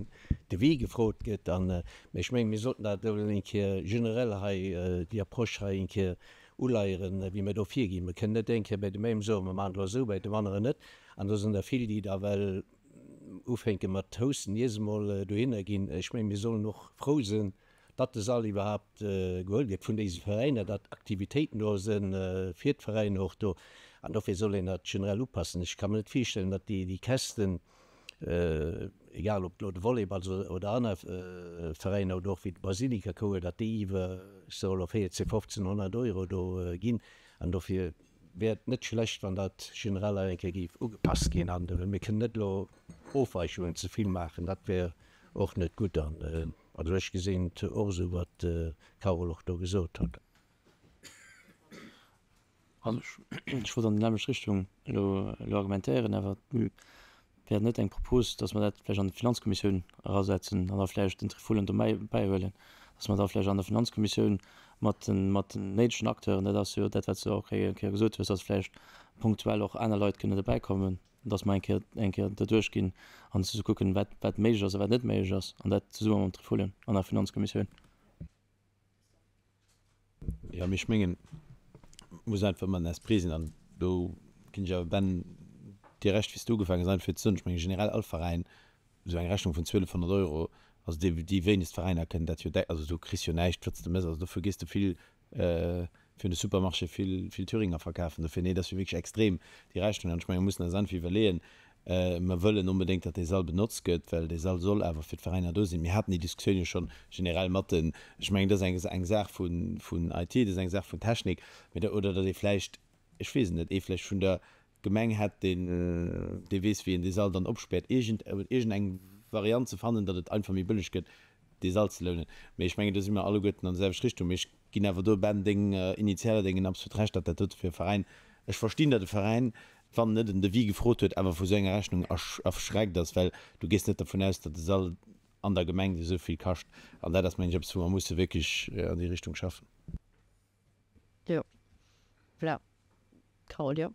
Devis gefrot gëtt. An, mä ech mengen, mir sollten dat elo eng Kéier generell hei, déi Approche hei eng Kéier uleieren, wéi mir do virginn. Mir kënnen net eng Kéier bei deem engem soen, mir maachen et elo esou, bei deem aneren net. An do sinn der vill, déi da well ufänke mat housten, ier se emol dohinner ginn. Ech mengen, mir sollen och frou sinn, datt de Sall iwwerhaapt geholl gëtt vun déise Veräiner, datt Aktivitéiten do si fir d'Veräiner och do. An dofir soll een dat generell upassen. Ech ka mer net virstellen, datt déi Kästen, egal ob elo de Volleyball oder aner Veräiner oder och wéi de Basilika-Chouer, datt déi iwwer, ech soe elo, 14, 1500 Euro do ginn. An dofir wär et net schlecht, wann dat generell nach eng Kéier géif ugepasst ginn. An mir kënnen net elo Ofweichungen ze vill maachen, dat wär och net gutt. An also ech gesinn et och esou, wat d'Carole och do gesot huet. Also ech wollt an déi nämmlecht Richtung elo argumentéieren, awer wär et net eng Propos, dass mer dat vläicht an d'Finanzkommissioun erasetzen an da vläicht den Trifolion do bäihuelen, dass mer da vläicht an der Finanzkommissioun mat den, mat den néidegen Acteuren, dat ass jo dat, wat s de och eng Kéier gesot hues, dass vläicht punktuell och aner Leit kënne dobäikommen, dass mer eng Kéier, eng Kéier derduerch ginn an ze kucken, wat, wat méiglech ass a wat net méiglech ass, an dat zesumme mam Trifolion an der Finanzkommissioun. Jo, mee ech mengen, et muss einfach ëmmer den Esprit sinn. An do ginn ech awer Ben dir Recht, wéi s de ugefaangen hues, einfach fir ze soen, ech mengen generell all Veräin, esou eng Rechnung vun 1.200 Euro, also déi déi wéinegst Veräiner kënnen dat jo decken, also du kriss jo näischt, wat s de mëss, also dofir gees de vill fir un de Supermarché vill vill Thüringer verkafen dofir. Nee, dat ass jo wierklech extrem, déi Rechnung. An ech mengen, mir mussen eis einfach iwwerleeën, Mer wëllen onbedéngt, datt dee Sall benotzt gëtt, well dee Sall soll awer fir d'Veräiner do sinn. Mir haten déi Diskussioun jo schonn generell mat den, ech mengen, dat ass eng Saach vun IT, dat ass eng Saach vun Technik, mä da, oder datt ee vläicht, ech weess et net, ee vläicht vun der Gemeng hätt, deen, dee weess, wéi een dee Sall dann opspäert, iergend, iergendeng Variant ze fannen, datt et einfach méi bëlleg gëtt, dee Sall ze lounen. Mee ech mengen, do si mer alleguerten an der selwecht Richtung. Mee ech ginn awer do, Ben, deng initialer dengen absolut Recht, datt dat dote fir e Veräin, ech verstinn, datt e Veräin, wann en net en Devis gefrot huet, awer vu sou enger Rechnung erschreckt ass, well du gees net dervun aus, datt e Sall an der Gemeng esou vill kascht. An dat ass, mengen ech, eppes, wou mer musse wierklech an déi Richtung schaffen. Jo, voilà. Carole, jo.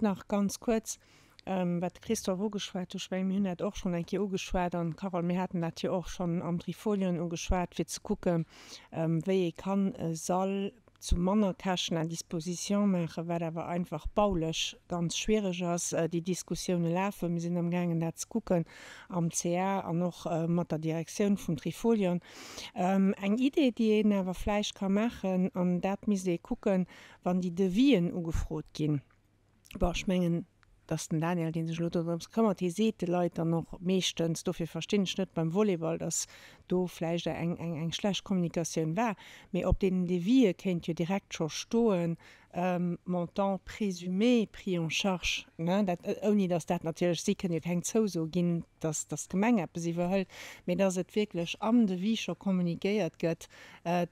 Nach ganz kuerz, wat de Christophe ugeschwat huet, ech mengen, mir hunn dat och schonn eng Kéier ugeschwat, an Carole, mir haten dat jo och schonn am Trifolion ugeschwat, fir ze kucken, wéi ee kann e Sall zu manner Käschten à disposition maachen, wat awer einfach baulech ganz schwierig ass. Déi Diskussioune lafen, mir sinn amgaangen dat ze kucken am CA an och mat der Direktioun vum Trifolion. Eng Idee, déi een awer vläicht ka maachen, an dat misst ee kucken, wann déi Devisen ugefrot ginn, Bon, ech mengen, dass den Daniel, dee sech elo dorëms këmmert, hie seet de Leit dann och meeschtens, dofir verstinn ech net beim Volleyball, dass do vläicht eng, eng, eng schlecht Kommunikatioun war, mee op deenen Devisë kéint jo direkt scho stoen, Montant présumé pris en charge, ne, dat, ouni dass dat natierlech, si kënnen jo keng Zouso ginn, dass, dass d'Gemeng eppes iwwerhëlt, mee dass et wierklech am Devis scho kommunikéiert gëtt,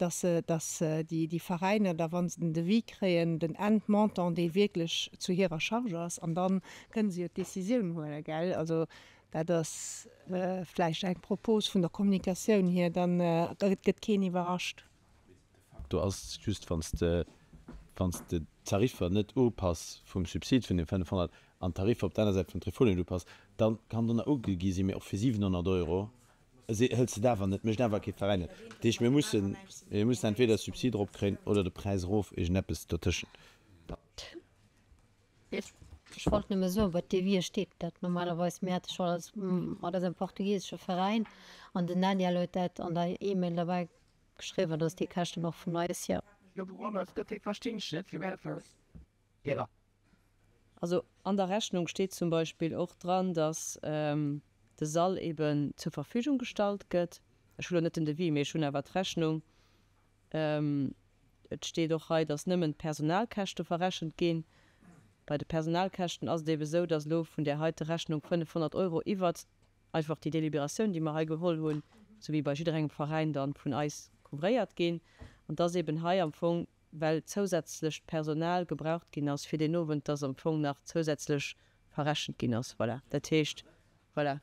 dass se, dass déi, déi Veräiner da, wa se den Devis kréien, den Endmontant, dee wierklech zu hirer Charge ass, an da kënne se jo d'Décisioun huelen, gell? Also dat ass vläicht eng Propos vun der Kommunikatioun hier, da gëtt keen iwwerrascht. De facto ass just, wann s de, wann s de d'Tariffer net upass vum Subsid vun deem 500 an d'Tariffer op der aner Säit vum Trifolion net upass, da kann do nach ugi sinn, mee och fir 700 Euro Se hëlt se awer net, mécht awer kee Veräin net. Dat heescht, mir mussen, mir mussen entweder Subsid eropkréien oder de Präis erof, iergendeppes dotëschent. Ech wollt nëmme soen, bei Devisë steet dat normalerweis. Mir hate scho als mat eisem portugiesesche Veräin, an den Daniel huet dat an der E-Mail derbäi geschriwwen, dass déi Käschten och vun eis hier. Also an der Rechnung steet zum Beispill och dran, dass de Sall eben zur Verfügung gestallt gëtt. Ech hu lo net den Devis, mee ech hunn awer d'Rechnung. Et steet och hei, dass nëmmen d'Personalkäschte verrechent ginn. Bei de Personalkäschten ass et eben esou, dass elo vun där heite Rechnung 500 Euro iwwert einfach déi Deliberatioun, déi mer hei geholl hunn, esou wéi bei jidderengem Veräin dann vun eis couvréiert ginn. An dass eben hei am Fong well zousätzlecht Personal gebraucht ginn ass fir deen Owend, dass am Fong nach zousätzlech verrechent ginn ass. Voilà, dat heescht, voilà.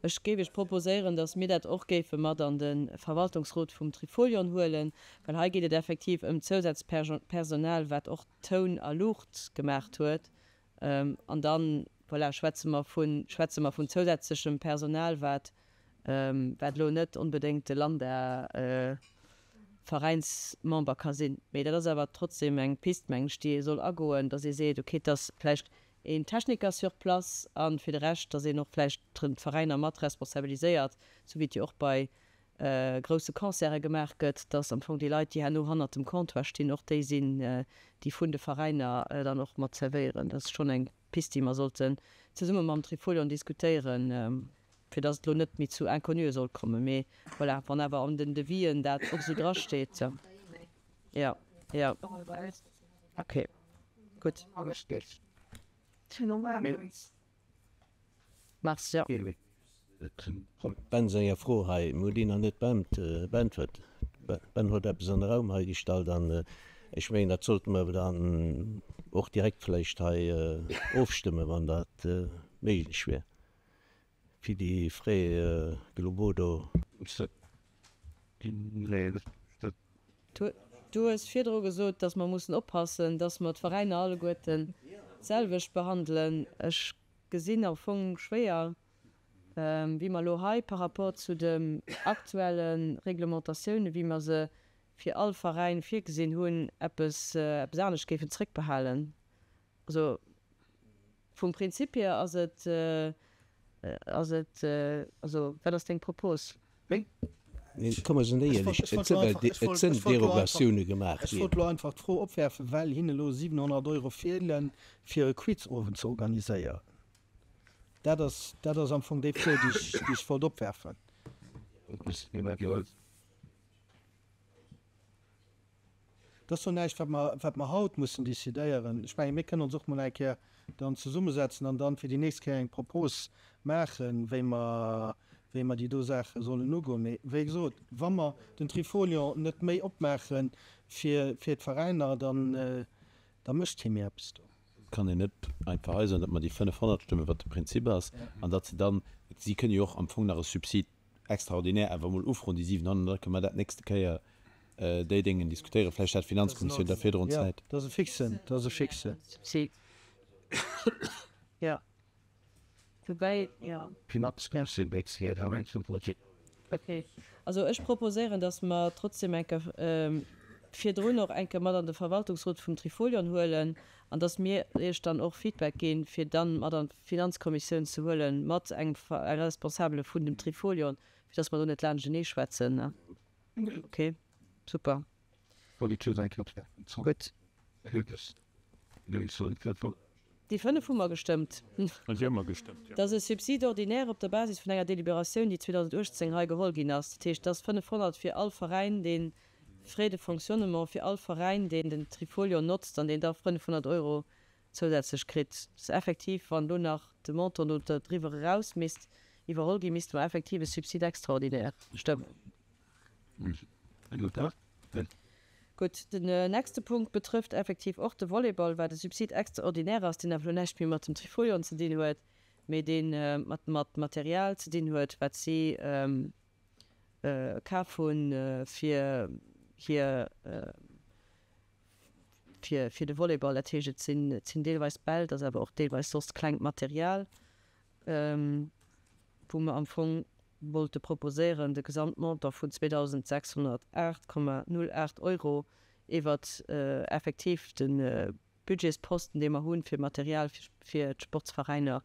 Ech géif Iech proposéieren, dass mir dat och géife mat an de Verwaltungsrot vum Trifolion huelen, well hei geet et effektiv ëm Zousazpersonal, wat och Toun a Luucht gemaacht huet. An dann, voilà, schwätze mer vu, schwätze mer vun zousätzlechem Personal, wat, wat elo net onbedéngt de Landa-Veräinsmember ka sinn. Mee dat ass awer trotzdem eng Pist, mengen ech, déi ee soll agoen, dass ee seet, okay, et ass vläicht een Techniker sur place a fir de Rescht, dass een och vläicht d'Veräiner mat responsabiliséiert, sou wéi et jo och bei grousse Concerte gemaach gëtt, dass am Fong déi Leit, déi herno hannert dem Comptoir stinn, och déi sinn, déi vun de Veräiner dann och mat zerwéieren. Dat ass schonn eng Pist, déi mer sollten zesumme mam Trifolion diskutéieren, fir dass et elo net méi zu Inconnuë soll kommen. Mee voilà, wann awer an den Devisen dat och esou drasteet, jo, jo, okay. Gutt. Mars, jo. Ben senger Fro hei, mir hunn déi nach net beäntwert. Ben huet eppes an de Raum hei gestallt an ech mengen, dat sollte mer dann och direkt vläicht hei ofstëmmen, wann dat méiglech wier. Fir déi Frais globaux do. Du hues virdru gesot, dass mer mussen oppassen, dass mer d'Veräiner alleguerten d'selwecht behandelen. Ech gesinn am Fong schwéier, wéi mer elo hei par rapport zu den aktuelle Reglementatiounen, wéi mer se fir all Veräin virgesinn hunn, eppes anescht géifen zréckbehalen. Also vum Prinzip hier ass et, ass et, also wat ass deng Propos? Nee, komm mer sinn éierlech, et sinn Derogatioune gemaach ginn. Ech wollt elo einfach d'Fro opwerfen, well hinne elo 700 Euro feelen, fir e Quizowend ze organiséieren. Dat ass, dat ass am Fong déi Fro, déi ech, déi ech wollt opwerfen. Dat ass jo näischt, wat mer, wat mer haut mussen décidéieren. Ech mengen, mir kënnen ons och mol eng Kéier dann zesummesetzen an dann fir déi nächst Kéier eng Propos maachen, wéi mer, wéi mer déi do Saache sollen ugoen. Mee wéi gesot, wa mer den Trifolion net méi opmaache fir, fir d'Veräiner, dann, da mécht kee méi eppes do. Et kann een net einfach hei soen, datt mer déi 500 stëmmen, wat de Prinzip ass, an datt se dann, si kënnen jo och am Fong nach e Subsid extraordinär awer emol ufroen, déi 700, an da kënne mer dat nächste Kéier déi Déngen diskutéieren. Vläicht hat d'Finanzkommissioun da virdrun Zäit. Dat ass e fixen, dat ass e fixe. Jo, woubäi, jo. Okay, also ech proposéieren, datt mer trotzdem eng Kéier virdrun och eng Kéier mat an de Verwaltungsrot vum Trifolion huelen an datt mir Iech dann och Feedback ginn, fir dann mat an d'Finanzkommissioun ze huelen, mat engem Responsabele vun dem Trifolion, fir datt mer do net laanschtenee schwätzen. Okay, super. Gutt. Déi 5 hu mer gestëmmt. Déi hu mer gestëmmt, jo. Dat ass e Subside ordinaire op der Basis vun enger Deliberatioun, déi 2018 hei geholl ginn ass. Dat heescht, dat ass 500 fir all Veräin, dee Frais de fonctionnement fir all Veräin, deen den Trifolion notzt an deen da 500 Euro zousätzlech kritt. Dat ass effektiv, wann elo nach de Montant do driwwer eraus misst iwwerholl ginn, misste mer effektiv e Subside extraordinaire stëmmen. Gutt, den nächste Punkt betrëfft effektiv och de Volleyball, wat e Subside extraordinaire ass, deen awer elo näischt méi mat dem Trifolion ze dinn huet, mee dee mat Material ze dinn huet, wat si kaf hunn, fir hir, fir, fir de Volleyball. Dat heescht, et sinn, et sinn deelweis Bäll, et ass awer och deelweis soss klengt Material, wou mer am Fong wollte proposéieren, de Gesamtmontant vun 2.608,08 Euro iwwert effektiv de Budgetsposten, dee mer hunn, fir Material fir d'Sportsveräiner,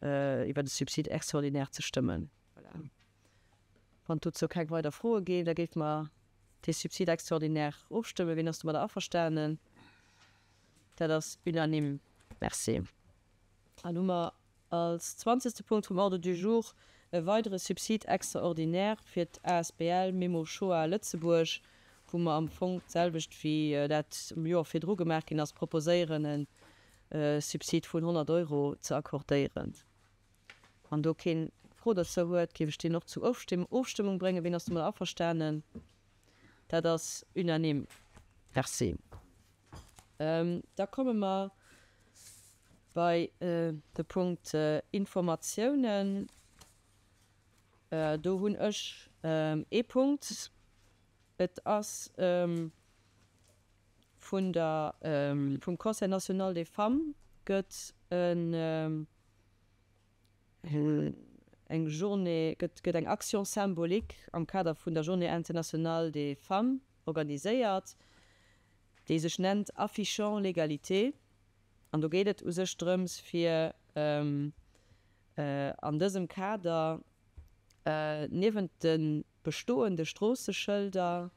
iwwert e Subside extraordinaire ze stëmmen. Voilà. Wann dozou keng weider Froe ginn, da géife mer dee Subside extraordinaire ofstëmmen. Wien ass domadder averstanen? Dat ass unanime. Merci. Dann hu mer als zwanzegste Punkt vum Ordre du jour e weidere Subside extraordinaire fir d'ASBL Memo Shoah Lëtzebuerg, wou mer am Fong d'selwecht wéi dat am Joer virdru gemaach ginn ass, proposéieren e Subsid vun 100 Euro ze accordéieren. Wann do keen. Fro dozou huet, géif ech deen och zu Ofstëmmung bréngen. Ween ass domadder averstanen? Dat ass unanime. Merci. Da komme mer bei de Punkt Informatiounen. Do hunn ech ee Punkt. Et ass vun der, vum Conseil national des femmes gëtt en, eng Journée, gëtt, gëtt eng Action symbolique am Kader vun der Journée internationale des femmes organiséiert, déi sech nennt Affichons l'égalité. An do geet et u sech drëms, fir an dësem Kader niewent de bestoende Stroosseschëlder,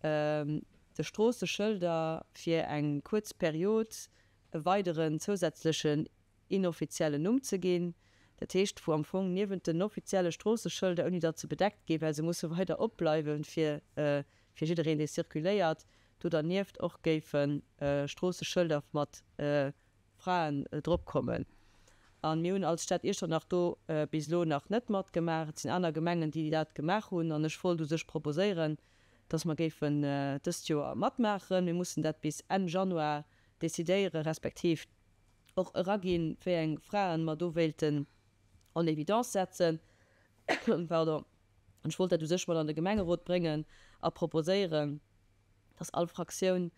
de Stroosseschëlder fir eng kuerz Period e weideren zousätzlechen inoffiziellen Numm ze ginn, dat heescht wou am Fong niewent den offizielle Stroosseschëlder, ouni datt se bedeckt ginn, well se musse weider opbleiwe fir fir jiddereen dee circuléiert, do dernieft och géife Stroosseschëlder mat Fraen drop kommen. A mir hunn als Stad Iechternach do bis elo nach net matgemaach. Et sinn aner Gemengen, déi dat gemaach hunn. An ech wollt u sech proposéieren, dass mer géifen dëst Joer matmaachen. Mir mussen dat bis Enn Januar decidéieren, respektiv och eraginn, wéi eng Fraen mer do wéilten en évidence setzen. Pardon. An ech wollt dat u sech mat an de Gemengerot bréngen a proposéieren, dass all Fraktioun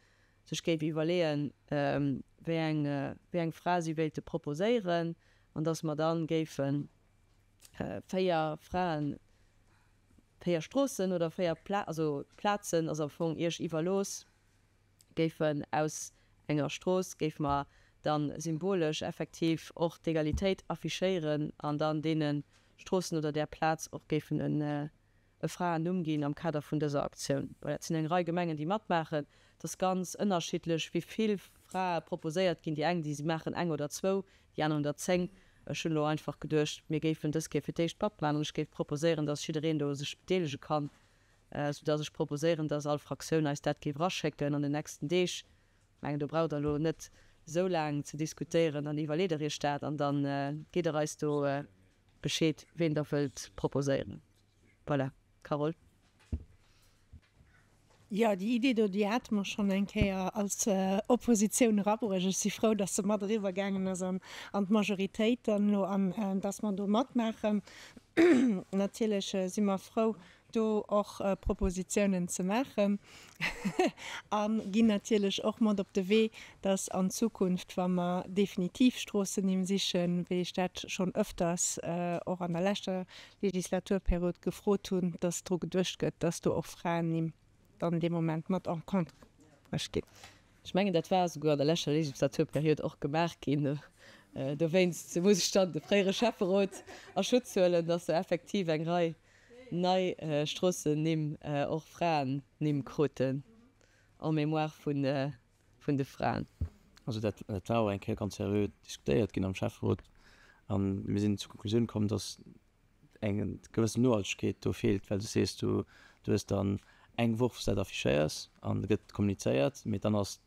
sech géif iwwerleeën, wéi eng, wéi eng Fra si wéilte proposéieren, an dass mer da géife 4 Fraen, 4 Stroossen oder 4 Pla, also Plazen ass am Fong Iech iwwerlooss, géifen aus enger Strooss géife mer da symbolesch effektiv och d'Egalitéit affichéieren an dann deene Stroossen oder där Plaz och géifen e e Fraennumm ginn am Kader vun dëser Aktioun. Voilà, et sinn eng Rei Gemengen, déi matmaachen. Et ass ganz ënnerschiddlech, wéi vill Frae proposéiert ginn. Déi eng, déi maachen eng oder zwou, déi aner hunn der 10. Ech hunn elo einfach geduecht, mir géifen dës Kéier fir d'éischt matmaachen an ech géif proposéieren, dass jiddereen do sech bedeelege kann, soudass ech proposéieren, dass all Fraktioun eis dat géif eraschécken an den nächsten Deeg. Ech mengen, do braucht Der elo net esou laang ze diskutéieren. Dann iwwerleet Der Iech dat an da gitt Der eis do Bescheed, ween Der wëllt proposéieren. Voilà, Carole. Jo, déi Idee do, déi hate mer schonn eng Kéier als Oppositioun erabruecht. Ech si frou, dass se mat eriwwer gaangen ass an d'Majoritéit dann elo an dass mer do matmaachen. Natierlech si mer frou, do och Propositionen ze maachen a ginn natierlech och mat op de Wee, dass an Zukunft, wa mer definitiv Stroossennimm sichen, wéi ech dat schonn öfters och an der leschter Legislaturperiod gefrot hunn, dass dru geduecht gëtt, dass do och Fraennimm dann dee Moment mat en compte bruecht ginn. Ech mengen, dat war esouguer an der leschter Legislaturperiod och gemaach ginn. Dowéinst muss ech dann de fréiere Schäfferot a Schutz huelen, dass se effektiv eng Rei nei Stroossennimm och Fraennimm kruten en mémoire vun de Fraen. Also dat war och eng Kéier ganz seriö diskutéiert ginn am Schäfferot a mir sinn zur Konklusioun komm, dass eng gewëssen Nohaltegkeet do feelt, well du sees, du hues dann eng Woch, wou s dat affichéiers an et gëtt kommunizéiert, mee dann ass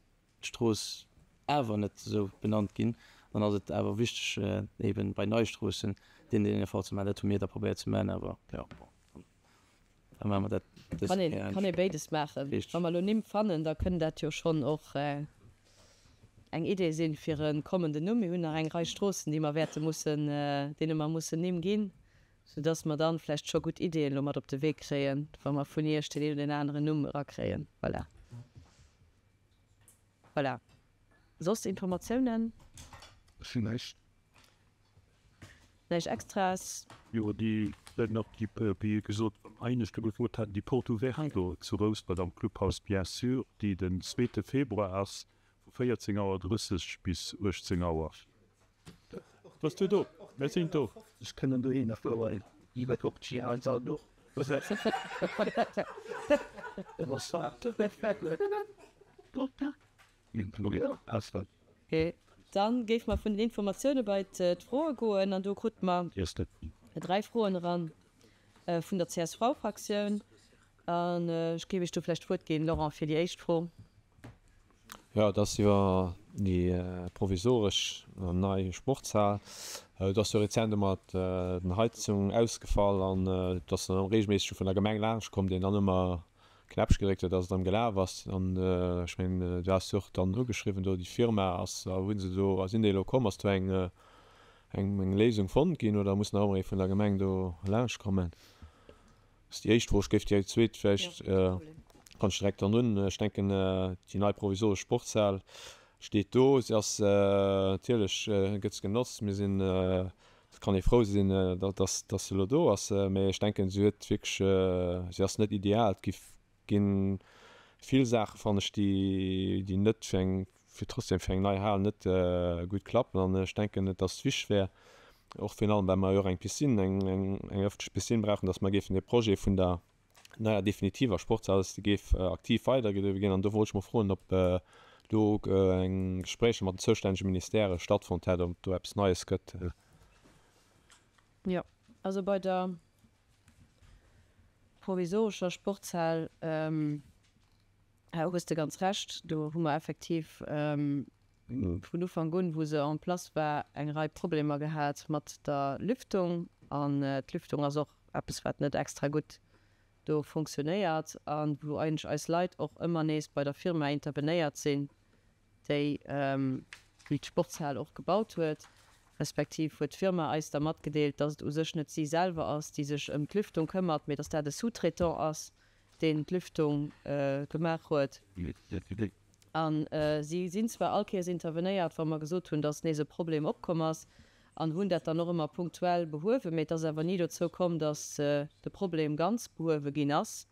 d'Strooss awer net esou benannt ginn, dann ass et awer wichteg eben bei nei Stroossen deen deen Effort ze maachen. Dat hu mir da probéiert ze maachen, awer jo bon, da maache mer dat dës Kann een, kann ee béides maachen. Wa mer elo Nimm fannen, da kënn dat jo schonn och eng Idee sinn fir e kommenden Numm. Mir hunn nach eng Rei Stroossen, déi mer wäerte mussen, deene mer mussen Nimm ginn, soudass mer dann vläicht scho gutt Ideeën elo mat op de Wee kréien, wa mer vun Iech deen een oder deen aneren Numm erakréien. Voilà. Voilà. Soss Informatiounen? Ech hunn näischt. Näischt Extraes? Jo, déi wäerten och déi, wéi gesot, einescht gefrot haten, déi Porte ouverte do zu Rouspert am Clubhaus bien sûr, déi den zweete Februar ass, vu 14 Auer 30 bis 18 Auer. Bass du do? Mir sinn do. Ech kënnen dohinner fueren. Dann géife mer vun den Informatioune bei d'Froe goen an do krute mer 3 Froen eran vun der CSV-Fraktioun. An ech géif Iech do vläicht d'Wuert ginn, Laurent, fir déi éischt Fro. Jo, et ass iwwer. Déi provisoresch nei Sportshal, do ass jo rezent ëmmer den Heizung ausgefall an et ass dann regelméisseg vun der Gemeng laanscht komm, deen dann ëmmer Knäppche gedréckt huet, dass et erëm gelaf ass. An ech mengen, du has jo och dann ugeschriwwen do, déi Firma ass, hu se do, sinn déi elo komm, ass do eng eng Léisung fonnt ginn oder muss nach ëmmer ee vun der Gemeng do laanscht kommen? Dat ass déi éischt Fro. Ech géif déi zweet vläicht, kann ech direkt dann un. Ech denken, déi nei provisoresch Sportshal steet do. Si ass natierlech, gëtt se genotzt. Mir sinn, et kann ee frou sinn, datt se elo do ass. Mee ech denken, si huet wierklech, si ass net ideal. Et gi ginn vill Saache fannen ech, déi, déi net fir eng, fir trotzdem fir eng nei Hal net gutt klappen. An ech denken, et ass wichteg wär, och virun allem well mer jo och eng Piscine, eng, eng, eng ëffentlech Piscine brauchen, datt mer géifen dee Projet vun der neier definitiver Sportshal, datt déi géif aktiv weidergedriwwe ginn. An do wollt ech mol froen, ob do eng Gespréicher mat den zoustännege Ministèrë stattfonnt hätt, ob et do eppes Neies gëtt. Jo, also bei der provisorescher Sportshal hues de ganz Recht, do hu mer effektiv vun Ufank un, wou se en place war, eng Rei Problemer gehat mat der Lüftung. An d'Lüftung ass och eppes, wat net extra gutt do funktionéiert a wou eigentlech eis Leit och ëmmer nees bei der Firma intervenéiert sinn, déi d'Sportshal och gebaut huet, respektiv huet d'Firma eis da matgedeelt, dass et u sech net si selwer ass, déi sech ëm d'Lüftung këmmert, mee dass dat e Sous-traitant ass, deen d'Lüftung gemaach huet. A si sinn zwar all Kéiers intervenéiert, wa mer gesot hunn, dass nees e Problem opkomm ass, an hunn dat dann och ëmmer punktuell behuewen, mee et ass awer ni dozou komm, dass de Problem ganz behuewe ginn ass.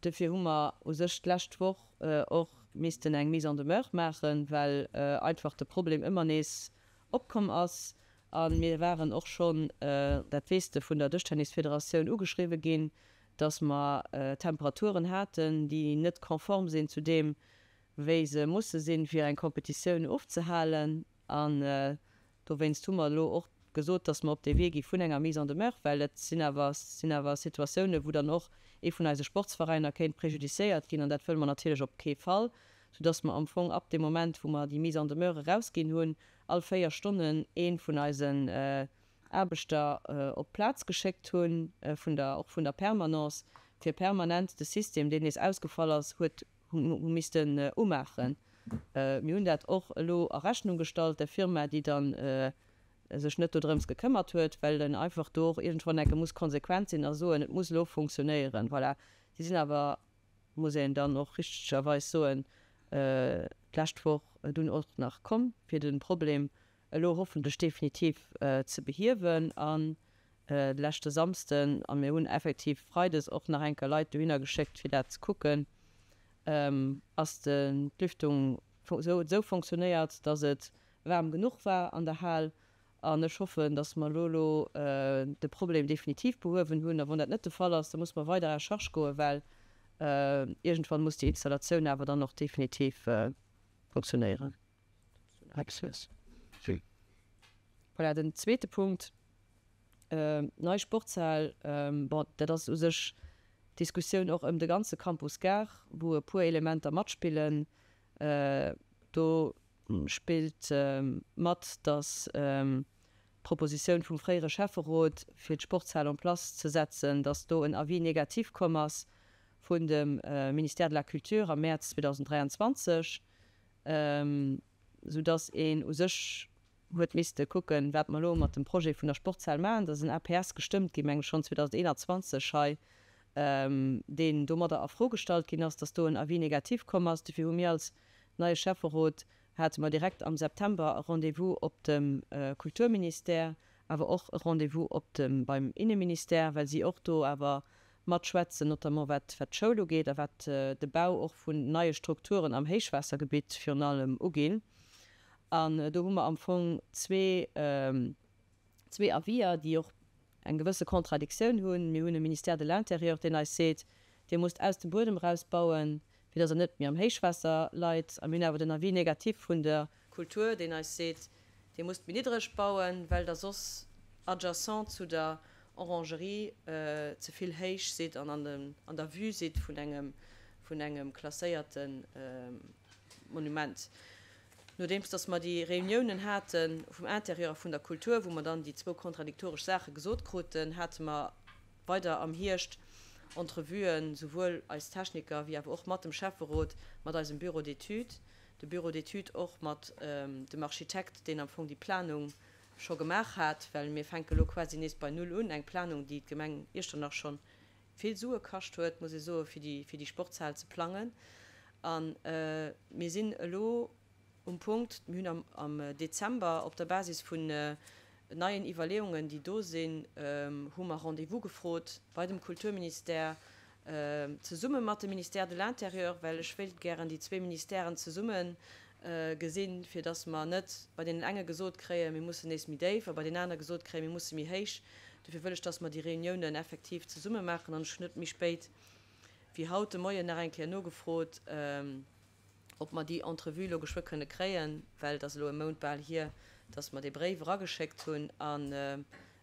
Dofir hu mer u sech d'lescht Woch och missten eng Mise en demeure maachen, well einfach de Problem ëmmer nees opkomm ass. A mir waren och schonn, dat weess de, vun der Dëschtennisfederatioun ugeschriwwe ginn, dass mer Temperaturen haten, déi net konform sinn zu deem, wéi se musse sinn, fir eng Competitioun ofzehalen. An dowéinst hu mer elo och gesot, dass mer op dee Wee gi vun enger Mise en demeure, well et sinn awer sinn awer Situatiounen, wou dann och ee vun eise Sportsveräiner kéint prejudiciéiert ginn, an dat wëlle mer natierlech op kee Fall, soudass mer am Fong ab deem Moment, wou mer déi Mise en demeure erausginn hunn, all 4 Stonnen ee vun eisen Aarbechter op d'Plaz geschéckt hunn, vun der och vun der Permanence, fir permanent de System, deen nees ausgefall ass, huet hu missten umaachen. Mir hunn dat och elo a Rechnung gestallt der Firma, déi dann sech net dodrëms gekëmmert huet, well en einfach do och iergendwann enke muss konsequent sinn a soen, et muss elo funktionéieren. Voilà. Si sinn awer, muss een dann och richtegerweis soen, d'lescht Woch dunn och nach komm, fir de Problem elo hoffentlech definitiv ze behiewen. An de leschte Samsden, a mir hunn effektiv freides och nach eng Kéier Leit dohinner geschéckt, fir dat ze kucken, ass d'Lüftung esou huet esou fonctionnéiert, dass et waarm genuch war an der Hal. An ech hoffen, dass mer elo elo de Problem definitiv behuewen hunn. A wann dat net de Fall ass, da muss mer weider à charge goen, well iergendwann muss déi Installatioun awer dann och definitiv fonctionnéieren. Voilà, den zweete Punkt, nei Sportshal, bon, dat ass u sech d'Diskussioun och ëm de ganze Campus Gare, wou e puer Elementer matspillen. Do spillt mat, datt d'Propositioun vum fréiere Schäfferot, fir d'Sportshal en place ze setzen, datt do en Avis négatif komm ass vun dem Ministère de la Culture am Mäerz 2023. Soudass een u sech huet misste kucken, wat mer elo mat dem Projet vun der Sportshal maachen. Et ass en APS gestëmmt ginn, meng ech schonn 2021 hei, deen domadder a Fro gestallt ginn ass, dass do en Avis négatif komm ass. Dofir hu mir als neie Schäfferot, hate mer direkt am September e Rendez-vous op dem Kulturministère, awer och e Rendez-vous op dem, beim Inneministère, well si och do awer matschwätzen, notamment wat d'Schoul ugeet a wat de Bau och vun neie Strukturen am Héichwaassergebitt virun allem uginn. An do hu mer am Fong zwee Aviser, déi och eng gewësse Contradictioun hunn. Mir hunn e Ministère de l'Intérieur, deen eis seet, Dir musst aus dem Buedem eraus bauen, fir dass Der net méi am Héichwaasser leit. A mir hunn awer den Avis négatif vun der. Kultur, deen eis seet, Dir musst méi niddreg bauen, well Der soss adjacent zu der Orangerie ze vill héich sidd an an der Vue sidd vun engem, vun engem klasséierte Monument. Nodeems dass mer déi Reuniounen hate vum Intérieur a vun der Kultur, wou mer dann déi zwou kontradiktoresch Saache gesot kruten, hate mer weider am Hierscht Entrevuen, souwuel eis Techniker wéi awer och mat dem Schäfferot, mat eisem Bureau d'études, de Bureau d'études och mat dem Architekt, deen am Fong déi Planung scho gemaach hat, well mir fänke lo quasi nees bei Null un, eng Planung, déi d'Gemeng Iechternach schonn vill Sue kascht huet, muss ee soen, fir déi, fir déi Sportshal ze plangen. A mir sinn elo um Punkt, mir hunn am, am Dezember op der Basis vun neien Iwwerleeungen, déi do sinn, hu mer Rendez-vous gefrot bei dem Kulturministère, zesumme mat dem Ministère de l'Intérieur, well ech wéilt gären déi zwee Ministèren zesumme gesinn, fir datt mer net bei deenen enge gesot kréien, mir mussen nees méi déif, a bei deenen anere gesot kréien, mir musse méi héich. Dofir wëll ech, datt mer déi Reuniounen effektiv zesumme maachen. An ech hunn net méi spéit wéi haut de Moien nach eng Kéier nogefrot, ob mer déi Entrevue elo geschwë kënne kréien, well et ass elo e Mount bal hier, datt mer dee Bréif erageschéckt hunn. An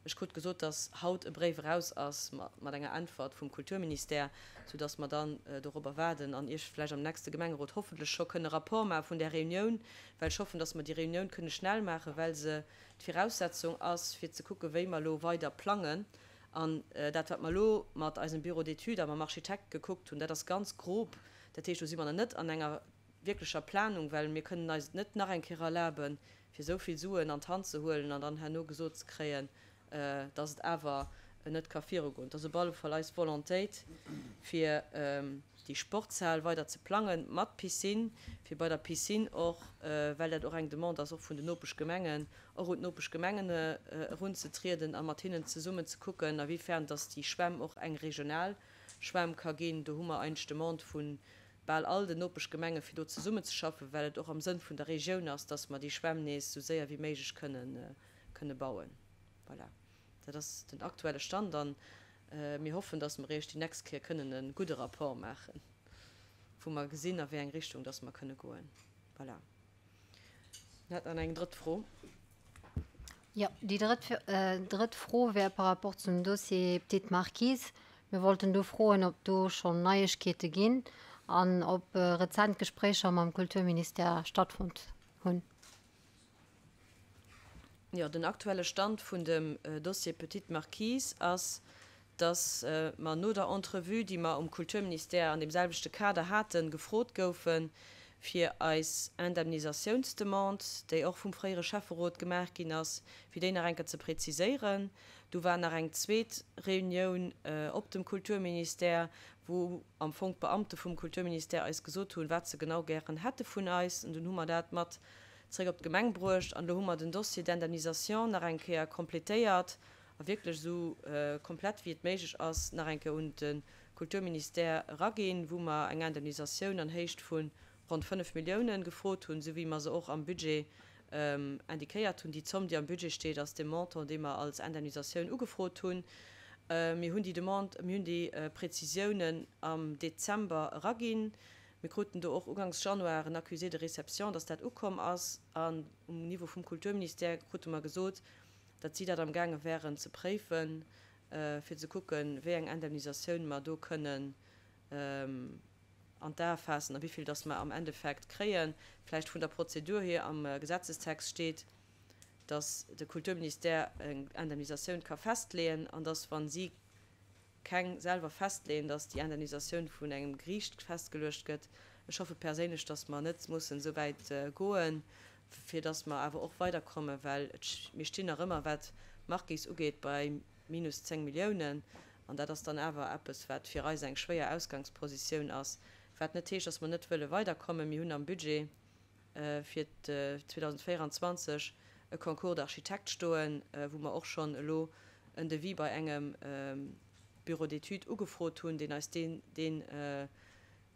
ech krut gesot, datt haut e Bréif eraus ass mat enger Äntwert vum Kulturministère, soudatt mer dann dorobber waarden an Iech vläicht am nächste Gemengerot hoffentlech scho kënne Rapport maache vun där Reunioun, well ech hoffen, datt mer déi Reunioun kënne schnell maachen, well se d'Viraussetzung ass, fir ze kucken, wéi mer elo weider plangen. An dat, wat mer elo mat eisem Bureau d'études a mam Architekt gekuckt hunn, dat ass ganz grob. Dat heescht, do si mer nach net an enger wierklecher Planung, well mir kënnen eis et net nach eng Kéier erlaben, fir esou vill Suen an d'Hand ze huelen an dann herno gesot ze kréien, dass et awer net ka virugoen. Et ass op alle Fall eis Volontéit, fir déi Sportshal weider ze plangen, mat Piscine, fir bei der Piscine och, well dat och eng Demande ass och vun den Nopeschgemengen, och un d'Nopeschgemengen erunzetrieden a mat hinnen zesummen ze kucken, a wéi fern dass déi Schwämm och eng regional Schwämm ka ginn. Do hu mer eigentlech Demande vu bal all den Nopeschgemenge fir do zesummenzeschaffen, well et och am Sënn vun der Regioun ass, dass mer déi Schwämm nees esou séier wéi méiglech kënne bauen. Voilà, dat ass den aktuelle Stand an mir hoffen, dass mer Iech déi nächst Kéier kënnen e gudde Rapport maachen, wou mer gesinn, a wéi eng Richtung dass mer kënne goen. Voilà. Mir haten nach eng drëtt Fro. Jo, déi drëtt Fro wär par rapport zum Dossier Petite Marquise. Mir wollten do froen, ob do schonn Neiegkeete ginn an ob rezent Gespréicher mam Kulturministère stattfonnt hunn. Jo, den aktuelle Stand vun dem Dossier Petite Marquise ass, dass mer no der Entrevue, déi mer um Kulturministère an deem selwechte Kader haten, gefrot goufen, fir eis Indemnisatiounsdemande, déi och vum fréiere Schäfferot gemaach ginn ass, fir déi nach eng Kéier ze präziséieren. Du war nach eng zweet Reunioun op dem Kulturministère, wou am Fong d'Beamte vum Kulturministère eis gesot hunn, wat se genau gären hätte vun eis. An dunn hu mer dat mat zréck op d'Gemeng bruecht an elo hu mer den Dossier d'indemnisation nach eng Kéier complétéiert a wierklech esou komplett wéi et méiglech ass nach eng Kéier un de Kulturministère eraginn, wou mer eng Indemnisatioun an Héicht vu ronn 5 Milliounen gefrot hunn, esou wéi mer se och am Budget indiquéiert hunn. Déi Zomm, déi am Budget steet, ass dee Montant, dee mer als Indemnisatioun ugefrot hunn. Mir hunn déi Demande, mir hunn déi Prezisiounen am Dezember eraginn. Mir kruten do och uganks Januar en Accusé de réception, dass dat ukomm ass. An um Niveau vum Kulturministère krute mer gesot, datt si dat am gaange wären ze préifen, fir ze kucken, wéi eng Indemnisatioun mer do kënnen an d'Ae faassen a wéivill datt mer am Endeffekt kréien. Vläicht vun der Prozedur hier, am Gesetzestext steet, datt de Kulturministère eng Indemnisatioun ka festleeën an datt, wa si keng selwer festleeën, datt déi Indemnisatioun vun engem Geriicht festgeluecht gëtt. Ech hoffe perséinlech, datt mer net mussen esou wäit goen, fir datt mer awer och weiderkommen, well mir stinn nach ëmmer, wat d'Marquise ugeet, bei minus 10 Milliounen. An dat ass dann awer eppes, wat fir eis eng schwéier Ausgangspositioun ass, wat net heescht, datt mer net wëlle weiderkommen. Mir hunn am Budget fir 2024 e Concours d'architectes stoen, wou mer och schonn elo en Devis bei engem Bureau d'études ugefrot hunn, deen eis deen, deen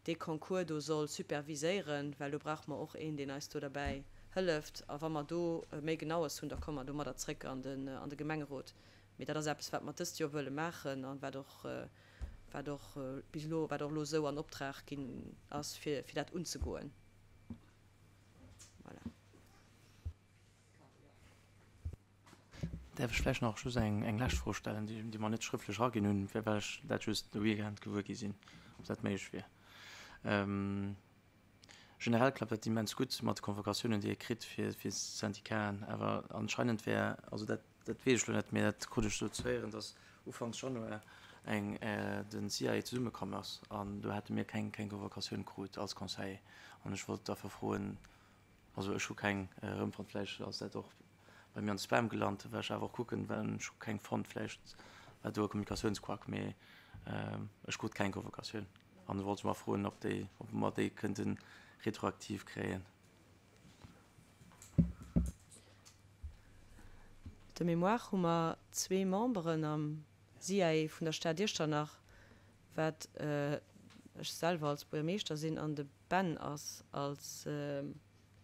dee Concours do soll superviséieren, well do brauche mer och een, deen eis do derbäi hëlleft. A wa mer do méi Genaues hunn, da komme mer domadder zréck an den, an de Gemengerot. Mee dat ass eppes, wat mer dëst Joer wëlle maachen a wat och, wat och bis elo, wat och elo esou an Optrag ginn ass, fir, fir dat unzegoen. Voilà. Däerf ech vläicht nach just eng lescht Fro stellen, déi mer net schrëftlech eraginn hunn, well ech dat just de Weekend gewuer gi sinn, ob dat méiglech wier? Generell klappt dat immens gutt mat de Convocatiounen, déi ee kritt fir fir Syndicaten. Awer anscheinend wär, also dat dat weess ech elo net, mä dat krut ech esou ze héieren, datt ufanks Januar eng den SIAE zesummekomm ass an do hate mir keng keng Convocatioun krut als Conseil. An ech wollt dafir froen, also ech hu keng erëmfonnt, vläicht ass dat och bei mir an de Spam gelant, well ech awer och kucken, well ech hu keng fonnt, vläicht war do e Kommunikatiounsquack, mee ech krut keng Convocatioun an do wollt ech mol froen, ob déi, ob mer déi kënnte retroaktiv kréien. De mémoire hu mer zwee Memberen am SIAE vun der Stad Iechternach, wat ech selwer als Buergermeeschter sinn an de Ben ass als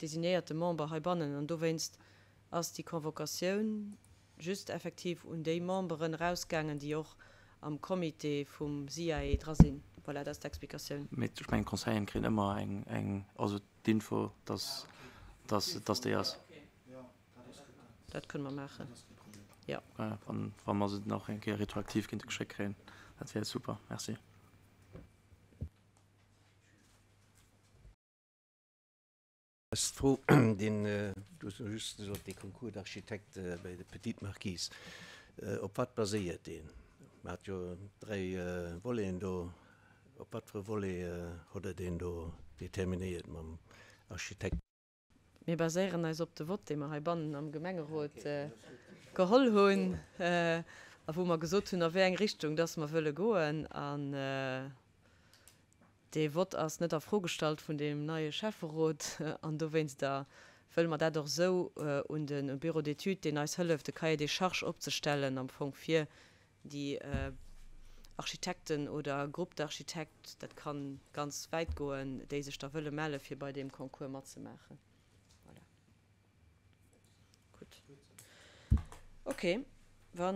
designéierte Member heibannen an dowéinst ass déi Convocatioun just effektiv un déi Memberen erausgaangen, déi och am Comité vum SIAE dra sinn. Voilà, dat ass d'Explikatioun. Mee ech mengen, d'Conseilleren kréien ëmmer eng, eng, also d'Info, dass, dass, dass déi ass. Dat kënne mer maachen, jo. Wann, wa mer se nach eng Kéier retroaktiv kéinte geschéckt kréien, dat wär super. Merci. Ass d'Fro, deen, du hues elo just gesot, dee Concours d'architectes bei de Petites Marquises, op wat baséiert deen? Mer hat jo dräi Voleten do. Op wat fir e Volet hutt Der deen do determinéiert mam Architekt? Mir baséieren eis op de Vott, dee mer heibannen am Gemengerot geholl hunn a wou mer gesot hunn, a wéi eng Richtung dass mer wëlle goen. An Dee Vott ass net a Fro gestallt vun deem neie Schäfferot an dowéinster wëlle mer dat och esou un de Bureau d'études, deen eis hëlleft de Cahier des charges opzestellen am Fong fir déi Architekten oder Groupe d'architectes, dat ka ganz wäit goen, déi sech da wëlle melle fir bei deem Concours matzemaachen. Voilà. Gutt. Ok, wa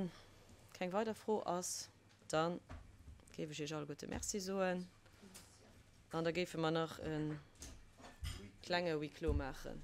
keng weider Fro ass, da géif ech Iech alleguerte Merci soen an da géife mer nach e klenge Huis clos maachen.